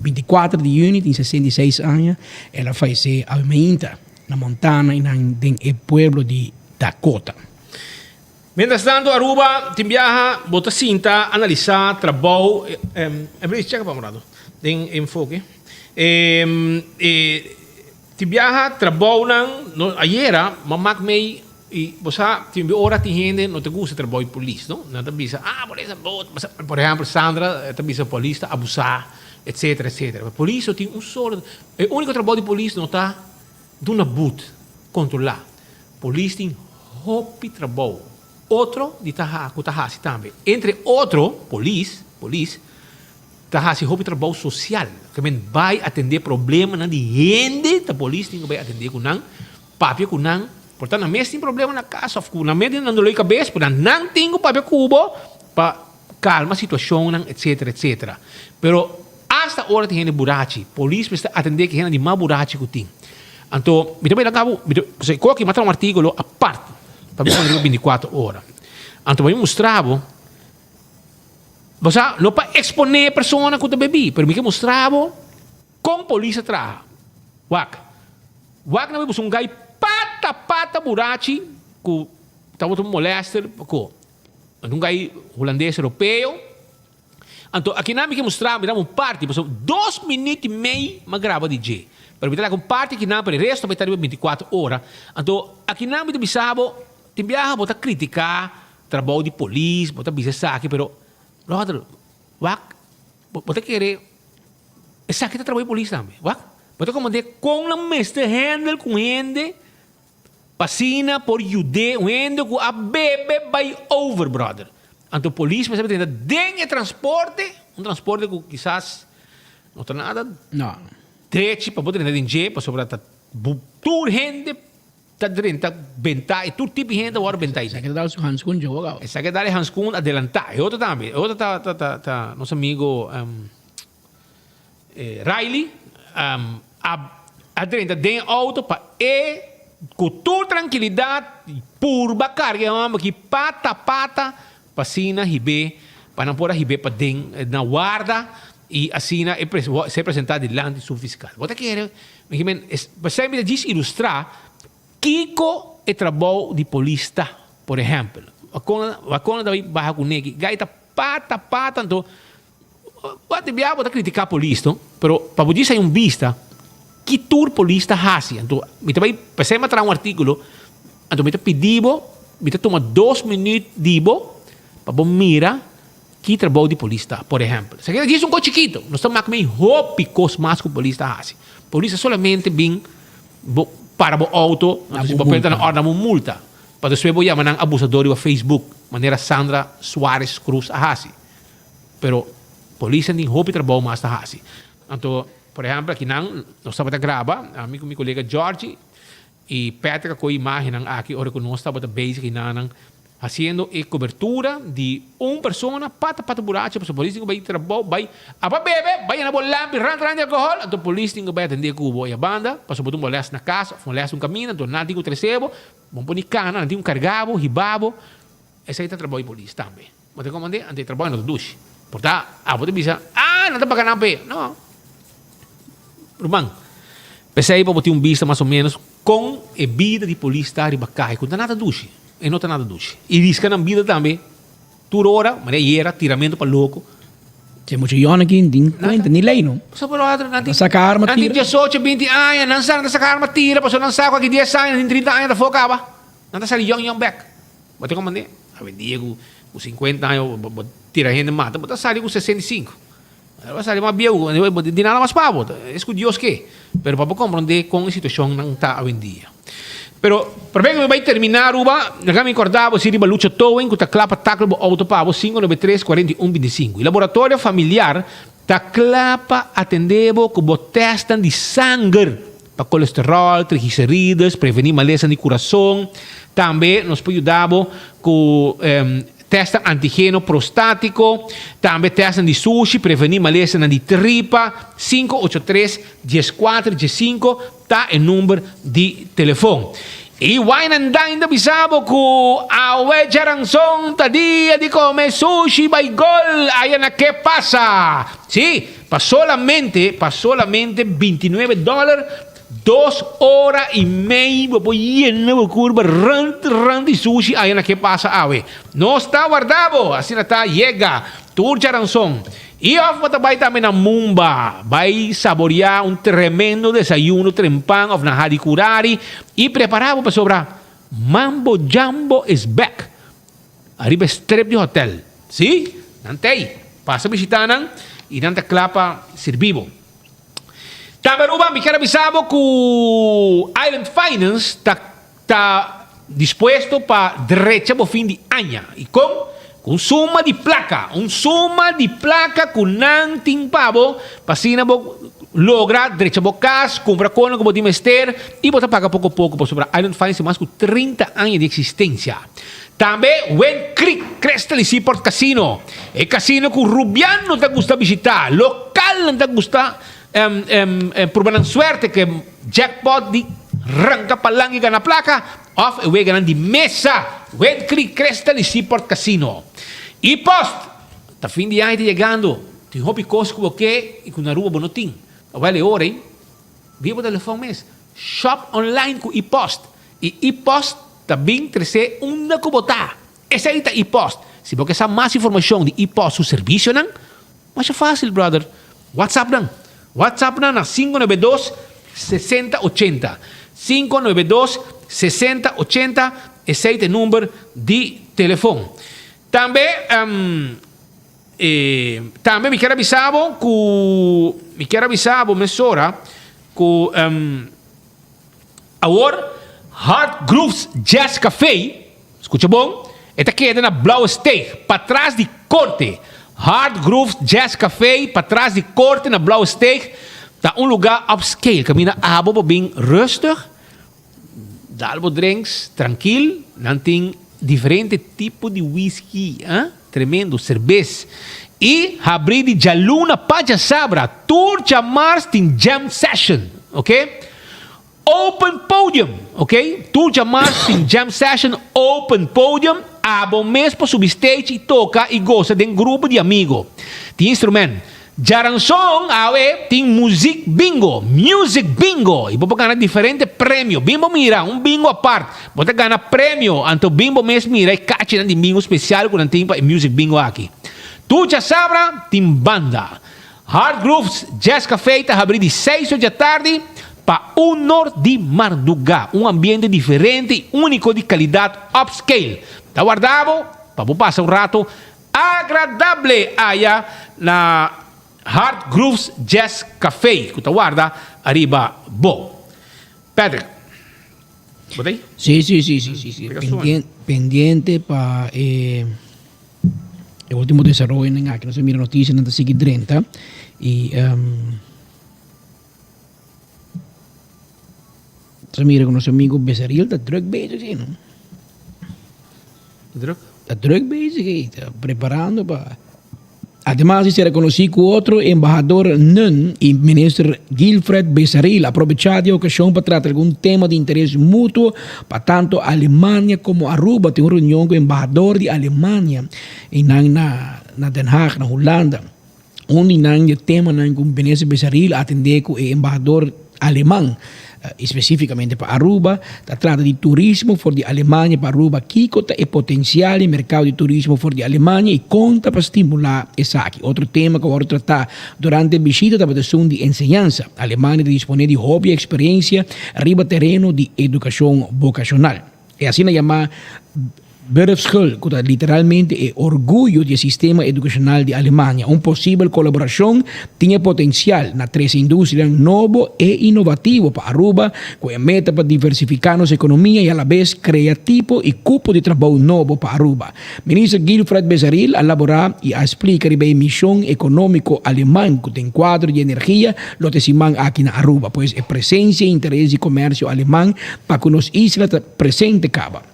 24 di juni tin 66 aña, el a fayece awe mainta na Montana y nan den e pueblo di Dakota. Mientras tanto Aruba tin biaha bo ta sinta analisa trabou Ebris cheka pa un rato den enfoke tin biaha trabounan no ayera ma mak mei y bo sa tin ora tin hende no ta gusta trabou di polis no nan ta bisa ah polis ta bot por ehempel Sandra ta bisa polis ta abusa etcetera etcetera pero polis no tin un solo e unico trabou di polis no ta Duna but, kontrolá. Polis tin hopi trabou. Otro di ta ku ta hasi tambe. Entre otro, polis, polis, ta hasi hopi trabou sosial. Ke men bai atendé problemanan di hende, ta polis tin ku bai atendé ku nan, papia ku nan. Por ta nan mes tin problema na kas òf ku nan mes tin nan doló di kabes, pero nan tin ku papia ku bo pa kalma situashonnan, etsetera, etsetera. Pero. Asta ora tin hende burachi, polis mester atendé ki hende di mas burachi ku tin. Anto, mi ta bai laga bo, mi ta, pasobra e koki mi a traha un artíkulo apart pa mi pone riba bintikuater ora. Anto pa mi mustra bo, bo sa, no pa eksponé e persona ku ta bebí, pero mi ke mustra bo kon polis a traha. Wak, wak nan bai buska un gai pata pata burachi ku tabata un molèster ku un gai hulandes europeo. Anto akinan mi ke mustra, mi daba un parti, pasobra dos minuut i mei mi a graba di dje. Pero mi ta laga un parti akinan, pero e resto mi ta riba binticuatro ora. Anto akinan mi ta bisa bo, tin biaha bo ta critica trabou di polis, bo ta bisa esaki, pero brother, wak, bo ta kere esaki ta trabou di polis tambe, wak. Bo ta komprende kon nan mester handle ku hende Pa asina por yud'é un hende ku a bebe bai over, brother. Anto polis mester drenta den e transporte, un transporte ku kisas no ta nada drechi pa bo drenta den dje, pasobra ta tur hende ta drenta bentá i tur tipo di hende ta wòrdu bentá ei. Esaki ta dal su hanskun dje wak awe. Esaki ta dal e hanskun adelantá. E otro tambe, e otro ta ta ta nos amigo. Riley a drenta den e auto pa e ku tur trankilidat purba karga e hòmber aki pata pata pa asina hib'é pa nan por a hib'é paden na warda i asina e ser presentá dilanti su fiskal. Bo ta kere mi ke men p'esei mi ta djis ilustrá kiko e trabou di polis ta. Por ehèmpel, wakon nan ta bai baha ku neki gai ta pata pata anto Bo di bia bo ta critica polis no, pero pa bo djis hay un bista ki tur polis ta haci. Anto mi ta bay pesey mi a traha un articulo, anto mi ta pidi bo, mi ta tuma dos minuut di bo pa bo mira ki trabou di polis ta. Por ehempel, esaki ta djis un cos chikito, nos ta mak mey hopi cos mas cu polis ta haci. Polis ta solamente bin bo para bo auto, anto si papel ta na orde nan bo multa, pa despues bo yama nan abusador riba Facebook manera Sandra Suarez Cruz a haci. Pero polisnan tin hopi trabou mas ta hasi. Anto, por ehempel, akinan nos tabata graba, ami ku mi kolega Georgie i Patrick a kohe imagennan aki ora ku nos tabata bezig hinanan hasiendo e kobertura di un persona pata pata burachi pasobra polis tin ku bai trabou, bai aba bebe, bai yena bo lampi rant rant di alkohòl, anto polis tin ku bai atendé ku bo e banda pasobra bo tin un molèst na kas òf molèst un kaminda, anto nan tin ku trese bo, bo pone kana, nan tin ku karga bo, hiba bo, esei ta trabou di polis tambe. Bo ta komand'é, anto e trabou no ta dushi. Por ta, abo ta bisa, Ah, nan ta paga nan p'e. No. Ruman, p'esei pa bo tin un bista mas o ménos kon e bida di polis ta riba kai, ku no ta nada dushi. E no ta nada dushi. I riska nan bida tambe tur ora, manera ayera, tiramentu pa loko. Te mucha yòn aki tin kuenta ni lei no. Pasobra por otro, nan tin, Ta saka arma nan tin tira. diesocho, binti aña, nan sa nan ta saka arma tira, pasobra nan sa ku aki dies aña, nan tin trinta aña ta afó kaba. Nan ta sali yòn yòn bèk. Bo ta komand'é? Awendia ku ku sinkuenta aña bo bo tira hende mata, bo ta sali ku 65. Bo ta sali mas bieu, bo di nada mas pa bo. Es ku Dios ke. Pero pa bo komprondé kon e situashonnan ta awendia. Pero promé ku mi bai terminá Aruba, laga mi kòrda bo si riba Lucha Towing ku ta kla pa takla bo outo pa bo 593 41 25. E laboratorio familiar ta kla pa atendé bo ku bo tèstnan di sanger. Pa kolesteròl, triglicerides, prevení malesanan di kurason. Tambe nos por yuda bo ku tèstnan antigeno prostátiko. Tambe tèstnan di sushi, prevení malesanan di tripa. 583 14 15 ta e number di telefon. I Wine and Dine ta bisa bo ku awe djaranson ta dia di kome sushi bai gol aya na Ke Pasa. Sí, pa solamente, pa solamente 29 dòler. Dos ora y mei bo por yena bo curva rand rand di sushi aya na ke pasa awe. Nos ta warda bo! Asina ta yega tur djaranson. Y of bo ta bay tambe na Mumba bay saboria un tremendo desayuno trempan of na Hadi Curari y prepara bo pasobra Mambo Jambo is back ariba e strip di hotel. Si, nan t'ey. Pasa bishita nan y nan ta cla pa sirbi bo. Tambe Aruba mi kier a bisa bo cu Island Finance ta ta dispuesto pa drecha bo fin di aña. Y con? Cu un suma di placa, un suma di placa cu nan tin pa bo pa asina bo logra drecha bo cas, cumpra cono cu bo tin mester y bo ta paga poco poco pasobra Island Finance tin mas cu 30 aña di existencia. Tambe Wind Creek Crystal y Seaport Casino, e casino cu Rubiano ta gusta bishita, localnan ta gusta purba nan suerte cu e jackpot di ranca palanca y gana placa of e weganan di mesa, Wind Creek Crystal y Seaport Casino. Y post, ta fin di aña ta yegando, tin hopi cos cu bo ke y cu na Aruba bo no tin. Awel e ora ey, bia bo telefon mes, shop online cu e-post y e-post Ta bin tresé unda ku bo ta. Esei ta e-post. Si bo ke sa mas informashon di e-post su servisionan, masha fásil brother. WhatsApp nan. WhatsApp nan na 592 60 80. 592 60 80, esei ta e number di telefon. Tambe tambe mi kier a bisa bo ku mi kier a bisa bo mesora ku. Awor, Hard Grooves Jazz Café, skucha bon, e ta keda na Blauwe Steeg, patras di Korte. Hard Grooves Jazz Café, patras di Korte na Blauwe Steeg, ta un lugá upscale kaminda abo por bin rustig, dal bo drinks trankil, nan tin diferente tipo di whisky, ah, tremendo, serbes. I habrí di djaluna pa djasabra, tur djamars tin jam session, ok. Open podium, ok. Tur djamars tin jam session open podium, abo mes por subi stage i toka i gosa den grupo di amigo. Tin instrument. Djaranson awe tin muzik bingo, music bingo, i bo por gana diferente premio. Bin bo mira un bingo apart, bo ta gana premio, anto bin bo mes mira e kachinan di bingo spesial ku nan tin pa e music bingo aki. Tur djasabra tin banda. Hard Grooves Jazz Café ta habri di seis or djatardi pa un or di marduga. Un ambiente diferente i úniko di kalidat upscale ta warda bo pa bo pasa un rato Agradable aya na Hard Grooves Jazz Café ku ta warda ariba bo. Patrick, bo ta ei? Sí, sí, sí, sí, sí, sí. Pendien, pendiente pa e e último desaroyonan aki. Nos a mira noticianan ta sigui drenta y um, nos a mira ku nos amigo Besaril ta druk bezig, sí, no? Druk? Ta druk bezig ei, ta preparando pa. Ademas di ser konosí ku otro, embahador Nunn i minister Guilfred Besaril a probechá di e okashon pa trata algun tema di interes mutuo pa tantu Alemania komo Aruba. Tin un reunion ku embahador di Alemania i nan na na Den Haag na Hulanda. Un di nan di e temanan ku Minister Besaril a atendé ku e embahador aleman, espesífikamente pa Aruba, ta trata di turismo for di Alemania pa Aruba. Kiko ta e potensial di merkado di turismo for di Alemania i kon ta pa stimulá esaki? Otro tema ku a wòrdu tratá durante e bishita tabata esun di enseñansa. Alemania ta disponé di hopi eksperensia riba tereno di edukashon bokashonal. E asina yamá Berufsschule, ku ta literalmente e orguyo di e sistema edukashonal di Alemania. Un posibel kolaborashon tin e potensial na trese industrianan nobo e inovativo pa Aruba ku e meta pa diversifiká nos ekonomia i alabes krea tipo i kupo di trabou nobo pa Aruba. Minister Guilfred Besaril a laborá i a splika riba e mishon ekonómiko aleman ku den kuadro di energia lo ta e siman aki na Aruba. Pues e presensia i interes di komersio aleman pa ku nos isla ta presente kaba.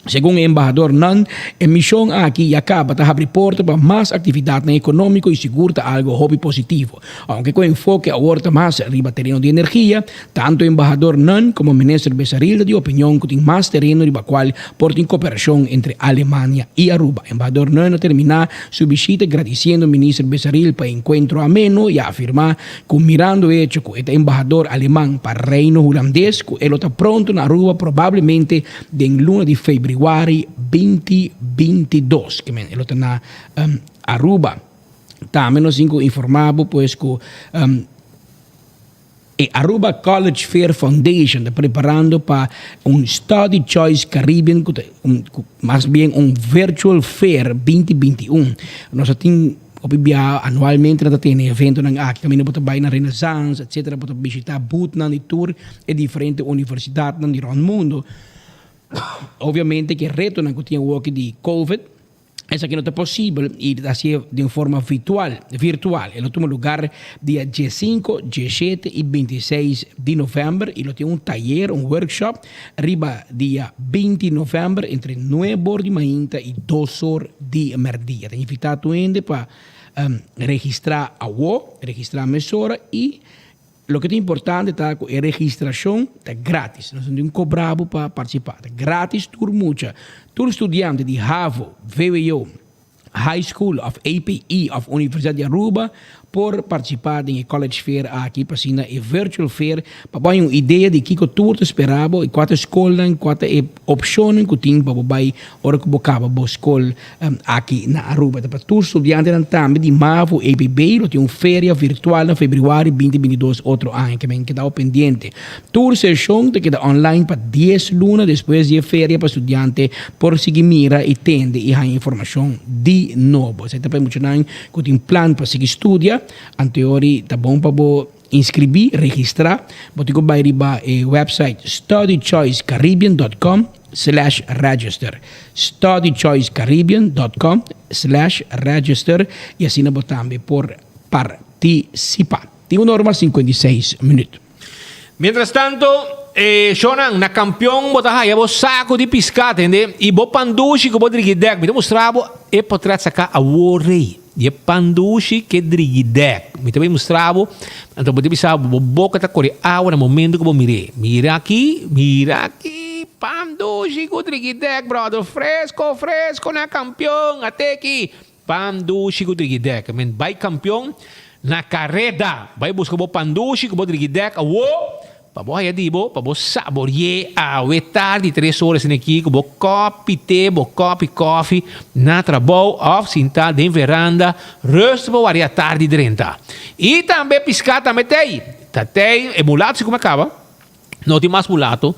Segun e embahador Nunn, e mishon aki ya kaba ta habri porta pa mas aktividatnan ekonómiko i sigur ta algo hopi positivo. Ounke ku e enfoke awor ta mas riba tereno di energia, tantu embahador Nunn komo minister Besaril ta di opinion ku tin mas tereno riba kual por tin koperashon entre Alemania i Aruba. Embahador Nunn a terminá su bishita gradisiendo minister Besaril pa e enkuentro ameno i a afirmá ku mirando e echo ku e ta embahador aleman pa Reino Hulandes ku e lo ta pronto na Aruba probablemente Den luna di febrüari binti 22, ke men e lo ta na Aruba. Tambe nos tin ku informá bo pues ku e Aruba College Fair Foundation ta preparando pa un Study Choice Caribbean ku ta un mas bien un virtual fair binti 21. Nos a tin hopi biaha anualmente nan ta tene eventonan aki kaminda bo ta bai na Renaissance etcetera bo ta bishita boothnan di tur e diferente universidatnan di rònt mundu. Obviamente ku e retonan ku tin awoki di covid esaki no ta posibel i ta hasié den forma virtual virtual. E lo tuma lugar dia diesinko, diesshete i bintiseis di novèmber i lo tin un tayer, un workshop riba dia binti novèmber entre nuebe or di mainta i dos or di mèrdia. Ta invitá tur hende pa registrá awo, registrá mesora i loke ta importante ta ku e registrashon ta grátis. Nos no tin kobra bo pa partisipá. Ta grátis tur mucha, tur studiante di havo, vwo, High School of APE of Universidad di Aruba por participa den e College Fair aki pa asina e Virtual Fair pa bo haña un idea di kico tur ta spera bo y cua ta e scolnan, cua ta e opcionnan cu tin pa bo bay ora cu bo caba bo scol aki na Aruba. Ta pa tur studiantenan tambe di mavo, APB lo tin un feria virtual na februari 2022 otro aña ke men keda pendiente. Tur seshon ta keda online pa dies luna despues di e feria pa studiante por sigui mira i tende i haña informashon di nobo. Esei ta pa e muchanan ku tin plan pa sigui studia. Anteori ta bon pa bo inskribí, registrá. Bo tin ku bai riba e website studychoicecaribbean dot com slash register, studychoicecaribbean dot com slash register, i asina bo tambe por partisipá. Tin un ora mas 56 minüt. Mientras tanto, e shownan, na Kampion bo ta haya bo saco di pisca, tende? Y bo pandushi cu bo drigidek. Mi ta mustra bo e potret saca awor rey. Di e pandushi cu e drigidek. Mi ta bay mustra bo, anto bo ta bisa bo, bo boca ta core awa na momento cu bo mir'é. Mira aki, mira aki, pandushi cu drigidek, brother. Fresco, fresco na Kampion, ateki. Pan dushi ku drigidek. Men bai kampion na kareda. Bai buska bo pan dushi ku bo drigidek awo pa bo haya di bo pa bo saborié awe tardi tres ora esina aki ku bo kòpi te, bo kòpi kòfi na trabou òf sintá den veranda rùst pa warea tardi drenta. I tambe piská tambe t'ei. Ta t'ei e mulato si ku mi a kaba. No tin mas mulato.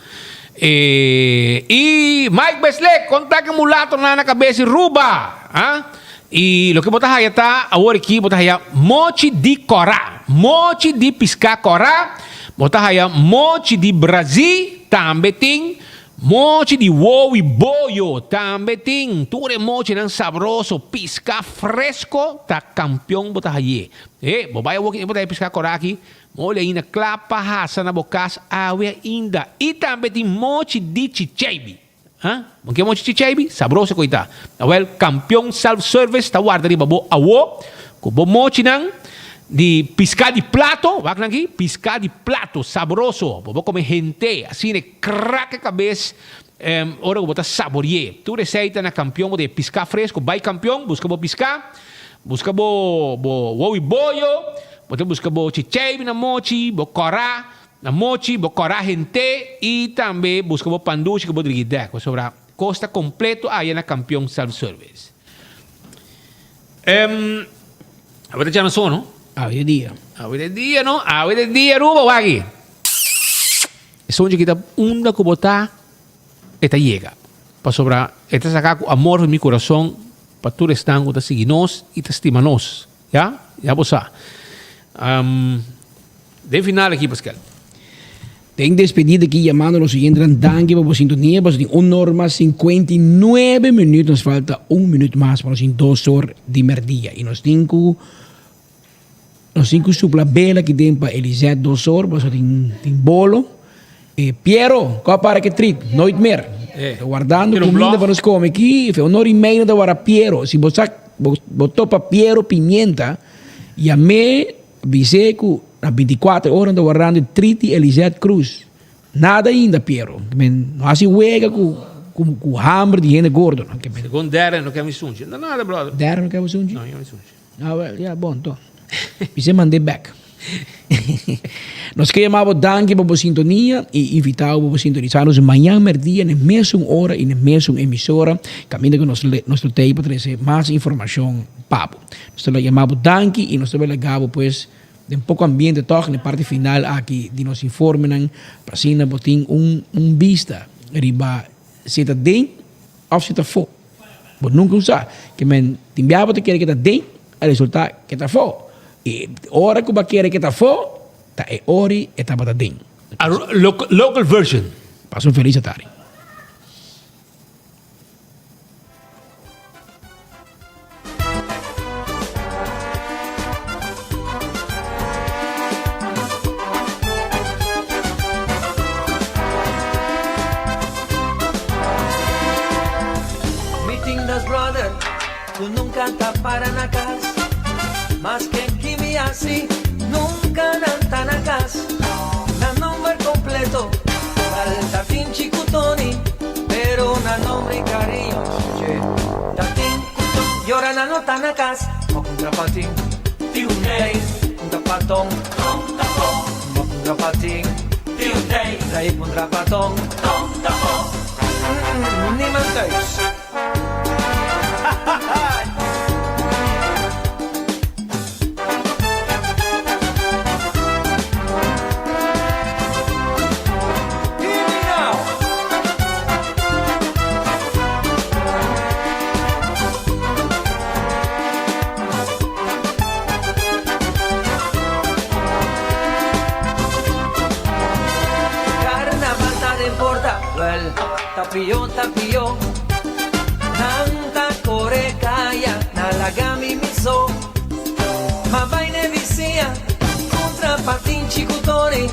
E, i Mike Beslek, konta ke mulatonan na kabes di Ruba. Ha? I loke bo ta haya ta, awor aki bo ta haya mochi di kòrá. Mochi di piská kòrá. Bo ta haya mochi di brazí, tambe tin. Mochi di wowi boyo, tambe tin. Tur e mochinan sabroso, piská fresko, ta kampion bo ta hay'é. E, bo bai awor ki bo ta haya piská kòrá aki, Moli ainda kla pa hasa na bo kas awe ainda. I tambe tin mochi di chicheibi. Ha? Bo ke mochi chicheibi? Sabroso ku ei ta. Awel, Kampion Self Service ta warda riba bo awo ku bo mochinan di piská di plato. Wak nan aki, piská di plato sabroso. Bo por kome hente, asina e krak e kabes ora ku bo ta sabori'é. Tur esei ta na Kampion. Bo ta e piská fresko. Bai Kampion, buska bo piská, buska bo bo wowi boyo. Bo ta buska bo chicheibi na mochi, bo kòrá na mochi, bo kòrá hent'é i tambe buska bo pandushi ku bo drigi dèk, pasobra kos ta kompleto aya na Kampion Self Service. Em, awe ta djana so, no? Awe de dia. Awe de dia, no? Awe de dia, Aruba, wak-i. E sonchi ki ta unda ku bo ta, e ta yega. Pasobra e ta saka ku amor for mi kurason pa tur esnan ku ta sigui nos i ta stima nos. Ya, ya bo sa. Um, den final aki, Pascal. Den despedida aki yamando nos oyentenan danki pa bo sintonia. Paso tin un or mas 59 minuut. Nos falta un minuut mas pa nos tin dos or di merdia. Y nos tin cu nos tin cu supla bela aki den pa Elisette dos or paso tin tin bolo. E Piero, ko para ke trit? Nooit meer. Ta wardando kuminda pa nos kome aki. Fe un ora i mei no ta warda Piero. Si bo sa bo topa Piero Pimienta, yam'é bis'é ku na bintikuater ora no ta wardando Triti Elizeth Cruz. Nada ainda Piero. Men no hasi wega ku ku hamber di hende gordo no. Segun Darren no ke mi sunchi. No nada brother. Darren no ke bo sunchi? No, no ke mi sunchi. Ah wel, ya bon to. Bis'é mand'é bek. Nos ke yama bo danki pa bo sintonia i invita bo pa bo sintonisa nos mañan merdia na e mesun ora i na e mesun emisora kaminda ku nos nos lo tei pa trese mas informashon pa bo. Nos ta yama bo danki i nos ta bai laga bo pues Den poko ambiente tòg na e parti final aki di nos informenan pa asina bo tin un un bista riba si e ta den òf si ta afó. Bo nunka un sa. Ke men tin bia bo ta kere ke ta den a resultá ke ta afó. I ora ku bo a kere ke ta afó ta e ori e tabata den. A local version. Pasa un felis atari. Mi tin dos brother ku nunka ta para na kas. Maske ki mi hasi, nunka nan ta na kas. Nan nomber kompleto tal Tatinchi ku Toni, pero nan nomber i kariño che Tatin ku Ton. I ora nan no ta na kas, ma puntra patin, tin un tei, puntra paton, ton ta bon. Ma puntra patin, tin un tei, tra'i puntra paton, ton ta bon. Niemand thuis. Carnaval ta den porta, wel. Ta pio, ta pio. Nan ta kore kaya, na laga mi mi so. Ma bai n'e bisiña, kontra Patin Chikutoni.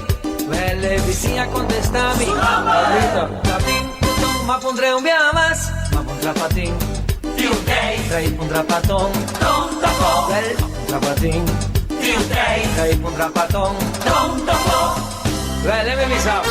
Wel e bisiña kontesta mi, Pablito, Patin Kuton. Ma puntr'é un bia mas, ma puntra Patin. Tra'i puntra Paton, Wel, ma puntra Patin. Tra'i puntra Paton, Wel e mi bisa.